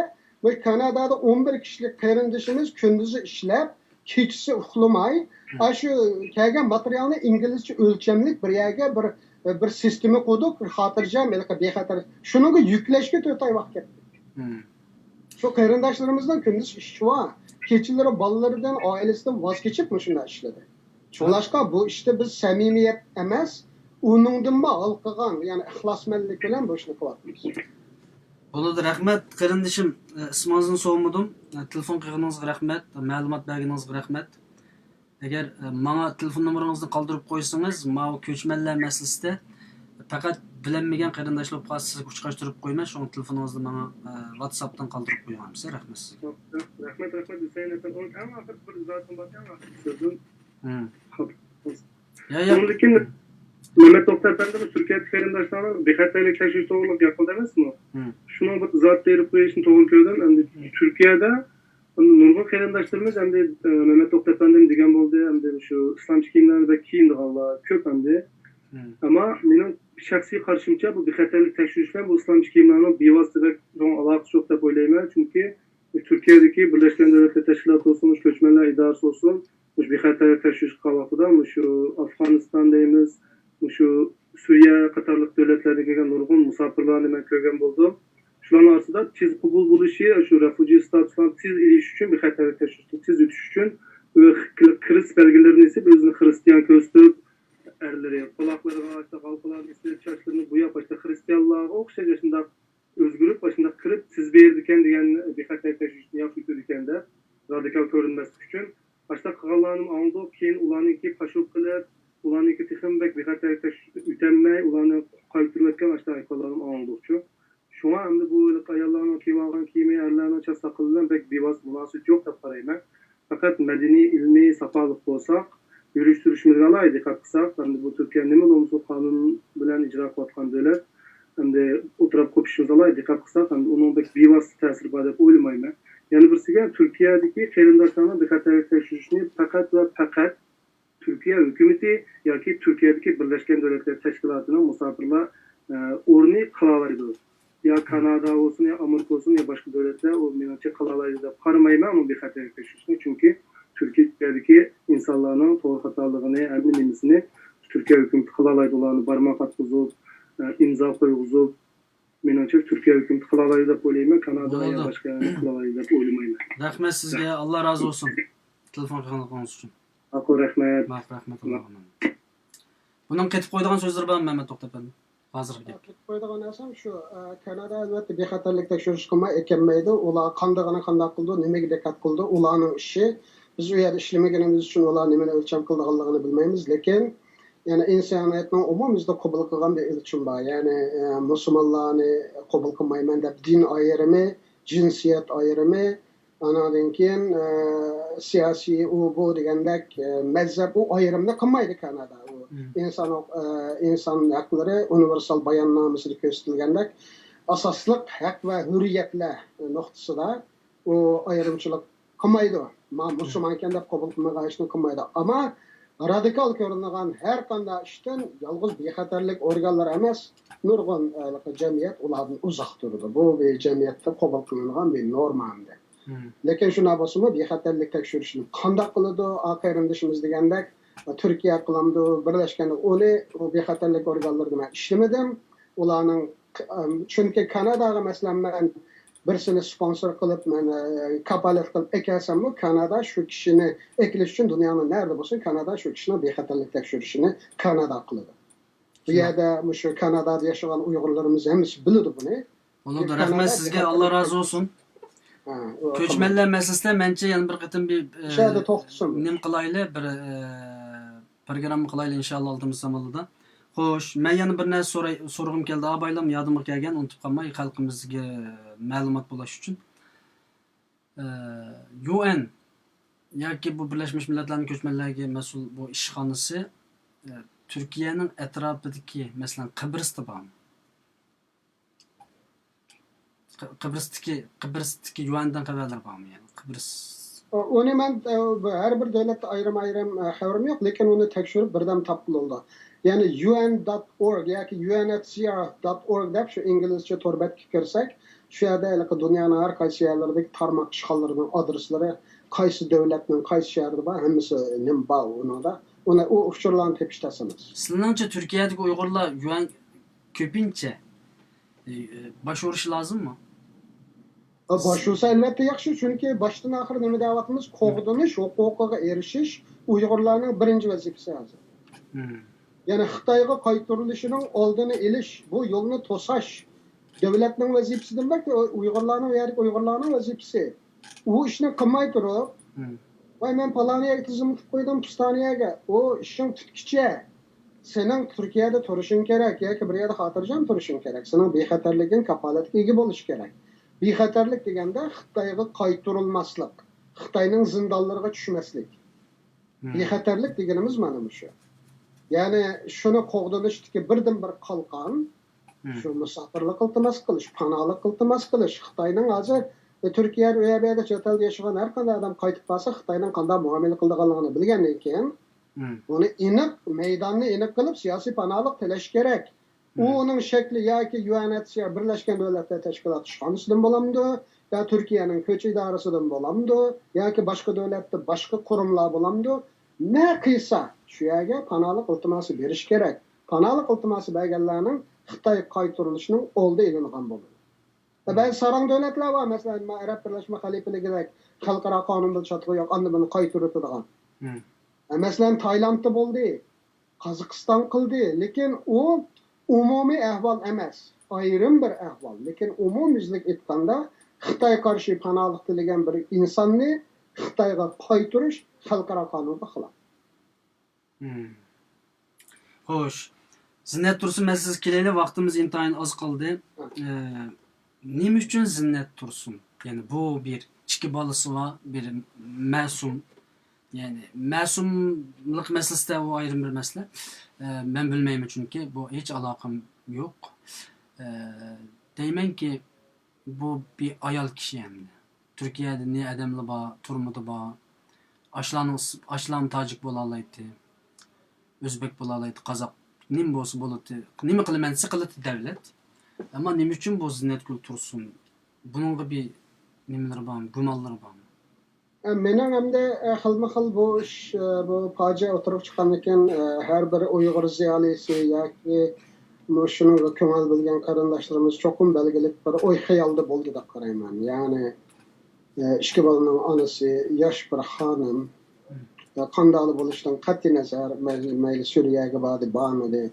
بۇ كانادادا ئون بىر كىشىلىك قېرىندىشىمىز كۈندۈزى ئىشلەپ، كېچىسى ئۇخلىماي، ئاشۇ كەلگەن ماتېرىيالنى ئىنگلىزچە ئۆلچەملىك بىر يەرگە بىر، بىر سىستېما قۇردۇق، خاتىرجەم، ھېلىقى بىخەتەر. شۇنىڭغا يۈكلەشكە تۆت ئاي ۋاقىت كەتتى. شۇ قېرىنداشلىرىمىزنىڭ كۈندۈز ئىشى بار. كېچىلىرى بالىلىرىدىن، ئائىلىسىدىن ۋاز كېچىپ مۇشۇنداق ئىشلىدى. شۇڭلاشقا بۇ ئىشتا بىز سەمىمىيەت ئەمەس، ئۇنىڭدىنمۇ ھالقىغان، يەنى ئىخلاسمەنلىك بىلەن بۇ ئىشنى قىلىۋاتىمىز. بولىدۇ، رەھمەت قېرىندىشىم. ئىسمىڭىزنى سورىمىدىم. تېلېفون قىلغىنىڭىزغا رەھمەت، مەلۇمات بەرگىنىڭىزگە رەھمەت. ئەگەر، ئە، ماڭا تېلېفون نومۇرىڭىزنى قالدۇرۇپ قويسىڭىز، ماۋۇ كۆچمەنلەر مەسىلىسىدە پەقەت بىلەلمىگەن قېرىنداشلار بولۇپ قالسا، سىزگە ئۇچراشتۇرۇپ قويىمەن. شۇڭا تېلېفونىڭىزنى ماڭا، ئە، ۋاتساپتىن قالدۇرۇپ قويۇڭ ئەمىسە. رەھمەت سىزگە. رەھمەت، رەھمەت، ھۈسەيىن ئەپەندى. ئۇنىڭ ئەڭ ئاخىرقى بىر ئىزاھاتىم بار، ئەڭ ئاخىرقى سۆزۈم. يا، يا. ئۇنىڭدىن كېيىن مەمەت توختى ئەپەندىمىز تۈركىيەدىكى قېرىنداشلارنىڭ بىخەتەرلىك تەكشۈرۈش توغرىلىق گەپ قىلدى ئەمەسمۇ؟ شۇنىڭ بىر ئىزاھات بېرىپ قويۇشنى توغرا كۆردۈم. ئەمدى تۈركىيەدە نۇرغۇن قېرىنداشلىرىمىز ئەمدى، ئە، مەمەت توختى ئەپەندىم دېگەن بولدى، ئەمدى شۇ ئىسلامچە كىيىملەرنى بەك كىيىنىدىغانلار كۆپ ئەمدى. ئەمما مېنىڭ شەخسىي قارىشىمچە، بۇ بىخەتەرلىك تەكشۈرۈش بىلەن بۇ ئىسلامچە كىيىملەرنىڭ بىۋاسىتە بەك چوڭ ئالاقىسى يوق دەپ ئويلايمەن. چۈنكى تۈركىيەدىكى بىرلەشكەن دۆلەتلەر تەشكىلاتى بولسۇن، مۇشۇ كۆچمەنلەر ئىدارىسى بولسۇن، مۇشۇ بىخەتەرلىك تەكشۈرۈش قىلغان ۋاقتىدا مۇشۇ ئافغانىستان دەيمىز، مۇشۇ سۈرىيە قاتارلىق دۆلەتلەردىن كەلگەن نۇرغۇن مۇساپىرلارنى مەن كۆرگەن بولدۇم. شۇلارنىڭ ئارىسىدا تېز قوبۇل بولۇشى، شۇ رەفۇجى ستاتۇسلارنى تېز ئېلىش ئۈچۈن، بىخەتەرلىك تەكشۈرۈشتىن تېز ئۆتۈش ئۈچۈن، ئۆ-، كرېست بەلگىلىرىنى ئېسىپ، ئۆزىنى خرىستىيان كۆرسىتىپ، ئەرلىرى قۇلاقلىرىغا ئاشۇنداق ھالقىلارنى ئېسىپ، چاچلىرىنى بوياپ، ئاشۇنداق خرىستىيانلارغا ئوخشاش تەكشۈرۈشنى ياخشى ئۆتىدىكەن دەپ، رادىكال كۆرۈنمەسلىك ئۈچۈن ئاشۇنداق قىلغانلارنىمۇ ئاڭلىدۇق. كېيىن ئۇلارنىڭكى پاشۇ قىلىپ، ئۇلارنىڭكى تېخىمۇ بەك بىخەتەرلىك تەكشۈرۈشتىن ئۆتەلمەي، ئۇلارنى قايتۇرۇۋەتكەن ئاشۇنداق ئەھۋاللارنىمۇ ئاڭلىدۇقچۇ. شۇڭا ئەمدى بۇ ھېلىقى ئاياللارنىڭ كىيىۋالغان كىيىمى، ئەرلەرنىڭ چاچ ساقىلى بىلەن بەك بىۋاسىتە مۇناسىۋىتى يوق دەپ قارايمەن. پەقەت مەدەنىي، ئىلمىي، ساپالىق بولساق، يۈرۈش تۇرۇشىمىزغا ئالاھىدە دىققەت قىلساق، ئەمدى بۇ تۈركىيە نېمە بولمىسۇن قانۇن بىلەن ئىجرا قىلىۋاتقان دۆلەت، ئەمدى ئوتتۇراپ قوپۇشىمىزغا ئالاھىدە دىققەت قىلساق، ئەمدى ئۇنىڭ بەك بىۋاسىتە تەسىرى بار دەپ ئويلىمايمەن. يەنە بىرسىگە، تۈركىيەدىكى قېرىنداشلارنىڭ بىخەتەرلىك تەكشۈرۈشىنى پەقەت ۋە پەقەت تۈركىيە ھۆكۈمىتى ياكى تۈركىيەدىكى بىرلەشكەن دۆلەتلەر تەشكىلاتىنىڭ مۇساپىرلار، ئە، ئورنى قىلالايدۇ. يا كانادا بولسۇن، يا ئامېرىكا بولسۇن، يا باشقا دۆلەتلەر ئۇ مېنىڭچە قىلالايدۇ دەپ قارىمايمەن ئۇنىڭ بىخەتەرلىك تەكشۈرۈشىنى. چۈنكى تۈركىيەدىكى ئىنسانلارنىڭ تور خاتالىقىنى، ھەممە نېمىسىنى تۈركىيە ھۆكۈمىتى قىلالايدۇ. ئۇلارنى بارماق ئاتقۇزۇپ، ئە، ئىمزا قويغۇزۇپ، مېنىڭچە تۈركىيە ھۆكۈمىتى قىلالايدۇ دەپ ئويلايمەن. كانادا يا بولىدۇ. باشقا قىلالايدۇ دەپ ئويلىمايمەن. رەھمەت سىزگە، ئاللا رازى بولسۇن. تېلېفون قىلغانلىقىڭىز ئۈچۈن. ماقۇل، رەھمەت. ماقۇل، رەھمەت، ئاللاغا ئامانەت. بۇنىڭ قېتىپ قويىدىغان سۆزلىرى بارمۇ، مەمەت توختى ئەپەندى؟ ھازىرقى گەپ. قېتىپ قويىدىغان نەرسەم شۇ، ئە، كانادا ئەلۋەتتە بىخەتەرلىك تەكشۈرۈش قىلماي ئەكەلمەيدۇ. ئۇلار قاندىقىنى قانداق قىلىدۇ، نېمىگە دىققەت قىلىدۇ، ئۇلارنىڭ ئىشى. بىز ئۇ يەردە ئىشلىمىگىنىمىز ئۈچۈن ئۇلار نېمىنى ئۆلچەم قىلىدىغانلىقىنى بىلمەيمىز. لېكىن يەنە ئىنسانىيەتنىڭ ئومۇميۈزىدە قوبۇل قىلغان بىر ئۆلچىمى بار. يەنى، ئە، مۇسۇلمانلارنى قوبۇل قىلمايمەن دەپ دىن ئايرىمى، جىنسىيەت ئايرىمى، ئاناندىن كېيىن، ئە، سىياسىي ئۇ بۇ دېگەندەك، ئە، مەزھەپ ئۇ ئايرىمنى قىلمايدۇ كانادا. ئۇ مم. ئىنسان ھوق-، ئە، ئىنسان ھەقلىرى ئۇنىۋېرسال باياننامىسىدا كۆرسىتىلگەندەك ئاساسلىق ھەق ۋە ھۆرىيەتلەر نۇقتىسىدا ئۇ ئايرىمچىلىق قىلمايدۇ. ما مم. مۇسۇلمانكەن دەپ قوبۇل قىلمىغان ئىشنى قىلمايدۇ. ئەمما رادىكال كۆرۈنىدىغان ھەر قانداق ئىشتىن يالغۇز بىخەتەرلىك ئورگانلىرى ئەمەس، نۇرغۇن، ئە، جەمئىيەت ئۇلاردىن ئۇزاق تۇرىدۇ. بۇ بىر جەمئىيەتتە قوبۇل قىلىنغان بىر نورما ئەمدى. مم. لېكىن شۇنداق بولسىمۇ، بىخەتەرلىك تەكشۈرۈشنى قانداق قىلىدۇ؟ ئا، قېرىندىشىمىز دېگەندەك، تۈركىيە قىلامدۇ، بىرلەشكەن، ئۇنى، ئۇ بىخەتەرلىك ئورگانلىرىدا مەن ئىشلىمىدىم. ئۇلارنىڭ، ئەم، چۈنكى كاناداغا، مەسىلەن، مەن بىرسىنى سپونسور قىلىپ، مەن، ئە، كاپالەت قىلىپ ئەكەلسەممۇ، كانادا شۇ كىشىنى ئەكېلىش ئۈچۈن دۇنيانىڭ نەرىدە بولسۇن، كانادا شۇ كىشىنىڭ بىخەتەرلىك تەكشۈرۈشىنى كانادا قىلىدۇ. بۇ شۇنداق. يەردە مۇشۇ كانادادا ياشىغان ئۇيغۇرلىرىمىز ھەممىسى بىلىدۇ بۇنى. بولىدۇ، كانادا رەھمەت سىزگە، بىخەتەرلىك ئاللا رازى بولسۇن. ھە، ئۇ كۆچمەنلەر مەسىلىسىدە مەنچە يەنە بىر قېتىم بىر، ئە، شۇ يەردە توختىسۇن. نېمە قىلايلى، بىر، ئە، پروگرامما قىلايلى ئىنشاللا ئالدىمىز زامانلىدا. خوش، مەن يەنە بىر نەرسە سوراي، سورىغۇم كەلدى. ئابايلام يادىمغا كەلگەن، ئۇنتۇپ قالماي، خەلقىمىزگە مەلۇمات بولۇش ئۈچۈن. ئە، يۇ ئېن ياكى بۇ بىرلەشمىش مىللەتلەرنىڭ كۆچمەنلەرگە مەسئۇل بۇ ئىشخانىسى، ئە، تۈركىيەنىڭ ئەتراپىدىكى، مەسىلەن، قىبرىستا بارمۇ؟ قىبرىستىكى، قىبرىستىكى يۇئەندىن خەۋەرلەر بارمۇ يەنى؟ قىبرىس. ئۇنى مەن، ئە، ھەر بىر دۆلەتتە ئايرىم-ئايرىم، ئە، خەۋىرىم يوق، لېكىن ئۇنى تەكشۈرۈپ بىردەم تاپقىلى بولىدۇ. يەنى يۇ ئېن دوت ئورگ ياكى يۇ ئېن ئېچ سى ئار دوت ئورگ دەپ شۇ ئىنگلىزچە تور بەتكە كىرسەك، شۇ يەردە ھېلىقى دۇنيانىڭ ھەر قايسى يەرلىرىدىكى تارماق ئىشخانىلىرىنىڭ ئادرېسلىرى، قايسى دۆلەتنىڭ قايسى شەھىرىدە بار، ھەممىسى نېمە بار ئۇنىڭدا. ئۇنى، ئۇ ئۇچۇرلارنى تېپىش تەس ئەمەس. سىلىنىڭچە تۈركىيەدىكى ئۇيغۇرلار يۇئەن كۆپىنچە، ئى، ئى، باش ئۇرۇشى لازىممۇ؟ ئا، باش ئۇرسا ئەلۋەتتە ياخشى، چۈنكى باشتىن ئاخىر نېمە دەۋاتىمىز؟ قوغدىنىش ھوقۇقىغا ئېرىشىش ئۇيغۇرلارنىڭ بىرىنچى ۋەزىپىسى ھازىر. مم. يەنى خىتايغا قايتۇرۇلۇشىنىڭ ئالدىنى ئېلىش، بۇ يولنى توساش دۆلەتنىڭ ۋەزىپىسىدىن بەك ئۇيغۇرلارنىڭ، ئۇ يەردىكى ئۇيغۇرلارنىڭ ۋەزىپىسى. ئۇ ئىشنى قىلماي تۇرۇپ، مم. ۋاي، مەن پالانىيەگە تىزىملىتىپ قويدۇم، پىستانىيەگە. ئۇ ئىشىڭ تۈتكىچە. سېنىڭ تۈركىيەدە تۇرۇشۇڭ كېرەك ياكى بىر يەردە خاتىرجەم تۇرۇشۇڭ كېرەك. سېنىڭ بىخەتەرلىكىڭ كاپالەتكە ئىگە بولۇشى كېرەك. بىخەتەرلىك دېگەندە خىتايغا قايتۇرۇلماسلىق، خىتاينىڭ زىندانلىرىغا چۈشمەسلىك. مم. بىخەتەرلىك دېگىنىمىز مانا مۇشۇ. يەنى شۇنى قوغدىنىشتىكى بىردىنبىر قالقان، مم. شۇ مۇساپىرلىق ئىلتىماس قىلىش، پاناھلىق ئىلتىماس قىلىش. خىتاينىڭ ھازىر، ئە، تۈركىيەدە، ئۇ يەردە، چەت ئەلدە ياشىغان ھەر قانداق ئادەم قايتىپ بارسا، خىتاينىڭ قانداق مۇئامىلە قىلىدىغانلىقىنى بىلگەندىن كېيىن، مم. بۇنى ئېنىق، مەيداننى ئېنىق قىلىپ، سىياسىي پاناھلىق تىلەش كېرەك. ئۇ مم. ئۇنىڭ شەكلى ياكى يۇ ئېن ئېچ سى ئار، بىرلەشكەن دۆلەتلەر تەشكىلاتى ئىشخانىسىدىن بولامدۇ، يا تۈركىيەنىڭ كۆچ ئىدارىسىدىن بولامدۇ، ياكى باشقا دۆلەتتە باشقا قۇرۇملار بولامدۇ، نە قىلسا، شۇ يەرگە پاناھلىق ئىلتىماسى بېرىش كېرەك. پاناھلىق ئىلتىماسى بەرگەنلەرنىڭ خىتايغا قايتۇرۇلۇشىنىڭ ئالدى ئېلىنغان بولىدۇ. مم. بەزى ساراڭ دۆلەتلەر بار، مەسىلەن، مانا ئەرەب بىرلەشمە خەلىپىلىكىدەك خەلقئارا قانۇن بىلەن چاتىقى يوق، ئاندىن بۇنى قايتۇرۇۋېتىدىغان. مم. مەسىلەن، تايلاندتا بولدى، قازاقىستان قىلدى، لېكىن ئۇ ئومۇمىي ئەھۋال ئەمەس، ئايرىم بىر ئەھۋال. لېكىن ئومۇميۈزلۈك ئېيتقاندا، خىتاي قارشى پاناھلىق تىلىگەن بىر ئىنساننى خىتايغا قايتۇرۇش خەلقئارا قانۇنغا خىلاپ. مم. خوش، زىننەت تۇرسۇن مەسىلىسىگە كېلەيلى، ۋاقتىمىز ئىنتايىن ئاز قالدى. ئە، نېمە ئۈچۈن زىننەت تۇرسۇن؟ يەنى بۇ بىر ئىككى بالىسى بار، بىر مەسۇم. يەنى مەسۇملۇق مەسىلىسىدە ئۇ ئايرىم بىر مەسىلە. ئە، مەن بىلمەيمەن، چۈنكى بۇ ھېچ ئالاقەم يوق. ئە، دەيمەنكى، بۇ بىر ئايال كىشى ئەمدى. تۈركىيەدە نى ئادەملا بار، تۈرمىدە بار. ئاشلارنىڭ ئىس-، ئاشلارمۇ تاجىك بولالايتتى، ئۆزبېك بولالايتتى، قازاق، نېمە بولسا بولاتتى. نېمە قىلىمەن دېسە قىلاتتى دەۋلەت. ئەمما نېمە ئۈچۈن بۇ زىننەتگۈل تۇرسۇن؟ بۇنىڭغا بىر نېمىلىرى بارمۇ، گۇمانلىرى بارمۇ؟ مېنىڭ ئەمدى خىلمۇ خىل بۇ ئىش، بۇ پاجىئە ئوتتۇرىغا چىققاندىن كېيىن، ھەر بىر ئۇيغۇر زىيالىيسى ياكى مۇشۇنىڭغا كۆڭۈل بۆلگەن قېرىنداشلىرىمىز چوقۇم بەلگىلىك بىر ئوي خىيالدا بولدى دەپ قارايمەن. يەنى ئىككى بالىنىڭ ئانىسى ياش بىر خانىم، قانداقلا بولۇشىدىن قەتئىينەزەر، مەيلى، مەيلى سۈرىيەگە باردى، بارمىدى.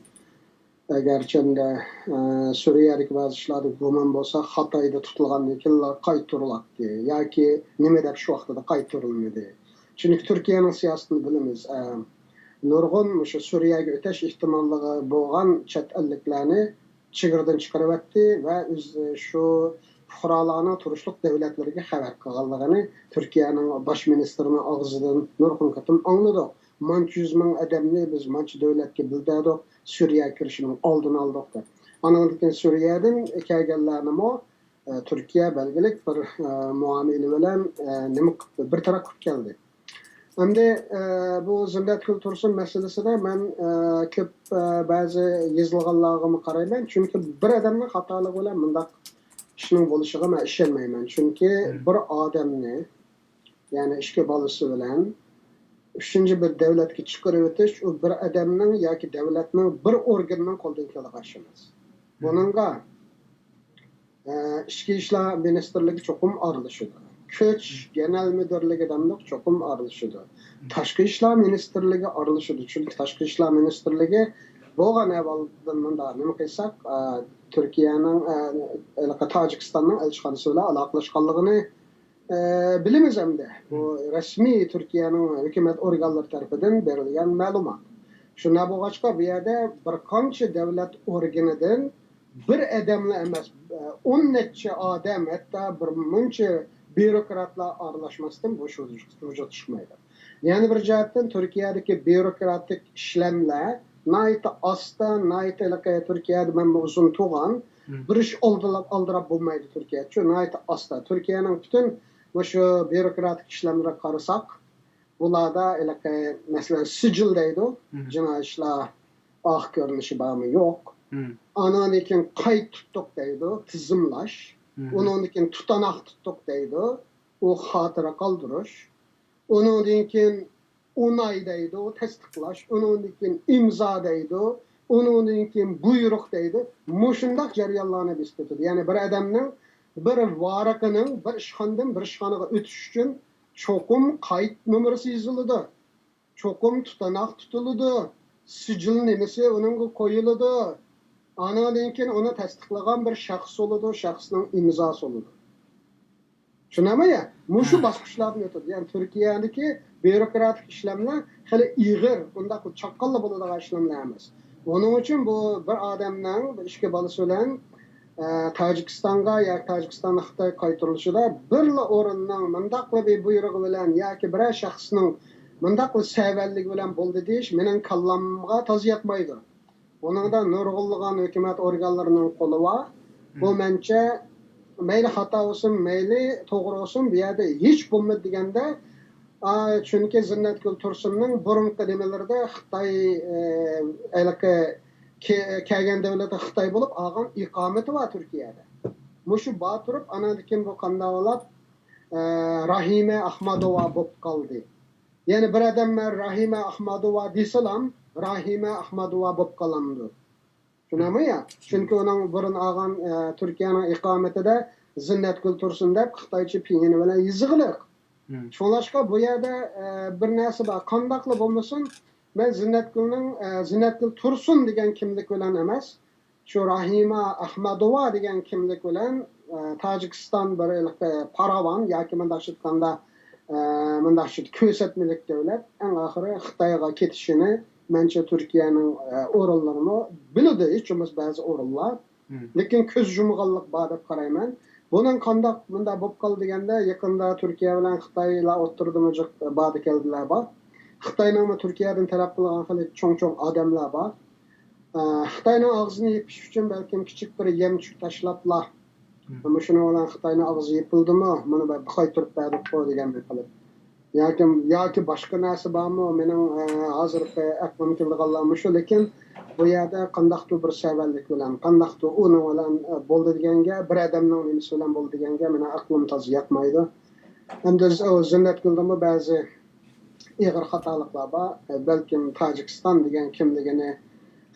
ئەگەرچەندە، ئە، سۈرىيەدىكى بەزى ئىشلاردا گۇمان بولسا، خىتايدا تۇتۇلغاندىن كېيىنلا قايتۇرۇلاتتى ياكى نېمە دەپ شۇ ۋاقتىدا قايتۇرۇلمىدى. چۈنكى تۈركىيەنىڭ سىياسىتىنى بىلىمىز. ئە، نۇرغۇن مۇشۇ سۈرىيەگە ئۆتەش ئېھتىماللىقى بولغان چەت ئەللىكلەرنى چېگرىدىن چىقىرىۋەتتى ۋە ئۆز، شۇ پۇقرالارنىڭ تۇرۇشلۇق دۆلەتلىرىگە خەۋەر قىلغانلىقىنى تۈركىيەنىڭ باش مىنىستىرىنىڭ ئاغزىدىن نۇرغۇن قېتىم ئاڭلىدۇق. مانچە يۈز مىڭ ئادەمنى بىز مانچە دۆلەتكە بىلدۈردۇق، سۈرىيەگە كىرىشىنىڭ ئالدىنى ئالدۇق دەپ. ئانىڭدىن كېيىن سۈرىيەدىن كەلگەنلەرنىمۇ، ئە، تۈركىيە بەلگىلىك بىر، ئە، مۇئامىلە بىلەن، ئە، نېمە قىلىپ، بىر تەرەپ قىلىپ كەلدى. ئەمدى، ئە، بۇ زىننەتگۈل تۇرسۇن مەسىلىسىدە مەن، ئە، كۆپ، ئە، بەزى يېزىلغانلارغىمۇ قارايمەن. چۈنكى بىر ئادەمنىڭ خاتالىقى بىلەن مۇنداق ئىشنىڭ بولۇشىغا مەن ئىشەنمەيمەن. چۈنكى بىر ئادەمنى، يەنى ئىككى بالىسى بىلەن ئۈچىنچى بىر دۆلەتكە چىقىرىۋېتىش، ئۇ بىر ئادەمنىڭ ياكى دۆلەتنىڭ بىر ئورگىنىنىڭ قولىدىن كېلىدىغان ئىش ئەمەس. بۇنىڭغا، ئە، ئىچكى ئىشلار مىنىستىرلىكى چوقۇم ئارىلىشىدۇ. كۈچ گېنېرال مۇدىرلىكى دەملىك چوقۇم ئارىلىشىدۇ. تاشقى ئىشلار مىنىستىرلىكى ئارىلىشىدۇ. چۈنكى تاشقى ئىشلار مىنىستىرلىكى بولغان ئەھۋالدىن مۇنداق نېمە قىلساق، ئە، تۈركىيەنىڭ، ئە، ھېلىقى تاجىكىستاننىڭ ئەلچىخانىسى بىلەن ئالاقىلەشكەنلىكىنى ئە، بىلىمىز ئەمدى. بۇ رەسمىي تۈركىيەنىڭ ھۆكۈمەت ئورگانلىرى تەرىپىدىن بېرىلگەن مەلۇمات. شۇنداق بولغاچقا، بۇ يەردە بىر قانچە دۆلەت ئورگىنىدىن بىر ئادەملا ئەمەس، ئە، ئون نەچچە ئادەم، ھەتتا بىر مۇنچە بيۇروكراتلار ئارىلاشماستىن بۇ شۇ ۋۇجۇدقا چىقمايدۇ. يەنە بىر جەھەتتىن، تۈركىيەدىكى بيۇروكراتىك ئىشلەملەر ناھايىتى ئاستا، ناھايىتى ھېلىقى تۈركىيەدە مەنمۇ ئۇزۇن تۇرغان، بىر ئىش ئالدىراپ، ئالدىراپ بولمايدۇ تۈركىيە. شۇ ناھايىتى ئاستا. تۈركىيەنىڭ پۈتۈن مۇشۇ بيۇروكراتىك ئىشلەملىرىگە قارىساق، بۇلاردا ھېلىقى، مەسىلەن، سىجىل دەيدۇ. جىنايى ئىشلار ئاخىر كۆرۈنۈشى بارمۇ، يوق. ئانىڭدىن كېيىن قايتا تۇتتۇق دەيدۇ، تىزىملاش. ئۇنىڭدىن كېيىن تۇتاناق تۇتتۇق دەيدۇ، ئۇ خاتىرە قالدۇرۇش. ئۇنىڭدىن كېيىن ئوناي دەيدۇ، تەستىقلاش، ئۇنىڭدىن كېيىن ئىمزا دەيدۇ، ئۇنىڭدىن كېيىن بۇيرۇق دەيدۇ. مۇشۇنداق جەريانلارنى بېسىپ ئۆتىدۇ. يەنى بىر ئادەمنىڭ بىر ۋارىقىنىڭ بىر ئىشخانىدىن بىر ئىشخانىغا ئۆتۈش ئۈچۈن چوقۇم قايت نومۇرىسى يېزىلىدۇ، چوقۇم تۇتاناق تۇتۇلىدۇ، سىجىل نېمىسى ئۇنىڭغا قويۇلىدۇ. ئانىڭدىن كېيىن ئۇنى تەستىقلىغان بىر شەخس بولىدۇ، شەخسنىڭ ئىمزاسى بولىدۇ. چۈشىنەمەن يا؟ مۇشۇ باسقۇچلاردىن ئۆتىدۇ. يەنى تۈركىيەدىكى بيۇروكراتىك ئىشلەملەر خېلى ئېغىر، ئۇنداق چاققانلا بولىدىغان ئىشلەملەر ئەمەس. ئۇنىڭ ئۈچۈن بۇ بىر ئادەمنىڭ ئىككى بالىسى بىلەن، ئە، تاجىكىستانغا ياكى تاجىكىستاندىن خىتايغا قايتۇرۇلۇشىدا بىرلا ئورۇننىڭ مۇنداقلا بىر بۇيرۇقى بىلەن ياكى بىرەر شەخسنىڭ مۇنداقلا سەۋەنلىكى بىلەن بولدى دېيىش مېنىڭ كاللامغا تازا ياتمايدۇ. بۇنىڭدا نۇرغۇنلىغان ھۆكۈمەت ئورگانلىرىنىڭ قولى بار. بۇ مەنچە مەيلى خاتا بولسۇن، مەيلى توغرا بولسۇن، بۇ يەردە ھېچ بولمىدى دېگەندە، ئا، چۈنكى زىننەتگۈل تۇرسۇننىڭ بۇرۇنقى نېمىلىرىدە خىتاي، ئە، ھېلىقى كە-، كەلگەن دۆلىتى خىتاي بولۇپ، ئالغان ئىقامىتى بار تۈركىيەدە. مۇشۇ بار تۇرۇپ، ئاناندىن كېيىن بۇ قانداق بولۇپ، ئە، راھىمە ئاخمادوۋا بولۇپ قالدى. يەنى بىر ئادەم مەن راھىمە ئاخمادوۋا دېسىلام، راھىمە ئاخمادوۋا بولۇپ قالامدۇ؟ شۇنداقمۇ يا؟ چۈنكى ئۇنىڭ بۇرۇن ئالغان، ئە، تۈركىيەنىڭ ئىقامىتىدە زىننەتگۈل تۇرسۇن دەپ خىتايچە پېيىنى بىلەن يېزىقلىق. شۇڭلاشقا بۇ يەردە، ئە، بىر نەرسە بار. قانداقلا بولمىسۇن، مەن زىننەتگۈلنىڭ، ئە، زىننەتگۈل تۇرسۇن دېگەن كىملىك بىلەن ئەمەس، شۇ راھىمە ئاخمادوۋا دېگەن كىملىك بىلەن ئە، تاجىكىستان بىر ھېلىقى پاراۋان ياكى مۇنداقچە ئېيتقاندا، ئە، مۇنداقچە كۆرسەتمىلىك دۆلەت. ئەڭ ئاخىرى خىتايغا كېتىشىنى مەنچە تۈركىيەنىڭ، ئە، ئورۇنلىرىمۇ بىلىدۇ، ھېچ بولمىسا بەزى ئورۇنلار. لېكىن كۆز يۇمغانلىق بار دەپ قارايمەن. بۇنىڭ قانداق مۇنداق بولۇپ قالدى دېگەندە، يېقىندا تۈركىيە بىلەن خىتايلار ئوتتۇرىدىمۇ جىق باردا كەلدىلەر بار. خىتاينىڭمۇ تۈركىيەدىن تەلەپ قىلغان خېلى چوڭ-چوڭ ئادەملەر بار. ئە، خىتاينىڭ ئاغزىنى يېپىش ئۈچۈن بەلكىم كىچىك بىر يەمچۈك تاشلاپلا، مۇشۇنىڭ بىلەن خىتاينىڭ ئاغزى يېپىلدىمۇ، مۇنى بىر قايتۇرۇپ بەردۇققۇ دېگەندەك قىلىپ. ياكى، ياكى باشقا نەرسە بارمۇ؟ مېنىڭ، ئە، ھازىرقى ئەقلىمگە كېلىدىغانلار مۇشۇ. لېكىن بۇ يەردە قانداقتۇر بىر سەۋەنلىك بىلەن، قانداقتۇر ئۇنىڭ بىلەن، ئە، بولدى دېگەنگە، بىر ئادەمنىڭ نېمىسى بىلەن بولدى دېگەنگە مېنىڭ ئەقلىم تازا ياتمايدۇ. ئەمدى ز-، ئۇ زىننەتگۈلدىمۇ بەزى ئېغىر خاتالىقلار بار. ئە، بەلكىم تاجىكىستان دېگەن كىملىكىنى،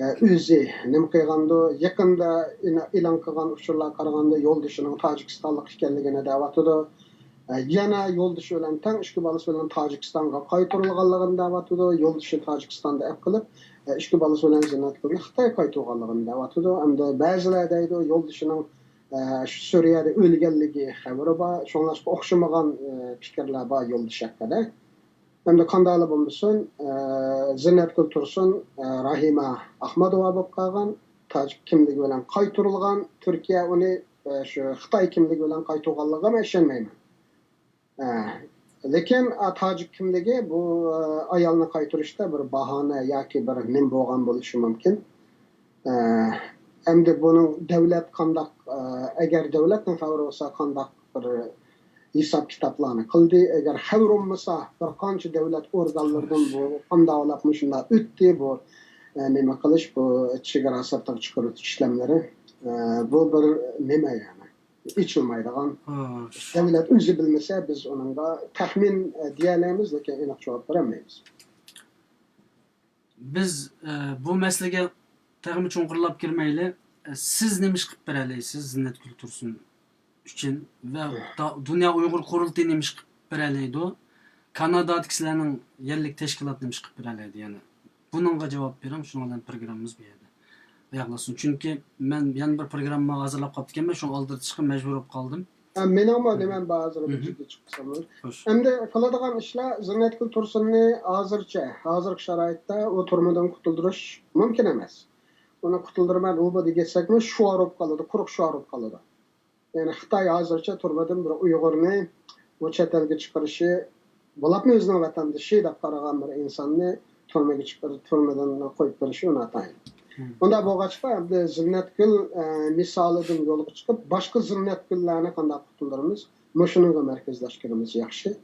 ئە، ئۆزى نېمە قىلغاندۇ، يېقىندا ئېنا-، ئېلان قىلغان ئۇچۇرلارغا قارىغاندا، يولدىشىنىڭ تاجىكىستانلىق ئىكەنلىكىنى دەۋاتىدۇ. ئە، يەنە يولدىشى بىلەن تەڭ ئىككى بالىسى بىلەن تاجىكىستانغا قايتۇرۇلغانلىقىنى دەۋاتىدۇ. يولدىشى تاجىكىستاندا ئەپ قىلىپ، ئە، ئىككى بالىسى بىلەن زىننەتگۈلنى خىتايغا قايتۇرغانلىقىنى دەۋاتىدۇ. ئەمدى بەزىلەر دەيدۇ، يولدىشىنىڭ، ئە، شۇ سۈرىيەدە ئۆلگەنلىكى خەۋىرى بار. شۇڭلاشقا ئوخشىمىغان، ئە، پىكىرلەر بار يولدىشى ھەققىدە. ئەمدى قانداقلا بولمىسۇن، ئە، زىننەتگۈل تۇرسۇن، ئە، راھىمە ئاخماتوۋا بولۇپ قالغان، تاجىك كىملىكى بىلەن قايتۇرۇلغان، تۈركىيە ئۇنى، ئە، شۇ خىتاي كىملىكى بىلەن قايتۇرغانلىقىغا مەن ئىشەنمەيمەن. ئە، لېكىن، ئە، تاجىك كىملىكى بۇ، ئە، ئايالنى قايتۇرۇشتا بىر باھانە ياكى بىر نېمە بولغان بولۇشى مۇمكىن. ئە، ئەمدى بۇنىڭ دۆلەت قانداق، ئە، ئەگەر دۆلەتنىڭ خەۋىرى بولسا قانداق بىر ھېساب-كىتابلارنى قىلدى؟ ئەگەر خەۋىرى بولمىسا، بىر قانچە دۆلەت ئورگانلىرىدىن بۇ قانداقلاپ مۇشۇنداق ئۆتتى، بۇ، ئە، نېمە قىلىش، بۇ چېگرا سىرتىغا چىقىرىۋېتىش ئىشلەملىرى، ئە، بۇ بىر نېمە يەنى؟ ئېچىلمايدىغان. خوش. دۆلەت ئۆزى بىلمىسە، بىز ئۇنىڭغا تەخمىن، ئە، دېيەلەيمىز، لېكىن ئېنىق جاۋاب بېرەلمەيمىز. بىز، ئە، بۇ مەسىلىگە تېخىمۇ چوڭقۇرلاپ كىرمەيلى. ئە، سىز نېمە ئىش قىلىپ بېرەلەيسىز زىننەتگۈل تۇرسۇن ئۈچۈن ۋە دا-، دۇنيا ئۇيغۇر قۇرۇلتىيى نېمە ئىش قىلىپ بېرەلەيدۇ؟ كانادادىكى سىلەرنىڭ يەرلىك تەشكىلات نېمە ئىش قىلىپ بېرەلەيدۇ يەنە؟ بۇنىڭغا جاۋاب بېرىڭ، شۇنىڭ بىلەن پروگراممىمىز بۇ يەردە ئاياغلاشسۇن. چۈنكى مەن يەنە بىر پروگرامما ھازىرلاپ قاپتىكەنمەن، شۇڭا ئالدىرىشىشقا مەجبۇر بولۇپ قالدىم. ھە، مېنىڭمۇ نېمەم بار ھازىر بىر جىددىي چىقىپ قالسام. خوش. ئەمدى قىلىدىغان ئىشلار زىننەتگۈل تۇرسۇننى ھازىرچە، ھازىرقى شارائىتتا ئۇ تۈرمىدىن قۇتۇلدۇرۇش مۇمكىن ئەمەس. ئۇنى قۇتۇلدۇرىمەن، ئۇ بۇ دېگەنسەكمۇ شوئار بولۇپ قالىدۇ، قۇرۇق شوئار بولۇپ قالىدۇ. يەنى خىتاي ھازىرچە تۈرمىدىن بىر ئۇيغۇرنى بۇ چەت ئەلگە چىقىرىشى، بولۇپمۇ ئۆزىنىڭ ۋەتەندىشى دەپ قارىغان بىر ئىنساننى تۈرمىگە چىقىرىپ، تۈرمىدىن قويۇپ بېرىشى ناتايىن. مۇنداق بولغاچقا، ئەمدى زىننەتگۈل، ئە، مىسالىدىن يولغا چىقىپ، باشقا زىننەتگۈللەرنى قانداق قۇتۇلدۇرىمىز؟ مۇشۇنىڭغا مەركەزلەشكىنىمىز ياخشى.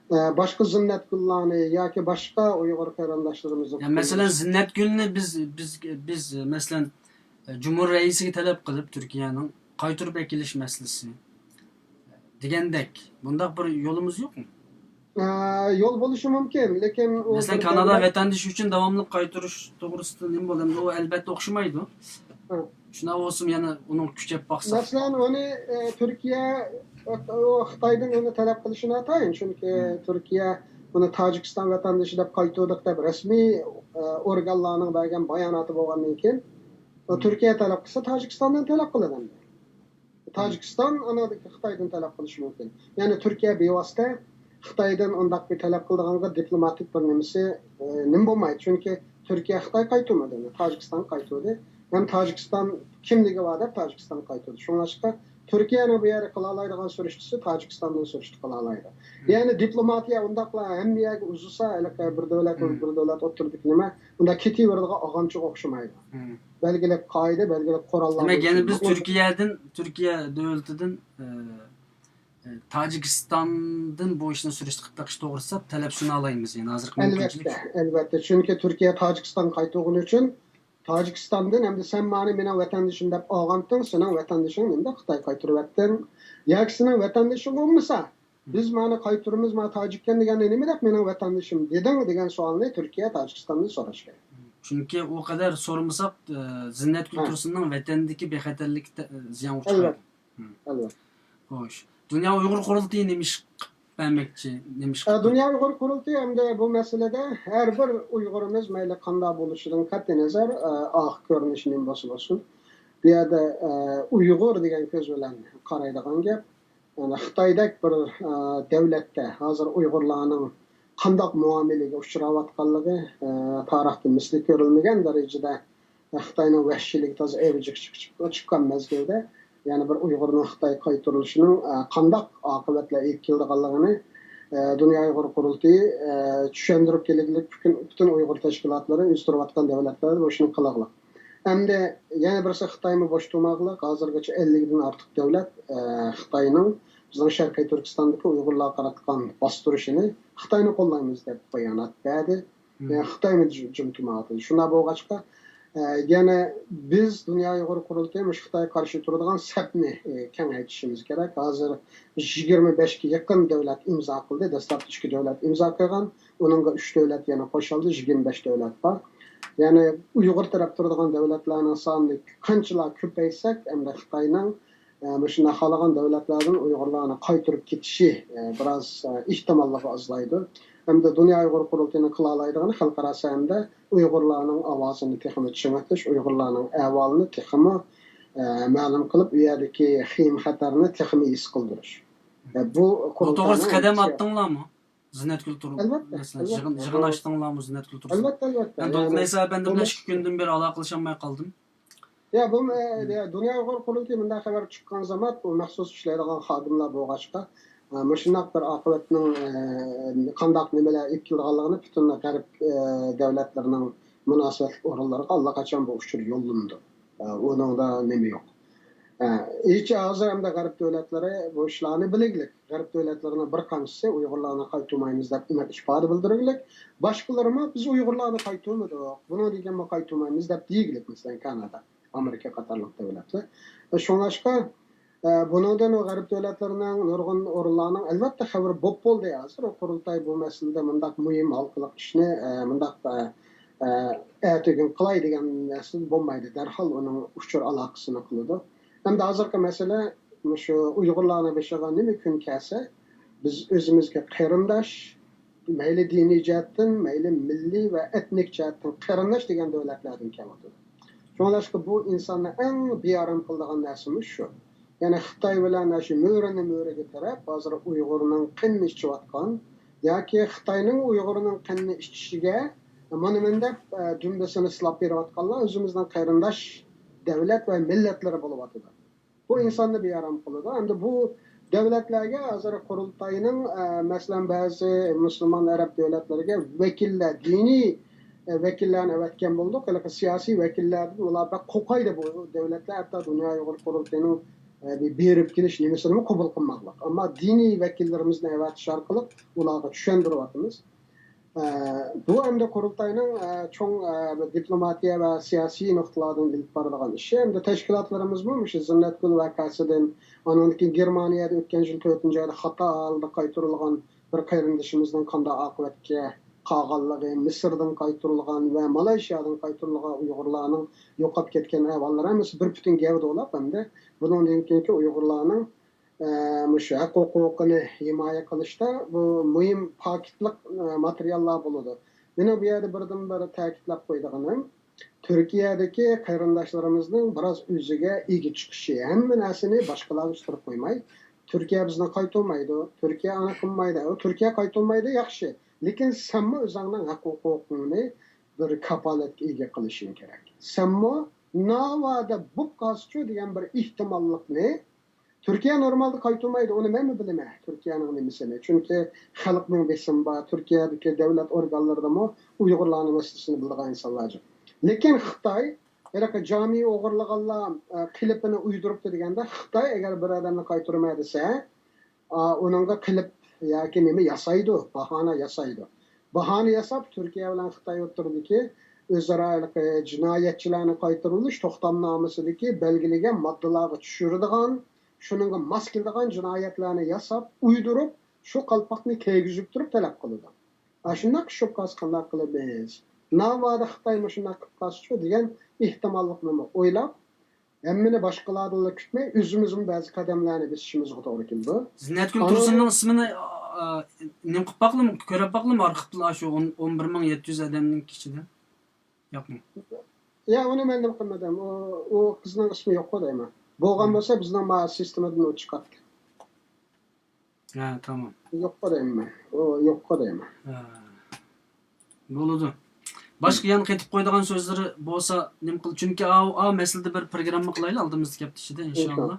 ئە، باشقا زىننەتگۈللارنى ياكى باشقا ئۇيغۇر قېرىنداشلىرىمىزنى يا، مەسىلەن، قۇتۇلدۇرۇش. زىننەتگۈلنى بىز، بىز، بىز، مەسىلەن، جۇمھۇر رەئىسىگە تەلەپ قىلىپ، تۈركىيەنىڭ قايتۇرۇپ ئەكېلىش مەسىلىسى دېگەندەك، بۇنداق بىر يولىمىز يوقمۇ؟ ئە، يول بولۇشى مۇمكىن، لېكىن ئۇ مەسىلەن، بىر كانادا دۆلەت ۋەتەندىشى ئۈچۈن داۋاملىق قايتۇرۇش توغرىسىدا نېمە بولدى؟ ئەمدى ئۇ ئەلۋەتتە ئوخشىمايدۇ. ھە. شۇنداق بولسىمۇ يەنە ئۇنىڭغا كۈچەپ باقساق. مەسىلەن، ئۇنى، ئە، تۈركىيە، ئۇ خىتايدىن ئۇنى تەلەپ قىلىشى ناتايىن، چۈنكى ھە. تۈركىيە ئۇنى تاجىكىستان ۋەتەندىشى دەپ قايتۇردۇق دەپ رەسمىي، ئە، ئورگانلارنىڭ بەرگەن باياناتى بولغاندىن كېيىن، ئۇ ھە. تۈركىيە تەلەپ قىلسا، تاجىكىستاندىن تەلەپ قىلىدۇ ئەمدى. تاجىكىستان ئانا خىتايدىن تەلەپ قىلىشى مۇمكىن. يەنى تۈركىيە بىۋاسىتە خىتايدىن ئۇنداق بىر تەلەپ قىلىدىغانغا دىپلوماتىك بىر نېمىسى، ئە، نېمە بولمايدۇ. چۈنكى تۈركىيە خىتاي قايتۇرمىدى، تاجىكىستان قايتۇردى. ھەم تاجىكىستان كىملىكى بار دەپ تاجىكىستان قايتۇردى. شۇڭلاشقا تۈركىيەنىڭ بۇ يەردە قىلالايدىغان سۈرۈشتىسى تاجىكىستاندىن سۈرۈشتە قىلالايدۇ. يەنى دىپلوماتىيە ئۇنداقلا ھەممە يەرگە ئۇزىسا، ھېلىقى بىر دۆلەت، بىر دۆلەت ئوتتۇرىدىكى نېمە، ئۇنداق كېتىۋېرىدىغان ئالغانچىغا ئوخشىمايدۇ. بەلگىلىك قائىدە، بەلگىلىك قوراللار دېمەك، بولۇشى يەنە بىز مۇمكىن. تۈركىيەدىن، تۈركىيە دۆلىتىدىن، ئە، ئە، تاجىكىستاندىن بۇ ئىشنى سۈرۈشتە قىلىپ بېقىش توغرىسىدا تەلەپ سۇنالايمىز، يەنى ھازىرقى مۇمكىنچىلىك. ئەلۋەتتە، ئەلۋەتتە. چۈنكى تۈركىيە تاجىكىستانغا قايتۇرغىنى ئۈچۈن، تاجىكىستاندىن ئەمدى سەن مانى مېنىڭ ۋەتەندىشىم دەپ ئالغانتىڭ، سېنىڭ ۋەتەندىشىڭ نېمىدە خىتايغا قايتۇرۇۋەتتىڭ؟ ياكى سېنىڭ ۋەتەندىشىڭ بولمىسا، بىز مانا قايتۇرىمىز، مانا تاجىككەن دېگەندە نېمە دەپ مېنىڭ ۋەتەندىشىم دېدىڭ دېگەن سوئالنى تۈركىيە تاجىكىستاندىن سوراش كېرەك. چۈنكى ئۇ قەدەر سورىمىساق، ئە، زىننەتگۈل ھە. تۇرسۇننىڭ ۋەتەندىكى بېخەتەرلىكى تە-، زىيانغا ئۇچرايدۇ. ئەلۋەتتە. ئەلۋەتتە. خوش. دۇنيا ئۇيغۇر قۇرۇلتىيى نېمە ئىش قىلىپ بەرمەكچى؟ نېمە ئىش ئە، قىلىپ دۇنيا ئۇيغۇر قۇرۇلتىيى ئەمدى بۇ مەسىلىدە ھەر بىر ئۇيغۇرىمىز مەيلى قانداق بولۇشىدىن قەتئىينەزەر، ئە، ئاخىر كۆرۈنۈشى نېمە بولسا بولسۇن، بۇ يەردە ئۇيغۇر دېگەن كۆز بىلەن قارايدىغان گەپ. يەنى خىتايدەك بىر دۆلەتتە ھازىر ئۇيغۇرلارنىڭ قانداق مۇئامىلىگە ئۇچراۋاتقانلىقى تارىختا مىسلى كۆرۈلمىگەن دەرىجىدە خىتاينىڭ ۋەھشىيلىكى تازا ئەۋجىگە چىقىپ، چىققان مەزگىلدە، يەنە بىر ئۇيغۇرنىڭ خىتايغا قايتۇرۇلۇشىنىڭ قانداق ئاقىۋەتلەر ئېلىپ كېلىدىغانلىقىنى دۇنيا ئۇيغۇر قۇرۇلتىيى چۈشەندۈرۈپ كېلىگلىك، پۈتۈن، پۈتۈن ئۇيغۇر تەشكىلاتلىرى ئۆز تۇرۇۋاتقان دۆلەتلەردە بۇ ئىشنى قىلىغلىق. ئەمدى يەنە بىرسى خىتايمۇ بوش تۇرماقلىق. ھازىرغىچە ئەللىكتىن ئارتۇق دۆلەت، ئە، خىتاينىڭ بىزنىڭ شەرقىي تۈركىستاندىكى ئۇيغۇرلارغا قاراتقان باستۇرۇشىنى خىتاينى قوللايمىز دەپ بايانات بەردى. مم. يەنى خىتايمۇ جىم، جىم تۇرمايۋاتىدۇ. شۇنداق بولغاچقا، ئە، يەنە بىز دۇنيا ئۇيغۇر قۇرۇلتىيى مۇشۇ خىتايغا قارشى تۇرىدىغان سەپنى، ئە، كېڭەيتىشىمىز كېرەك. ھازىر يىگىرمە بەشكە يېقىن دۆلەت ئىمزا قىلدى. دەسلەپتە ئىككى دۆلەت ئىمزا قىلغان. ئۇنىڭغا ئۈچ دۆلەت يەنە قوشۇلدى، يىگىرمە بەش دۆلەت بار. يەنى ئۇيغۇر تەرەپ تۇرىدىغان دۆلەتلەرنىڭ سانى قانچىلا كۆپەيتسەك، ئەمدى خىتاينىڭ، ئە، مۇشۇنداق خالىغان دۆلەتلەردىن ئۇيغۇرلارنى قايتۇرۇپ كېتىشى، ئە، بىراز، ئە، ئېھتىماللىقى ئازلايدۇ. ئەمدى دۇنيا ئۇيغۇر قۇرۇلتىيىنىڭ قىلالايدىغىنى خەلقئارا سەھنىدە ئۇيغۇرلارنىڭ ئاۋازىنى تېخىمۇ چىڭىتىش، ئۇيغۇرلارنىڭ ئەھۋالىنى تېخىمۇ، ئە، مەلۇم قىلىپ، ئۇ يەردىكى خېيىم-خەتەرنى تېخىمۇ ھېس قىلدۇرۇش. ئە، بۇ بۇ توغرىسىدا قۇرۇلتاينىڭ قەدەم ئەمدىسى. ئاتتىڭلارمۇ؟ زىننەتگۈل تۇر-، ئەلۋەتتە، مەسىلەن، ئەلۋەتتە. يىغىن، يىغىن ئاچتىڭلارمۇ زىننەتگۈل تۇرسۇن؟ ئەلۋەتتە، ئەلۋەتتە. مەن يەنى دولقۇن ئەيسا ئەپەندى بىلەن بولماس- ئىككى كۈندىن بېرى ئالاقىلىشالماي قالدىم. يا، بۇ، ئە، مم. يا، دۇنيا ئۇيغۇر قۇرۇلتىيى مۇنداق خەۋەر چىققان زامان، بۇ مەخسۇس ئىشلەيدىغان خادىملار بولغاچقا، ئە، مۇشۇنداق بىر ئاقىۋەتنىڭ، ئە، قانداق نېمىلەر ئېلىپ كېلىدىغانلىقىنى پۈتۈن غەرب، ئە، دۆلەتلىرىنىڭ مۇناسىۋەتلىك ئورۇنلىرىغا ئاللىقاچان بۇ ئۇچۇر يوللىنىدۇ. ئە، ئۇنىڭدا نېمە يوق. ئە، ھېچ ھازىر ئەمدى غەرب دۆلەتلىرى بۇ ئىشلارنى بىلگلىك. غەرب دۆلەتلىرىنىڭ بىر قانچىسى ئۇيغۇرلارنى قايتۇرمايمىز دەپ ئېنىق ئىپادە بىلدۈرگلىك. باشقىلىرىمۇ بىز ئۇيغۇرلارنى قايتۇرمىدۇق، بۇنىڭدىن كېيىنمۇ قايتۇرمايمىز دەپ دېگلىك، مەسىلەن، كانادا، ئامېرىكا قاتارلىق دۆلەتلەر. شۇڭلاشقا، ئە، بۇنىڭدىن غەرب دۆلەتلىرىنىڭ نۇرغۇن ئورۇنلارنىڭ ئەلۋەتتە خەۋىرى بوپ بولدى. ھازىر قۇرۇلتاي بۇ مەسىلىدە مۇنداق مۇھىم ھالقىلىق ئىشنى، ئە، مۇنداق، ئە، ئە، ئەتىگۈن قىلاي دېگەن نەرسە بولمايدۇ. دەرھال ئۇنىڭ ئۇچۇر ئالاقىسىنى قىلىدۇ. ئەمدى ھازىرقى مەسىلە مۇشۇ ئۇيغۇرلارنىڭ بېشىغا نېمە كۈن كەلسە، بىز ئۆزىمىزگە قېرىنداش، مەيلى دىنىي جەھەتتىن، مەيلى مىللىي ۋە ئېتنىك جەھەتتىن قېرىنداش دېگەن دۆلەتلەردىن كېلىۋاتىدۇ. شۇڭلاشقا بۇ ئىنساننى ئەڭ بىئارام قىلىدىغان نەرسىمۇ شۇ. يەنى خىتاي بىلەن شۇ مۈرىنى مۈرىگە تىرەپ، ھازىر ئۇيغۇرنىڭ قېنىنى ئىچىۋاتقان ياكى خىتاينىڭ ئۇيغۇرنىڭ قېنىنى ئىچىشىگە مانا مۇنداق، ئە، دۈمبىسىنى سىلاپ بېرىۋاتقانلار ئۆزىمىزنىڭ قېرىنداش دۆلەت ۋە مىللەتلىرى بولۇۋاتىدۇ. بۇ ئىنساننى بىئارام قىلىدۇ. ئەمدى بۇ دۆلەتلەرگە ھازىر قۇرۇلتاينىڭ، ئە، مەسىلەن، بەزى مۇسۇلمان ئەرەب دۆلەتلىرىگە ۋەكىللەر، دىنىي، ئە، ۋەكىللەرنى ئەۋەتكەن بولدۇق. ھېلىقى سىياسىي ۋەكىللەردىن ئۇلار بەك قورقايدۇ. بۇ دۆلەتلەر ھەتتا دۇنيا ئۇيغۇر قۇرۇلتىيىنىڭ، ئە، بېرىپ كېلىش نېمىسىنىمۇ قوبۇل قىلماقلىق. ئەمما دىنىي ۋەكىللىرىمىزنى ئەۋەتىش ئارقىلىق ئۇلارغا چۈشەندۈرۈۋاتىمىز. ئە، بۇ ئەمدى قۇرۇلتاينىڭ، ئە، چوڭ، ئە، بىر دىپلوماتىيە ۋە سىياسىي نۇقتىلاردىن ئېلىپ بارىدىغان ئىشى. ئەمدى تەشكىلاتلىرىمىزمۇ مۇشۇ زىننەتگۈل ۋەقەسىدىن، ئاندىن كېيىن گېرمانىيەدە ئۆتكەن يىل تۆتىنچى ئايدا خاتا ھالدا قايتۇرۇلغان بىر قېرىندىشىمىزنىڭ قانداق ئاقىۋەتكە قالغانلىقى، مىسىردىن قايتۇرۇلغان ۋە مالايشىيادىن قايتۇرۇلغان ئۇيغۇرلارنىڭ يوقاپ كەتكەن ئەھۋاللىرى ھەممىسى بىر پۈتۈن گەۋدە بولاپ، ئەمدى بۇنىڭدىن كېيىنكى ئۇيغۇرلارنىڭ ئە، مۇشۇ ھەق ھوقۇقىنى ھىمايە قىلىشتا بۇ مۇھىم پاكىتلىق، ئە، ماتېرىياللار بولىدۇ. مېنىڭ بۇ يەردە بىردىنبىر تەكىتلەپ قويىدىغىنىم، تۈركىيەدىكى قېرىنداشلىرىمىزنىڭ بىراز ئۆزىگە ئىگە چىقىشى، ھەممە نەرسىنى باشقىلارغا ئۇتتۇرۇپ قويماي، تۈركىيە بىزنى قايتۇرمايدۇ، تۈركىيە ئانا قىلمايدۇ، ئۇ تۈركىيە قايتۇرمايدۇ، ياخشى. لېكىن سەنمۇ ئۆزۈڭنىڭ ھەق ھوقۇقۇڭنى بىر كاپالەتكە ئىگە قىلىشىڭ كېرەك. سەنمۇ ناۋادا بوپ قالسىچۇ دېگەن بىر ئېھتىماللىقنى تۈركىيە نورمالدا قايتۇرمايدۇ، ئۇنى مەنمۇ بىلىمەن، تۈركىيەنىڭ نېمىسىنى. چۈنكى خەلقنىڭ بېسىمى بار، تۈركىيەدىكى دۆلەت ئورگانلىرىدىمۇ ئۇيغۇرلارنىڭ مەسىلىسىنى بىلىدىغان ئىنسانلار جىق. لېكىن خىتاي، ھېلىقى جامى ئوغرىلىغانلار، ئە، قېلىپىنى ئويدۇرۇپتۇ دېگەندە، خىتاي ئەگەر بىر ئادەمنى قايتۇرىمەن دېسە، ئا، ئۇنىڭغا قېلىپ ياكى نېمە ياسايدۇ، باھانە ياسايدۇ. باھانە ياساپ، تۈركىيە بىلەن خىتاي ئوتتۇرىدىكى ئۆزئارا ھېلىقى جىنايەتچىلەرنى قايتۇرۇۋېلىش توختامنامىسىدىكى بەلگىلىگەن ماددىلارغا چۈشۈرىدىغان، شۇنىڭغا ماس كېلىدىغان جىنايەتلەرنى ياساپ، ئۇيدۇرۇپ، شۇ قالپاقنى كىيگۈزۈپ تۇرۇپ تەلەپ قىلىدۇ. ئاشۇنداق ئىش بولۇپ قالسا قانداق قىلىمىز؟ ناۋادا خىتاي مۇشۇنداق قىلىپ قالسىچۇ دېگەن ئېھتىماللىقنىمۇ ئويلاپ، ھەممىنى باشقىلاردىنلا كۈتمەي، ئۆزىمىزمۇ بەزى قەدەملەرنى بېسىشىمىزغا توغرا كېلىدۇ. زىننەتگۈل ئانا تۇرسۇننىڭ ئىسمىنى، ئا، نېمە قىلىپ باقلىمۇ، كۆرۈپ باقلىمۇ ئارخىپتا شۇ ئون، ئون بىر مىڭ يەتتە يۈز ئادەمنىڭ ئىچىدە؟ ياقمۇ؟ يا، ئۇنى مەن نېمە قىلمىدىم. ئۇ، ئۇ قىزنىڭ ئىسمى يوققۇ دەيمەن. بولغان بولسا بىزنىڭ ما سىستېمىدىن ئۇ چىقاتتى. ھە، تامام. يوققۇ دەيمەن. ئۇ يوققۇ دەيمەن. ھە. بولىدۇ. باشقا يەنە قېتىپ قويىدىغان سۆزلىرى بولسا نېمە قىل، چۈنكى ئاۋۇ ئا مەسىلىدە بىر پروگرامما قىلايلى ئالدىمىزدىكى ھەپتە ئىچىدە، ئىنشاللا.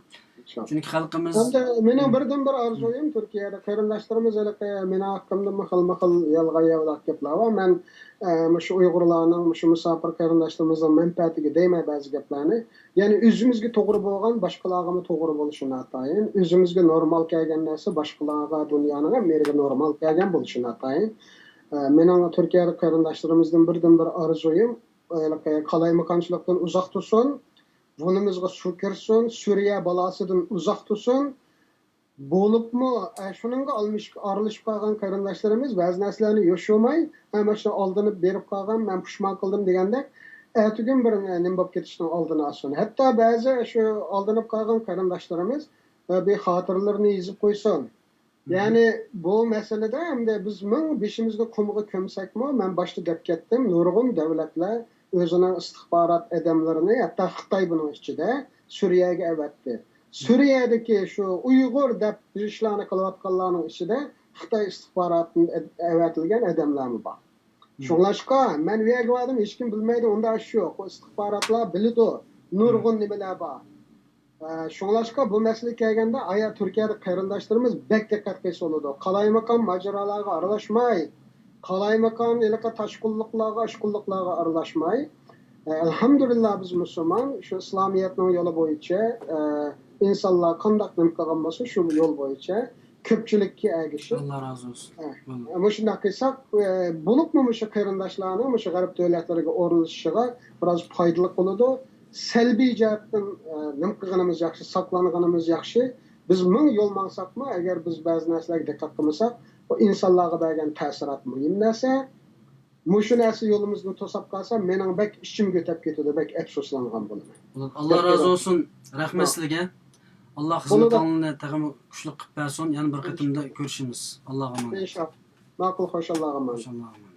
چۈنكى خەلقىمىز. ھەمدە مېنىڭ بىردىنبىر ئارزۇيۇم، تۈركىيەدە قېرىنداشلىرىمىز ھېلىقى مېنىڭ ھەققىمدىمۇ خىلمۇ خىل يالغان ياۋىلاق گەپلەر بار. مەن، ئە، مۇشۇ ئۇيغۇرلارنىڭ، مۇشۇ مۇساپىر قېرىنداشلىرىمىزنىڭ مەنپەئەتىگە دەيمەن بەزى گەپلەرنى. يەنى ئۆزىمىزگە توغرا بولغان باشقىلارغىمۇ توغرا بولۇشى ناتايىن. ئۆزىمىزگە نورمال كەلگەن نەرسە باشقىلارغا، دۇنيانىڭ ھەممە يېرىگە نورمال كەلگەن بولۇشى ناتايىن. ئە، مېنىڭ تۈركىيەدىكى قېرىنداشلىرىمىزدىن بىردىنبىر ئارزۇيۇم، ھېلىقى قالايمىقانچىلىقتىن ئۇزاق تۇرسۇن، بۇرنىمىزغا سۇ كىرسۇن، سۈرىيە بالاسىدىن ئۇزاق تۇرسۇن. بولۇپمۇ، ئە، شۇنىڭغا ئالمىش-، ئارىلىشىپ قالغان قېرىنداشلىرىمىز بەزى نەرسىلەرنى يوشۇرماي، ھە، مانا شۇ ئالدىنىپ بېرىپ قالغان، مەن پۇشمان قىلدىم دېگەندەك، ئەتىگۈن بىر نېمە بولۇپ كېتىشنىڭ ئالدىنى ئالسۇن. ھەتتا بەزى شۇ ئالدىنىپ قالغان قېرىنداشلىرىمىز، ئە، بىر خاتىرىلىرىنى يېزىپ قويسۇن. يەنى بۇ مەسىلىدە ئەمدى بىز مىڭ بېشىمىزنى قۇمغا كۆمسەكمۇ، مەن باشتا دەپ كەتتىم، نۇرغۇن دۆلەتلەر ئۆزىنىڭ ئىستىخبارات ئادەملىرىنى، ھەتتا خىتاي بۇنىڭ ئىچىدە، سۈرىيەگە ئەۋەتتى. سۈرىيەدىكى شۇ ئۇيغۇر دەپ بىر ئىشلارنى قىلىۋاتقانلارنىڭ ئىچىدە خىتاي ئىستىخباراتىدىن ئەۋەتىلگەن ئادەملەرمۇ بار. شۇڭلاشقا مەن ئۇ يەرگە باردىم، ھېچكىم بىلمەيدۇ، ئۇنداق ئىش يوق. ئۇ ئىستىخباراتلار بىلىدۇ، نۇرغۇن نېمىلەر بار. ئە، شۇڭلاشقا بۇ مەسىلىگە كەلگەندە، ئايا تۈركىيەدە قېرىنداشلىرىمىز بەك دىققەت قىلسا بولىدۇ. قالايمىقان ماجىرالارغا ئارىلاشماي، قالايمىقان ھېلىقى تاشقۇنلۇقلارغا، ئاشقۇنلۇقلارغا ئارىلاشماي، ئە، ئەلھەمدۇلىللا بىز مۇسۇلمان، شۇ ئىسلامىيەتنىڭ يولى بويىچە، ئە، ئىنسانلار قانداق نېمە قىلغان بولسا، شۇ يول بويىچە كۆپچىلىككە ئەگىشىپ، ئاللا رازى بولسۇن. ئە، مۇشۇنداق قىلساق، ئە، بولۇپمۇ مۇشۇ قېرىنداشلارنىڭ مۇشۇ غەرب دۆلەتلىرىگە ئورۇنلىشىشىغا بىراز پايدىلىق بولىدۇ. سەلبىي جەھەتتىن، ئە، نېمە قىلغىنىمىز ياخشى، ساقلانغىنىمىز ياخشى. بىز مىڭ يول ماڭساقمۇ، ئەگەر بىز بەزى نەرسىلەرگە دىققەت قىلمىساق، بۇ ئىنسانلارغا بەرگەن تەسىرات مۇھىم نەرسە. مۇشۇ نەرسە يولىمىزنى توساپ قالسا، مېنىڭ بەك ئىچىم يۆتەپ كېتىدۇ، بەك ئەپسۇسلانغان بولىمەن. ئاللا رازى بولسۇن. رەھمەت سىلىگە. ئاللا خىزمىتىڭلارنى تېخىمۇ كۈچلۈك قىلىپ بەرسۇن. يەنە بىر قېتىمدا كۆرۈشىمىز. ئاللاغا ئامانەت. ئىنشاللا. ماقۇل، خوش، ئاللاغا ئامانەت. ئىنشاللا.